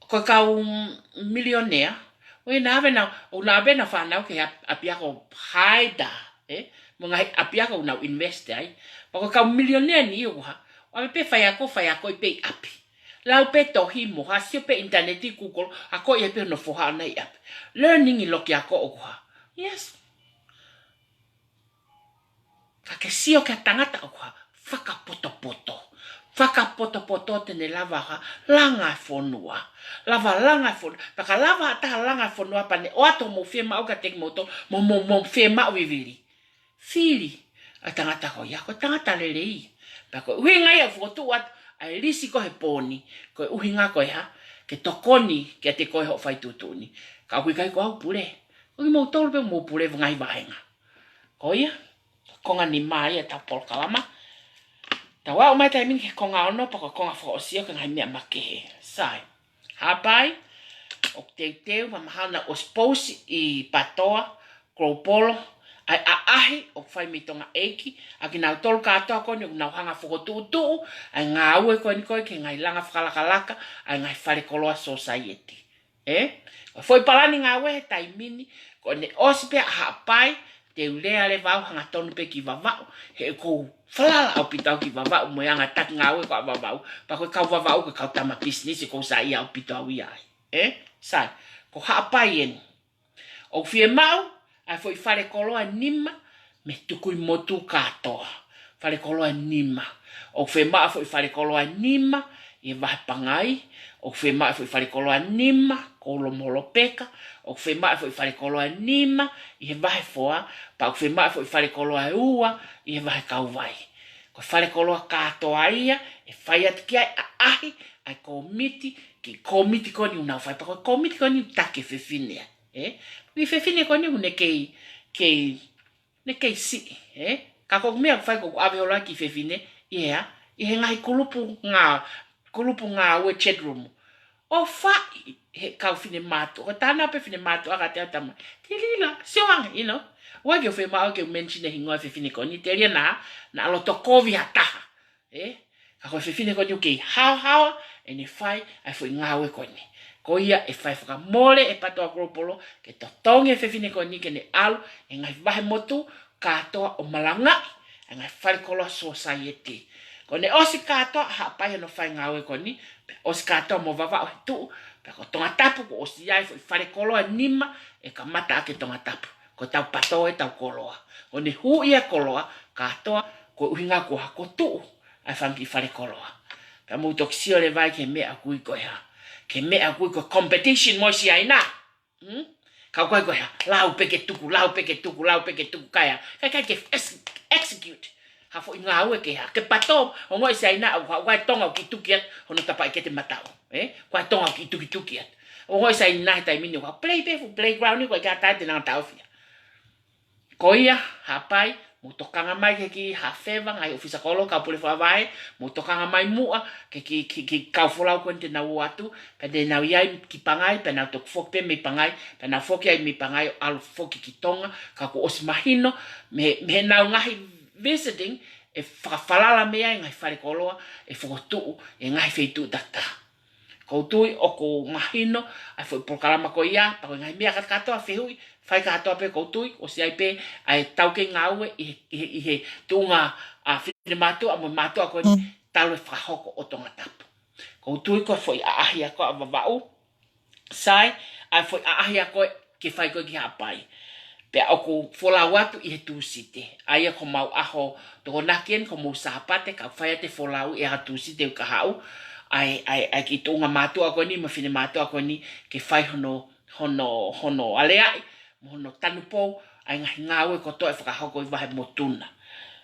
ko e kau milionea, ʻoku nau ʻave ʻenau, ʻoku nau ʻave ʻenau fānau ki he ʻap-, ʻapiako Haida, ē? Mo e ngaahi ʻapiako ʻoku nau invest ai. Pea ko e kau milionea ni ʻoku hā, ʻave pē faiako, faiako ʻi pē ʻi ʻapi. Lau pē tohi mo hā, sio pē ʻinitaneti, Google, akoʻi ai pē hono foha ʻoʻona ʻi ʻapi. Learning ʻi loki ako ʻoku hā. Yes. Ka ke sio ki he tangata ʻoku hā, fakapotopoto. Fakapotopoto te ne lava hā, langa e fonua. Lava langa e fonua. Pea ka lava ha taha langa e fonua pea ne ʻoatu hoʻomou fiemaʻu kiate kimoutolu, mo, mo, mo fiemaʻu vivili. Fili ʻa e tangata ko ia, ko e tangata lelei. Pea ko e ʻuhinga ia ʻoku fokotuʻu atu ʻa e lisi ko ē he pō ni, ko e ʻuhinga ko e hā, ke tokoni kiate koe hoʻo fai tuʻutuʻuni. Ka ʻoku ʻikai ko au pule. Ko kimoutolu pē mou pule he ngaahi vāhenga. Ko ia, Konga nima ia ʻetau polokalama. Tau aʻu mai taimi ni ki he konga ono, pea ko e konga fakaʻosi ʻo e ngaahi meʻa makehe. Sai. Haʻapai, ʻoku teuteu, mahalo naʻa ʻosi pousi ʻi Patoa Global ʻa e ʻaʻahi ʻoku fai mei Tonga ʻEiki, ʻa kinautolu kātoa ko eni ʻoku nau hanga ʻo fokotuʻutuʻu ʻa e ngāue ko eni ko ē ki he ngaahi langa fakalakalaka ʻa e ngaahi falekoloa sōsaieti. Ē? Ko e foʻi palani ngāue he taimi ni, ko ʻene ʻosi pē ʻa Haʻapai, te u lea leva au hangatonu pē ki Vavaʻu, he ʻoku ou falala ʻaupito au ki Vavaʻu mo e anga taki ngāue ko ē ʻa Vavaʻu, pea ko e kau Vavaʻu ko e kau tama pisinisi ʻoku ou saiʻia ʻaupito au ia ai. Ē? Sai, ko Haʻapai eni. ʻOku fiemaʻu ʻa e foʻi falekoloa nima mei he tukui motu kātoa. Falekoloa nima. ʻOku fiemaʻu ʻa e foʻi falekoloa nima ʻi he Vahepangai. ʻOku fiemaʻu ʻa e foʻi falekoloa nima Kolomoholopeka. ʻOku fiemaʻu ʻa e foʻi falekoloa nima ʻi he Vahefoa. Pea ʻoku fiemaʻu ʻa e foʻi falekoloa ʻe ua ʻi he Vahekauvai. Ko e falekoloa kātoa ia ʻe fai atu ki ai ʻa e ʻaʻahi ʻa e kōmiti, ki he kōmiti ko eni ʻoku nau fai, pea ko e kōmiti ko eni ʻoku taki e fefine ai. Ē? Ko e fefine ko eni ʻoku ne kei, kei, ne kei siʻi, ē? Ka ko e meʻa ʻoku fai ko ʻeku ʻave holo ki he fefine, ʻi he ʻa, ʻi he ngaahi kulupu ngā, kulupu ngāue chat room. ʻO fai he kau finemātuʻa, ko e tānaki pē finemātuʻa ka te au tama. Te lila, sio ange, you know. ʻOua ke u fiemaʻu ke u mention e hingoa e fefine ko eni, te lila naʻa, naʻa loto kovi ha taha. Ē? Ka ko e fefine ko eni ʻoku kei haohaoa ʻene fai ʻa e foʻi ngāue ko eni. Ko ia ʻe fai fakamole ʻe Patoa Global ke totongi e fefine ko eni ke ne ʻalu ʻi he ngaahi vahe motu kātoa ʻo malangaʻi ʻa e ngaahi falekoloa sōsaieti. Ko ʻene ʻosi kātoa ʻa Haʻapai hono fai ngāue ko eni, pea ʻosi kātoa mo Vavaʻu he tuʻu, pea ko Tongatapu kuo ʻosi ʻi ai e foʻi falekoloa nima ʻe kamata ʻaki ʻe Tongatapu. Ko ʻetau pato ʻetau koloa. Ko ʻene hū ia koloa kātoa, ko e ʻuhinga ko e hā? Ko e tuʻu ʻa e fanga kiʻi falekoloa. Pea mou toki sio leva ai ki he meʻa ʻoku ui ko e hā? Ki he meʻa ʻoku ui ko e competition mo Siaina. Hmm? Ka ʻoku ʻikai ko e hā? Lau pē ke tuku, lau pē ke tuku, lau pē ke tuku, kae ʻikai ke ex-, execute ha foʻi ngāue ke hā? Ke pato, ongoʻi Siaina ʻoku, ʻoku ʻi ai e Tonga ʻoku kiʻi tuki atu hono tapaʻi kete mataʻu. Ē? ʻOku ʻi ai e Tonga ʻoku kiʻi tukituki atu. Ongoʻi Siaina he taimi ni ʻoku play pē fuʻu playground ni, ʻoku ʻikai ke ʻi ai ha taha te ne hanga ʻo taʻofi ia. Ko ia, Haʻapai, mou tokanga mai ki he kiʻi hā feva, ngaahi ʻōfisa kolo, kau pule fakavahe, mou tokanga mai muʻa ki he kiʻi, kiʻi, kiʻi kau folau ko eni te nau ō atu, pea te nau ʻi ai ki Pangai, pea nau toki foki pē mei Pangai, pea nau foki ai mei Pangai ʻo ʻalu foki ki Tonga, ka kuo ʻosi mahino, mei, mei heʻenau ngaahi visiting, ʻe fakafalala mei ai e ngaahi falekoloa ʻe fokotuʻu ʻi he ngaahi feituʻu takitaha. ʻOku ou tui ʻoku mahino ʻa e foʻi polokalama ko ia, pea ko e ngaahi meʻa kātoa, fehuʻi, fai kātoa pē, ʻoku ou tui ʻoku ʻosi ʻi ai pē ʻa e taukei ngāue ʻi he, ʻi he, ʻi he tuʻunga ʻa e finemātuʻa mo e mātuʻa ko eni talu e fakahoko ʻo Tongatapu. ʻOku ou tui ko e foʻi ʻaʻahi ia ko ē ʻa Vavaʻu, sai, ʻa e foʻi ʻaʻahi ia ko ē ke fai ko ē ki Haʻapai. Pea ʻoku folau atu ʻi he Tūsite. ʻA ia ko homau ʻaho Tokonaki eni, ko homau Sāpate, ka ʻoku fai atu e folau ʻi he ʻaho Tūsite ʻo e kahaʻu. ʻA e, ʻa e, ʻa e kiʻi tuʻunga mātuʻa ko eni, mo e finemātuʻa ko eni, ke fai hono, hono, hono aleaʻi, mo hono tanupou ʻa e ngaahi ngāue kotoa ʻe fakahoko ʻi Vahemotu na.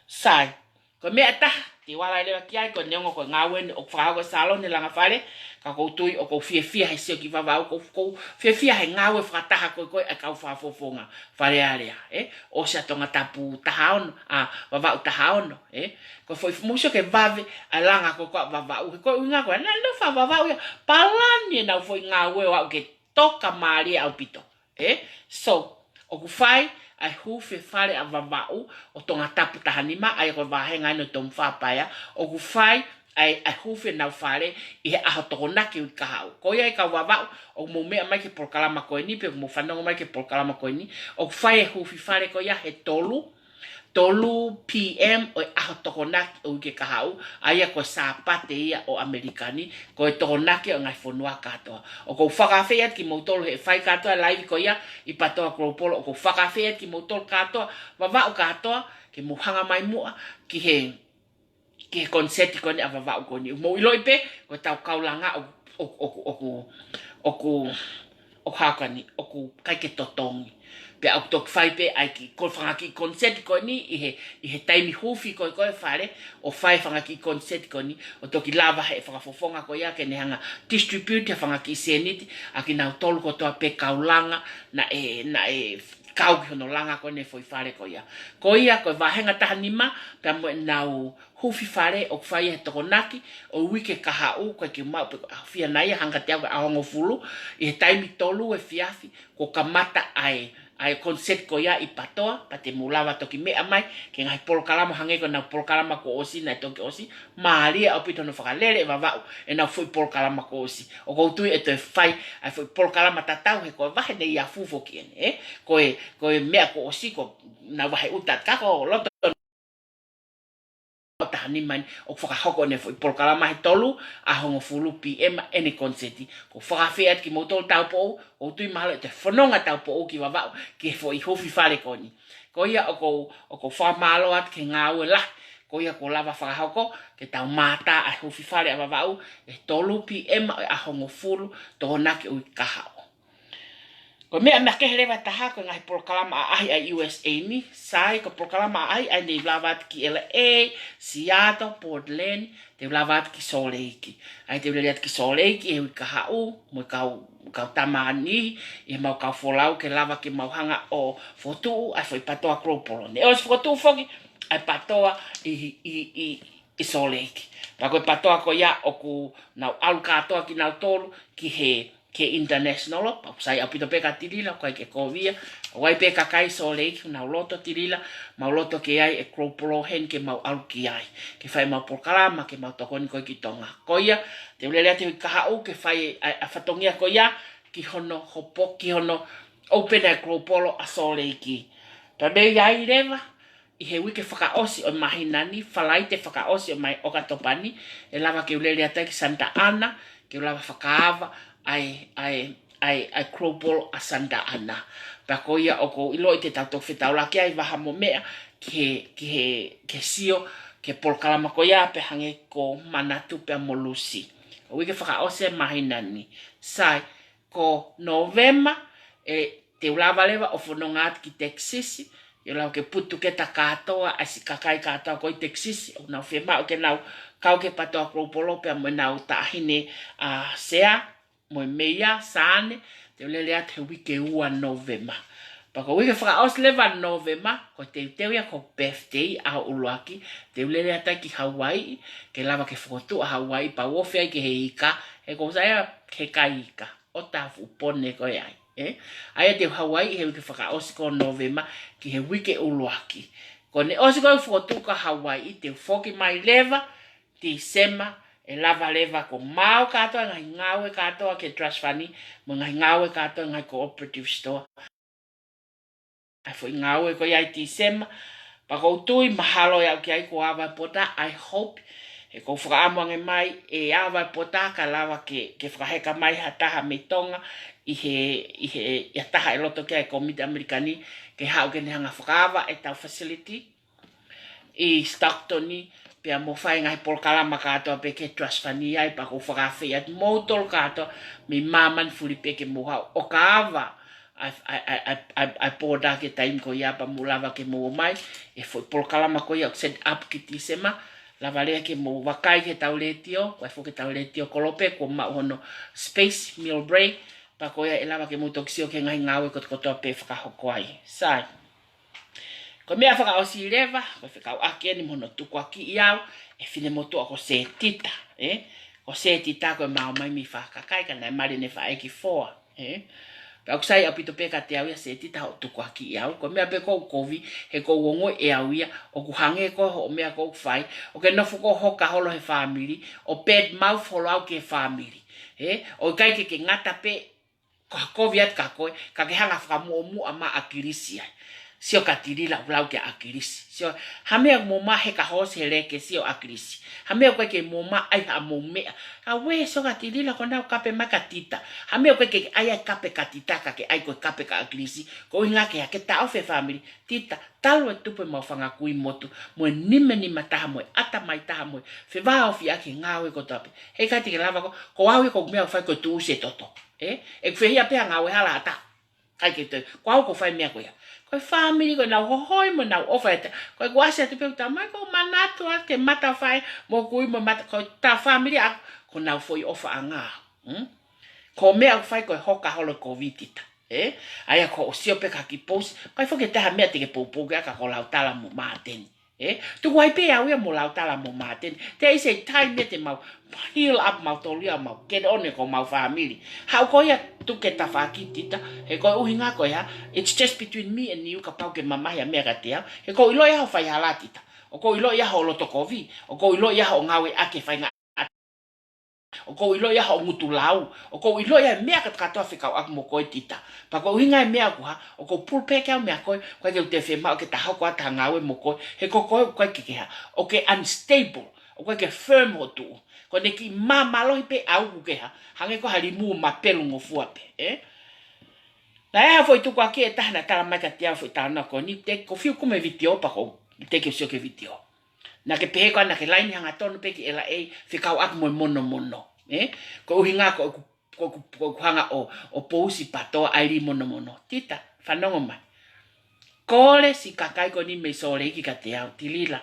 Sai, ko e meʻa ʻe taha te u ala ai leva ki ai, ko e neongo ko e ngāue ni ʻoku fakahoko ʻi Sālone Langa Fale, ka ʻoku ou tui ʻoku ou fiefia he sio ki Vavaʻu, ʻoku ou, ʻoku ou fiefia he ngāue fakataha ko ē ko ē ʻa e kau fakafofonga Fale Alea, ē? ʻOsi ʻa Tongatapu taha ono, ʻa Vavaʻu taha ono, ē? Ko e foʻi mou sio ki he vave ʻa e langa ko ē ko ē ʻa Vavaʻu, he ko e ʻuhinga ko ē, naʻa nau fai Vavaʻu ia, palani ʻenau foʻi ngāue ʻo aʻu ke toka mālie ʻaupito. Ē? So, ʻoku fai ʻa e huufi e fale ʻa Vavaʻu ʻo Tongatapu taha nima, ʻa ia ko e vāhenga eni ʻo Tomufā Paea, ʻoku fai ʻa e, ʻa e huufi ʻenau fale ʻi he ʻaho Tokonaki ʻo e kahaʻu. Ko ia e kau Vavaʻu, ʻoku mou meʻa mai ki he polokalama ko eni, pe ʻoku mou fanongo mai ki he polokalama ko eni, ʻoku fai e huufi fale ko ia he tolu, tolu P M ʻo e ʻaho Tokonaki ʻo e uike kahaʻu, ʻa ia ko e Sāpate ia ʻo ʻAmelika ni, ko e Tokonaki ʻo e ngaahi fonua kātoa. ʻOku ou fakaafeʻi atu kimoutolu he fai kātoa e live ko ia ʻi Patoa Global, ʻoku ou fakaafeʻi atu kimoutolu kātoa, Vavaʻu kātoa, ke mou hanga mai muʻa ki he, ki he koniseti ko eni ʻa Vavaʻu ko eni. Mou ʻiloʻi pē, ko ʻetau kau langa ʻoku, ʻoku, ʻoku, ʻoku, ʻoku, ʻoku hā ko eni, ʻoku ʻikai ke totongi. Pea ʻoku toki fai pē ʻa e kiʻi, ko e fanga kiʻi koniseti ko eni ʻi he, ʻi he taimi huufi ko ē ko ē e fale, ʻo fai e fanga kiʻi koniseti ko eni, ʻo toki lava he fakafofonga ko ia ke ne hanga ʻo distribute e fanga kiʻi sēniti ʻa kinautolu kotoa pē kau langa naʻe, naʻe kau ki hono langa ko eni e foʻi fale ko ia. Ko ia ko e vāhenga taha nima, pea mo ʻenau huufi fale ʻoku fai he Tokonaki ʻo e uike kahaʻu, ko e kiʻi maʻu pē ko e ʻaho naʻa hangē kiate au ko e ʻaho hongofulu, ʻi he taimi tolu efiafi, kuo kamata ʻa e, ʻa e concert ko ia ʻi Patoa, pea te mou lava toki meʻa mai ki he ngaahi polokalama hangē ko ʻenau polokalama kuo ʻosi naʻe toki ʻosi, mālie ʻaupito hono fakalele ʻe Vavaʻu ʻenau foʻi polokalama kuo ʻosi. ʻOku ou tui ʻe toe fai ʻa e foʻi polokalama tatau he ko e vahe ʻe niʻihi foki eni, ē? Ko e, ko e meʻa kuo ʻosi ko ʻenau vahe ʻuta ka ko e loto taha nima eni ʻoku fakahoko ʻene foʻi polokalama he tolu ʻaho hongofulu P M ʻene concert. ʻOku ou fakaafeʻi atu kimoutolu Taupoʻou, ʻoku ou tui mahalo ʻe toe fononga Taupoʻou ki Vavaʻu ki he foʻi huufi fale ko eni. Ko ia ʻoku ou, ʻoku ou fakamālō atu ki he ngāue lahi ko ia kuo lava fakahoko, ke tau mātā ʻa e huufi fale ʻa Vavaʻu he tolu P M ʻo e ʻaho hongofulu Tokonaki ʻo e uike kahaʻu. Ko e meʻa, meʻa kehe leva ʻe taha ko e ngaahi polokalama ʻaʻahi ʻa e U S A ni, sai, ko e polokalama ʻaʻahi ʻa eni te u lava atu ki L A, Seattle, Portland, te u lava atu ki Salt Lake. ʻA ia te u lele atu ki Salt Lake he uike kahaʻu, mo e kau, kau tama ni, ʻi heʻemau kau folau ke lava ke mau hanga ʻo fokotuʻu ʻa e foʻi Patoa Global. Naʻe ʻosi fokotuʻu foki ʻa e Patoa ʻi, ʻi, ʻi, ʻi Salt Lake. Pea ko e Patoa ko ia ʻoku nau ʻalu kātoa kinautolu ki he, ki he international, pea ʻoku sai ʻaupito pē kia Tilila, ʻoku ʻikai ke kovi ia, ʻoku ʻi ai pē kakai Salt Lake, nau loto Tilila, mau loto ke ʻi ai e Global heni ke mau ʻalu ki ai, ke fai ʻemau polokalama, ke mau tokoni ko ē ki Tonga. Ko ia, te u lele atu he uike kahaʻu ke fai ʻa, ʻa e fatongia ko ia, ki hono hopo, ki hono open ʻa e Global ʻa Salt Lake. Pea mei ai leva, ʻi he uike fakaʻosi ʻo e māhina ni, Falaite fakaʻosi ʻo e māhina ʻOkatopa ni, ʻe lava ke u lele atu ai ki Santa Ana, ke u lava fakaava ʻa e, ʻa e, ʻa e, ʻa e Global ʻa Santa Ana. Pea ko ia ʻoku ou ʻiloʻi te tau toki fetaulaki ai vaha mo meʻa ki he, ki he, ki he sio ki he polokalama ko ia pea hangē ko Manatu pea mo Lucy. Uike fakaʻosi ʻo e māhina ni. Sai, ko Nōvema, ʻe te u lava leva ʻo fononga atu ki Texas, ʻe lava ke putuketa kātoa ʻa e siʻi kakai kātoa ko ē ʻi Texas, ʻoku nau fiemaʻu ke nau kau ki he Patoa Global pea mo ʻenau taʻahine ʻa Sea, mo e meia, Saane, te u lele atu he uike ua Nōvema. Pea ko e uike fakaʻosi leva Nōvema, ko e teuteu ia ko e birthday ʻaho ʻuluaki, te u lele atu ai ki Hauaiʻi, ke lava ke fokotuʻu ʻa Hauaiʻi, pea u ofi ai ki he ika, he ʻoku ou saiʻia he kai ika ʻo tafu pone ko ē ai, ē? ʻA ia te u Hauaiʻi he uike fakaʻosi ko Nōvema ki he uike ʻuluaki. Ko ʻene ʻosi ko ē fokotuʻu ko ē ʻa Hauaiʻi, te u foki mai leva Tīsema, ʻe lava leva ko ʻemau kātoa ngaahi ngāue kātoa ki he trust fund, mo e ngaahi ngāue kātoa ngaahi cooperative store. ʻA e foʻi ngāue ko ia ʻi Tīsema, pea ʻoku ou tui mahalo ʻe aʻu ki ai ko Ava Pota, I hope. He ʻoku ou fakaʻamu ange mai ʻe Ava Pota ka lava ke, ke fakaheka mai ha taha mei Tonga ʻi he, ʻi he, ʻi ha taha ʻe loto ki ai e Kōmiti ʻAmelika ni, ke haʻu ke ne hanga fakaava ʻetau facility ʻi Stockton ni, pea mo fai ngaahi polokalama kātoa pē ki he trust fund ai, pea ʻoku ou fakaafeʻi atu moutolu kātoa mei māmani fuli pē ke mou haʻu ʻo kaava ʻa e, ʻa e, ʻa e, ʻa e, ʻa e, ʻa e pōda ki he taimi ko ia pea mou lava ke mou ō mai, e foʻi polokalama ko ia ʻoku set up ki Tīsema, lava leva ke mou vakai ki heʻetau letiō, ko e foʻi ʻetau letiō kolope, kuo maʻu hono space, meal break, pea ko ia ʻe lava ke mou toki sio ki he ngaahi ngāue kotokotoa pē ʻe fakahoko ai. Sai. Ko e meʻa fakaʻosi leva, ko e fekauʻaki eni mo hono tukuakiʻi au ʻe finemotuʻa ko Setita, ē? Ko Setita ko ʻemau ō mai mei Fakakai, ka naʻe mali ʻene faʻē ki Foa, ē? Pea ʻoku sai ʻaupito pē kiate au ia Setita hoʻo tukuakiʻi au, ko e meʻa pē ʻoku ou kovi, he ʻoku ou ongoʻi ʻe au ia, ʻoku hangē ko hoʻo meʻa ʻoku ou fai, ʻoku ke nofo ʻo hoka holo he fāmili, ʻo bad mouth holo au ki he fāmili, ē? ʻOku ʻikai ke ke ngata pē ko ha kovi atu kia koe, ka ke hanga fakamuʻomuʻa mai ʻa ʻAkilisi ai. Sio kia Tilila ʻoku lau kia ʻAkilisi. Sio, ha meʻa mou maʻu he ka hose he leke sio ʻAkilisi. Ha meʻa ʻoku ʻikai ke mou maʻu ai haʻamou meʻa. Ka ue sio kia Tilila ko ʻenau kape mai kia Tita. Ha meʻa ʻoku ʻikai ke ʻai ai kape kia Tita ka ke ʻai koe kape kia ʻAkilisi. Ko e ʻuhinga ke ʻai ke taʻofi e fāmili. Tita, talu e tupu ʻemau fanga kui motu. Mo e nimenima taha mo e ʻatamai taha mo e fevāofi ʻaki e ngāue kotoa pē. Heʻikai te ke lava ko, ko au ia ko e meʻa ʻoku fai ko e tuʻusi e toto. Ē? ʻE fehiʻa pē ha ngāue hala ʻa taha. ʻIkai ke toe, ko au ʻoku fai e meʻa ko ia. Ko e fāmili ko ʻenau hohoi mo ʻenau ʻofa ʻe taha. Ko ʻeku ʻasi atu pē ʻoku talamai ʻoku ou manatu atu ki he mata fai, mo kui mo mata, ko ʻeta fāmili ʻa, ko ʻenau foʻi ʻofaʻanga. Hmm? Ko e meʻa ʻoku fai ko e hoka holo e Kōviti Tita. ʻE? ʻA ia ko hoʻo sio pē ki ha kiʻi post, ʻikai foki ke ʻi ai ha meʻa te ke poupou ki ai ka ko Lautala mo Māteni. ʻE? Tuku ai pē au ia mo Lautala mo Māteni. There is a time ia te mau heal up mautolu ia, mau get on ko homau fāmili. Haʻu koe ia, tuku e tafaʻaki, Tita, he ko e ʻuhinga ko e hā, it's just between me and you, kapau ke mamahi ha meʻa kiate au. He ʻoku ou ʻilo ia hoʻo faihala, Tita. ʻOku ou ʻilo ia hoʻo loto kovi. ʻOku ou ʻilo ia hoʻo ngāueʻaki e faʻahinga ʻOku ou ʻilo ia hoʻo ngutu lau. ʻOku ou ʻilo ia e meʻa kātoa fekauʻaki mo koe, Tita. Pea ko e ʻuhinga e meʻa ʻoku hā, ʻoku ou pull back au meia koe, ʻoku ʻikai ke u toe fiemaʻu ke ta hoko atu ha ngāue mo koe. He ko koe ʻoku ʻikai ke ke hā, ʻoku ke unstable, ʻoku ʻikai ke firm hoʻo tuʻu. Ko ʻene kiʻi māmālohi pē ʻaʻau ʻoku ke hā, hangē ko ha limu mapelu ngofua pē, ē? Naʻe ʻi ai ha foʻi tukuakiʻi ʻe taha naʻe tala mai kiate au e foʻi talanoa ko eni, te ko fiu kumi e vitiō pea ko, te ke sio ki he vitiō. Naʻa ke pehē ko ā naʻa ke laini hangatonu pē ki L A fekauʻaki mo e monomono. Ē? Ko e ʻuhinga ko ʻeku, ko ʻeku, ko ʻeku hanga ʻo, ʻo pousi PTOA ʻa e lī monomono. Tita, fanongo mai. Kole siʻi kakai ko eni mei Sōleki kiate au, Tilila.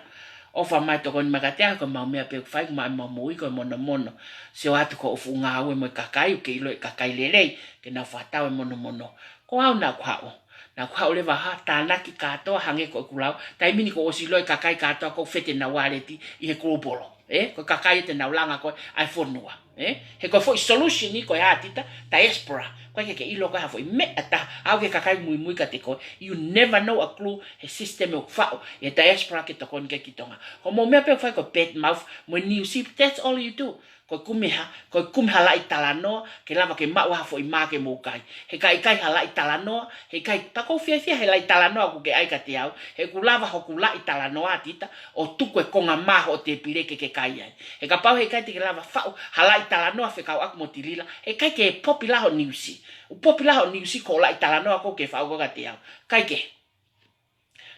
ʻOfa mai tokoni mai kiate au, ko ʻemau meʻa pē ʻoku fai, ko ʻemau moʻui ko e monomono. Sio atu ki hoʻo fuʻu ngāue mo e kakai, ʻoku ke ʻilo e kakai lelei, ke nau fakatau e monomono. Ko au naʻa ku haʻu. Naʻa ku haʻu leva ʻo tānaki kātoa hangē ko ʻeku lau. Taimi ni kuo ʻosi ʻilo e kakai kātoa ʻoku fete ʻenau waleti ʻi he global. Ē? Ko e kakai te nau langa ko ē ʻa e fonua. Ē? He ko e foʻi solution ʻi ko ē, Tita, diaspora. ʻOku ʻikai ke ke ʻilo ko e hā foʻi meʻa ʻe taha ʻaʻau ki he kakai muimui kiate koe. You never know a clue he system ʻoku faʻu ʻe he diaspora ke tokoni ki ai ki Tonga. Ko hoʻomou meʻa pē ʻoku fai ko e bad mouth mo e niusi, that's all you do. Ko e kumi ha, ko e kumi ha laʻi talanoa, ke lava ke maʻu ha foʻi mā ke mou kai. He ka ʻikai ha laʻi talanoa, he ʻikai, pea ʻoku ou fiefia he laʻi talanoa ʻoku ke ʻai kiate au, he ʻoku lava hoku laʻi talanoa, Tita, ʻo tuku e konga mā hoʻo tēpile ke ke kai ai. He kapau he ʻikai te ke lava faʻu ha laʻi talanoa fekauʻaki mo Tilila, he ʻikai ke popi lā hoʻo niusi. ʻOku popi lā hoʻo niusi ko e laʻi talanoa ʻoku ke faʻu ko ē kiate au. ʻIkai ke.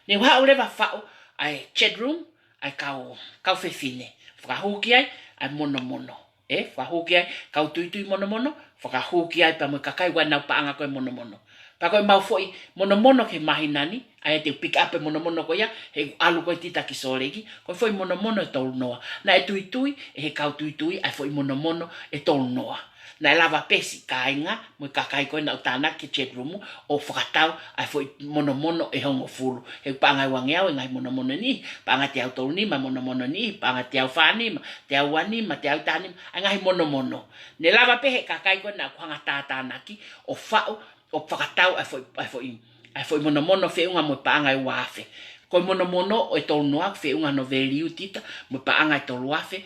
Ne u haʻu leva ʻo faʻu ʻa e chat room, ʻa e kau, kau fefine. Fakahū ki ai ʻa e monomono. Ē, fakahū ki ai kau tuitui monomono, fakahū ki ai pea mo e kakai ʻoku ʻi ai ʻenau paʻanga ko ē monomono. Pea ko ʻemau foʻi monomono ki he māhina ni, ʻa ia te u pick up e monomono ko ia, he ʻalu ko ē, Tita, ki Sōleki, ko e foʻi monomono ʻe tolunoa. Naʻe tuitui ʻe he kau tuitui ʻa e foʻi monomono ʻe tolunoa. Naʻe lava pē siʻi kāinga mo e kakai ko ē naʻa ku tānaki ki he chat room ʻo fakatau ʻa e foʻi monomono ʻe hongofulu. He paʻanga ʻe uangeau e ngaahi monomono ni, paʻanga teau tolunima monomono ni, paʻanga teau fānima, teau uanima, teau tahanima, ʻa e ngaahi monomono. Ne lava pē he kakai ko ē naʻa ku hanga ʻo tātānaki ʻo faʻu, ʻo fakatau ʻa e foʻi, ʻa e foʻi, ʻa e foʻi monomono feʻunga mo e paʻanga ʻe uaafe. Ko e monomono ʻe tolunoa feʻunga hono value, Tita, mo e paʻanga ʻe toluafe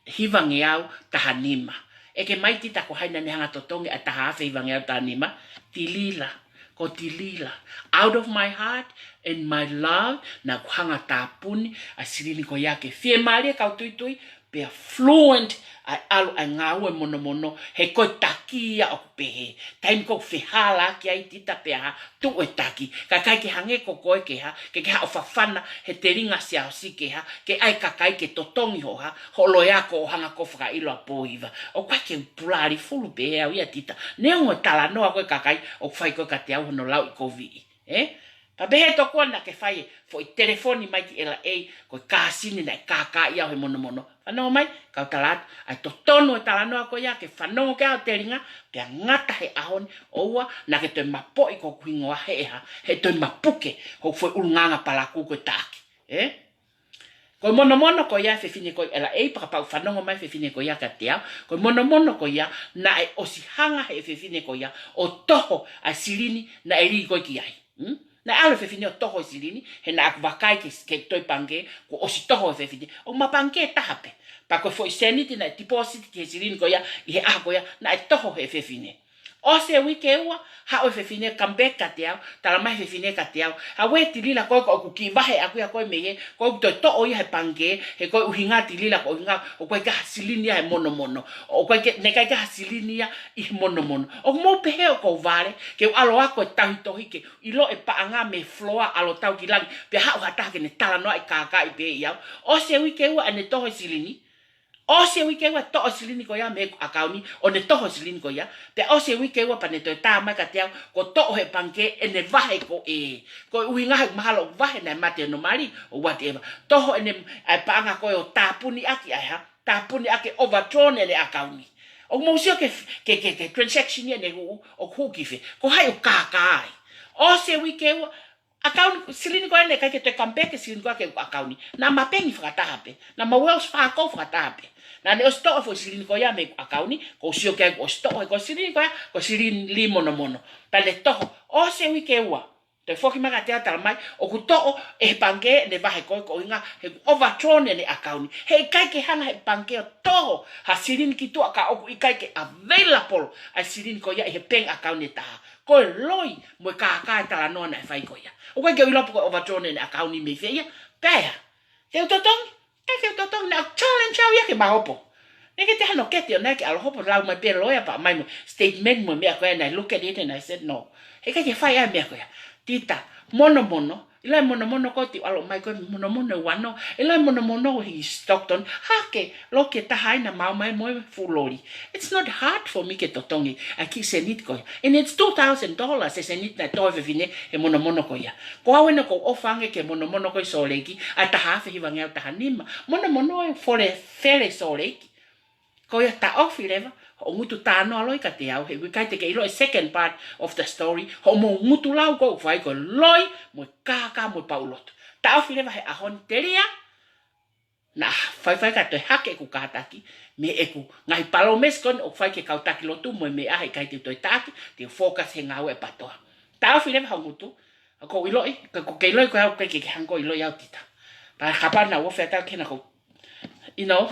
hivangeau tahanima. ʻEke mai, Tita, ko hai naʻa ne hanga ʻo totongi ʻa e tahaafe hivangeau tahanima? Tilila. Ko Tilila. Out of my heart and my love, naʻa ku hanga ʻo tāpuni ʻa e silini ko ia ke fiemālie kau tuitui, pea fluent ʻa e ʻalu ʻa e ngāue monomono, he ko e taki ia ʻoku pehē. Taimi ʻoku fehālaaki ai, Tita, pea hā, tuʻu e taki. Ka ʻikai ke hangē ko koe ke hā, ke ke haʻu ʻo fafana he telinga siaosi ke hā, ke ʻai e kakai ke totongi hoʻo hā, hoʻo loea ko ē ʻo hanga ʻo fakaʻilo ʻa e pō hiva. ʻOku ʻikai ke u pulali fulu pē au ia, Tita. Neongo e talanoa ko ē ʻa e kakai ʻoku fai ko ē kiate au hono lauʻikoviʻi. Ē? Pea pehē tokua naʻa ke fai e foʻi telefoni mai ki L A, ko e kāsini naʻe kākaaʻi au he monomono. Fanongo mai, kau tala atu, ʻa e totonu e talanoa ko ia ke fanongo ki ai ho telinga, pea ngata he ʻaho ni, ʻoua naʻa ke toe mapoʻi ko hoku hingoa he ʻe hā, he toe mapuke hoku foʻi ʻulungaanga palakū ko e taʻaki. Ē? Ko e monomono ko ia e fefine ko ia L A, pea kapau ʻoku fanongo mai e fefine ko ia kiate au, ko e monomono ko ia naʻe ʻosi hanga he fefine ko ia ʻo toho ʻa e silini naʻe lī ko ē ki ai. Hmm? Naʻe ʻalu e fefine ʻo toho e silini, he naʻa ku vakai ki he, ki he tohi pangikē, kuo ʻosi toho e fefine. ʻOku ma pangikē ʻe taha pē. Pea ko e foʻi sēniti naʻe deposit ki he silini ko ia ʻi he ʻaho ko ia, naʻe toho he fefine. ʻOsi e uike ʻe ua, haʻu e fefine, come back kiate au, tala mai e fefine kiate au, ʻauē Tilila, ko ē ko ʻeku kiʻi vahe ʻaʻaku ia ko ē mei hē, ko ʻeku toe toʻo ia he pangikē, he ko e ʻuhinga Tilila, ko e ʻuhinga ʻoku ʻikai ke ʻi ai ha silini ia he monomono. ʻOku ʻikai ke, naʻe ʻikai ke ʻi ai ha silini ia ʻi he monomono. ʻOku mou pehē ʻoku ou vale ke u ʻalu ʻo ako e tauhi tohi ke ʻilo e paʻanga mei he floor ʻalu ʻo tau ki langi, pea haʻu ha taha ke ne talanoaʻi kākaaʻi pē ʻiate au? ʻOsi e uike ʻe ua ʻene toho e silini. ʻOsi e uike ʻe ua e toʻo e silini ko ia mei heʻeku ʻakauni, ʻo ne toho e silini ko ia. Pea ʻosi e uike ʻe ua pea ne toe tā mai kiate au, kuo toʻo he pangikē ʻene vahe ko ē. Ko e ʻuhinga he mahalo ʻoku vahe, naʻe mate hono mali, or whatever. Toho ʻene, ʻa e paʻanga ko ē ʻo tāpuni ʻaki ʻa e hā, tāpuni ʻaki e overdrawn ʻene ʻakauni. ʻOku mou sio ki he, ki he, ki he, ki he transaction ia ʻanenai ʻoku, ʻoku hū ki fē. Ko hai ʻoku kākā ai? ʻOsi e uike ua, ʻakauni, silini ko ē naʻe ʻikai ke toe come back e silini ko ē ki heʻeku ʻakauni. Naʻa ma Bank fakataha pē. Naʻa ma Wells Fargo fakataha pē. Naʻa ne ʻosi toʻo e foʻi silini ko ia mei heʻeku ʻakauni, ʻoku ou sio ki ai kuo ʻosi toʻo, he ko e silini ko ia, ko e silini lī monomono. Pea ne toho, ʻosi e uike ua. Toe foki mai kiate au, talamai ʻoku toʻo ʻe he pangikē ʻene vahe ko ē, ko e ʻuhinga he ʻoku overdrawn ʻene ʻakauni. Heʻikai ke hanga ʻe he pangikē ʻo toho ha silini ki tuʻa ka ʻoku ʻikai ke available ʻa e silini ko ia ʻi he bank account ʻe taha. Ko e loi mo e kākā e talanoa naʻe fai ko ia. ʻOku ʻikai ke u ʻilo pe ko e overdrawn ʻene ʻakauni mei fē ia. Pea te u totongi, ʻikai ke u totongi, naʻe challenge au ia ke ma hopo. Naʻe ʻikai te u hanga ʻo keti ʻo naʻe ke ʻalu hopo, lau mai pē lawyer pea mai mo e statement mo e meʻa ko ē, and I look at it and I said, "No." Heʻikai ke fai ʻa e meʻa ko ia. Tita, monomono, ʻilo e monomono ko ē te u ʻalu mai ko ē, monomono ʻe uanoa, ʻilo e monomono ʻi Stockton, hake, loki ʻe taha ai naʻa ma ō mai mo e fuʻu loli. It's not hard for me ke totongi ʻa e kiʻi seniti ko ia. And it's two thousand dollars e seniti naʻe toho ʻe he fefine he monomono ko ia. Ko au ena ʻoku ou ʻofa ange ki he monomono ko ē ʻi Sōleki, ʻa e taha afe hivangeau taha nima. Monomono ʻe fole fele ʻi Sōleki. Ko ia, taʻofi leva hoʻo ngutu talanoa loi kiate au, he ʻoku ʻikai te ke ʻilo e second part of the story, hoʻomo ngutu lau ko ē ʻoku fai ko e loi mo e kākā mo e pauʻulotu. Taʻofi leva he ʻaho ni, telia, naʻa faifai ka toe hake ʻeku kātaki mei heʻeku ngaahi palōmesi ko eni ʻoku fai ki he kau taki lotu mo e meʻa, heʻikai te u toe taki, te u focus he ngāue ʻa e PTOA. Taʻofi leva hoʻo ngutu, ʻoku ou ʻiloʻi, ka ʻoku ke ʻiloʻi ko au, ʻikai ke ke hanga ʻo ʻiloʻi au, Tita. Pea kapau naʻa ku ʻofa atu ki hena, ʻoku ou, you know,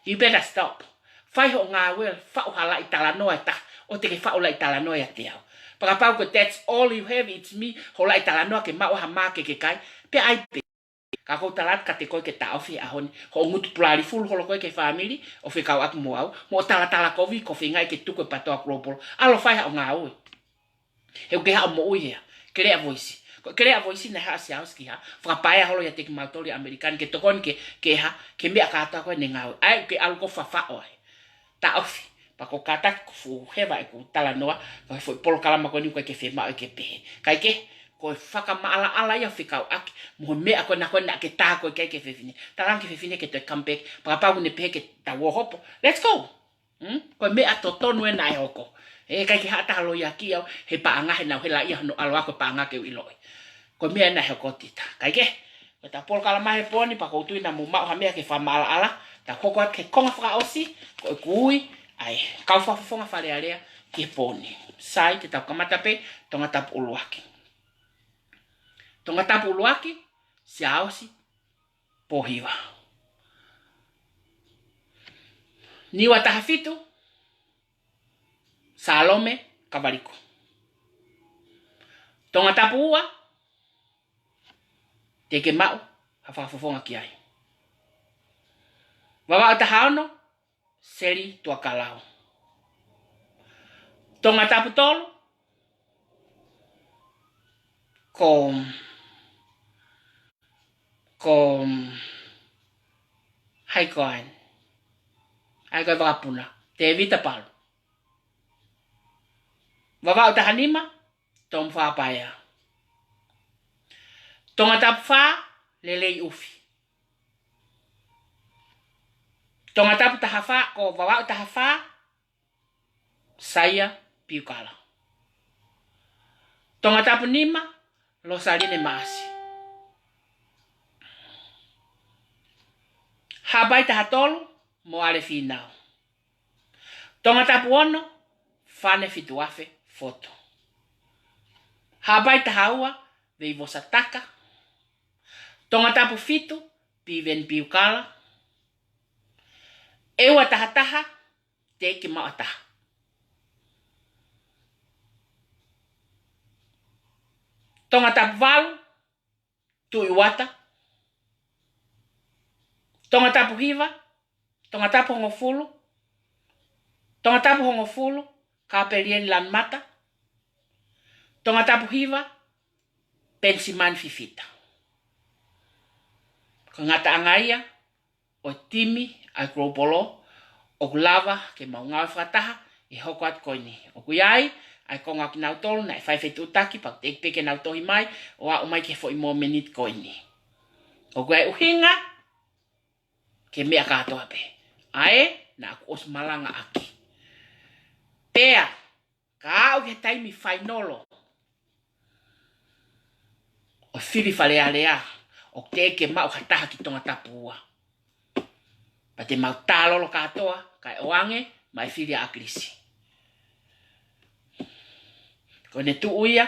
you better stop. Fai hoʻo ngāue, faʻu ha laʻi talanoa ʻe taha, ʻoua te ke faʻu laʻi talanoa ʻiate au. Pea kapau ko e that's all you have, it's me, hoʻo laʻi talanoa ke maʻu ha mā ke ke kai, pea ʻai pē. Ka ʻoku ou tala atu kiate koe ke taʻofi he ʻaho ni hoʻo ngutu pulali fulu holo ko ē ki he fāmili ʻo fekauʻaki mo au, mo hoʻo talatala kovi ko e feingaʻi ke tuku e PTOA Global. ʻAlu ʻo fai haʻo ngāue. He ʻoku ke haʻo moʻui hea. Keleʻa Voisi. Ko e Keleʻa Voisi naʻe haʻu ʻa Siaosi ki ha fakapaea holo ʻiate kimautolu ʻi ʻAmelika ni ke tokoni ke, ke ha, ke meʻa kātoa ko ē ʻene ngāue. ʻA ē ʻoku ke ʻalu ko ē ʻo fafaʻo ai. Taʻofi. Pea ko e kātaki, ko e fuʻu heva ʻeku talanoa, ko e foʻi polokalama ko eni ʻoku ʻikai ke fiemaʻu ke pehē. Kae kehe, ko e fakamaʻalaʻala ia fekauʻaki mo e meʻa ko ena ko ē naʻa ke tā ko ē ki ai ki he fefine. Talaange ki he fefine ke toe come back, pea kapau ʻoku ne pehē ke tau ō hopo, let's go. Hmm? Ko e meʻa totonu ē naʻe hoko. Heʻikai ke haʻa taha loi ʻaki au he paʻanga, he naʻa ku hela ia hono ʻalu ʻa e paʻanga ke u ʻiloʻi. Ko e meʻa naʻe hoko, Tita. Kae kehe, ko ʻetau polokalama he pō ni, pea ʻoku ou tui naʻa mou maʻu ha meʻa ke fakamaʻalaʻala. Tau hoko atu ki he konga fakaʻosi, ko ʻeku ui ʻa e kau fakafofonga Fale Alea ki he pō ni. Sai, te tau kamata pē Tongatapu ʻUluaki. Tongatapu ʻUluaki, Siaosi Pōhiva. Niua taha fitu, Salome Kavaliku. Tongatapu ua, te ke maʻu ha fakafofonga ki ai. Vavaʻu taha ono, Seli Tuakalau. Tongatapu tolu, ko, ko, hai ko eni, hai ko e vakapuna, Tēvita Palu. Vavaʻu taha nima, Tom Fapaea. Tongatapu fā, Lelei ʻUfi. Tongatapu taha fā, ko Vavaʻu taha fā, Saia Piukala. Tongatapu nima, Losaline Maʻasi. Haʻapai taha tolu, Moale Fīnau. Tongatapu ono, Fane Fituafe Fotu. Haʻapai taha ua, Veivosa Taka. Tongatapu fitu, Piveni Piukala. ʻEua taha taha, Teki Maʻataha. Tongatapu valu, Tuʻi Uata. Tongatapu hiva, Tongatapu hongofulu, Tongatapu hongofulu, Kapelieli Lanumata. Tongatapu hiva, Penisimani Fifita. Ko e ngataʻanga ia ʻo e timi ʻa e Global ʻoku lava ke mau ngāue fakataha ʻi he hoko atu ko eni. ʻOku ʻi ai ʻa e konga ʻo kinautolu naʻe fai fetuʻutaki, pea teʻeki pē ke nau tohi mai ʻo aʻu mai ki he foʻi mōmeniti ko eni. ʻOku ʻi ai e ʻuhinga ki he meʻa kātoa pē. ʻA ē naʻa ku ʻosi malanga ʻaki. Pea ka aʻu ki he taimi fainolo ʻo e fili Fale Alea, ʻoku teʻeki ke maʻu ha taha ki Tongatapu ua. Pea te mau tālolo kātoa, kae ʻoange mai e fili ʻa ʻAkilisi. Ko ʻene tuʻu ia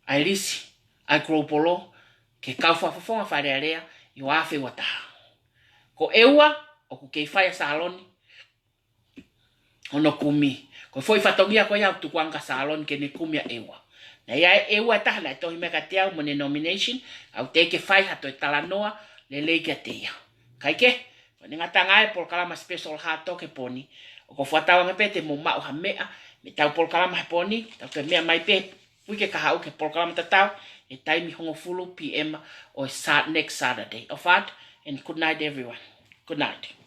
ʻa e lisi ʻa e Global Law ki he kau fakafofonga Fale Alea ʻi he ua afe ua taha. Ko ʻEua ʻoku kei fai ʻa Saloni hono kumi. Ko e foʻi fatongia ko ia ʻoku tukuange kia Saloni ke ne kumi ʻa ʻEua. Naʻe ʻi ai ʻa ʻEua ʻe taha naʻe tohi mai kiate au mo ʻene nomination, ka ʻoku teʻeki ke fai ha toe talanoa lelei kiate ia. Kae kehe, ko ʻene ngataʻanga ʻa e polokalama special Hard Talk he pō ni. ʻOku ou fakatauange pē te mou maʻu ha meʻa mei heʻetau polokalama he pō ni, tau toe meʻa mai pē he uike kahaʻu ki he polokalama tatau, he taimi hongofulu P M ʻo e Sa-, next Saturday. ʻOfa atu, and good night everyone. Good night.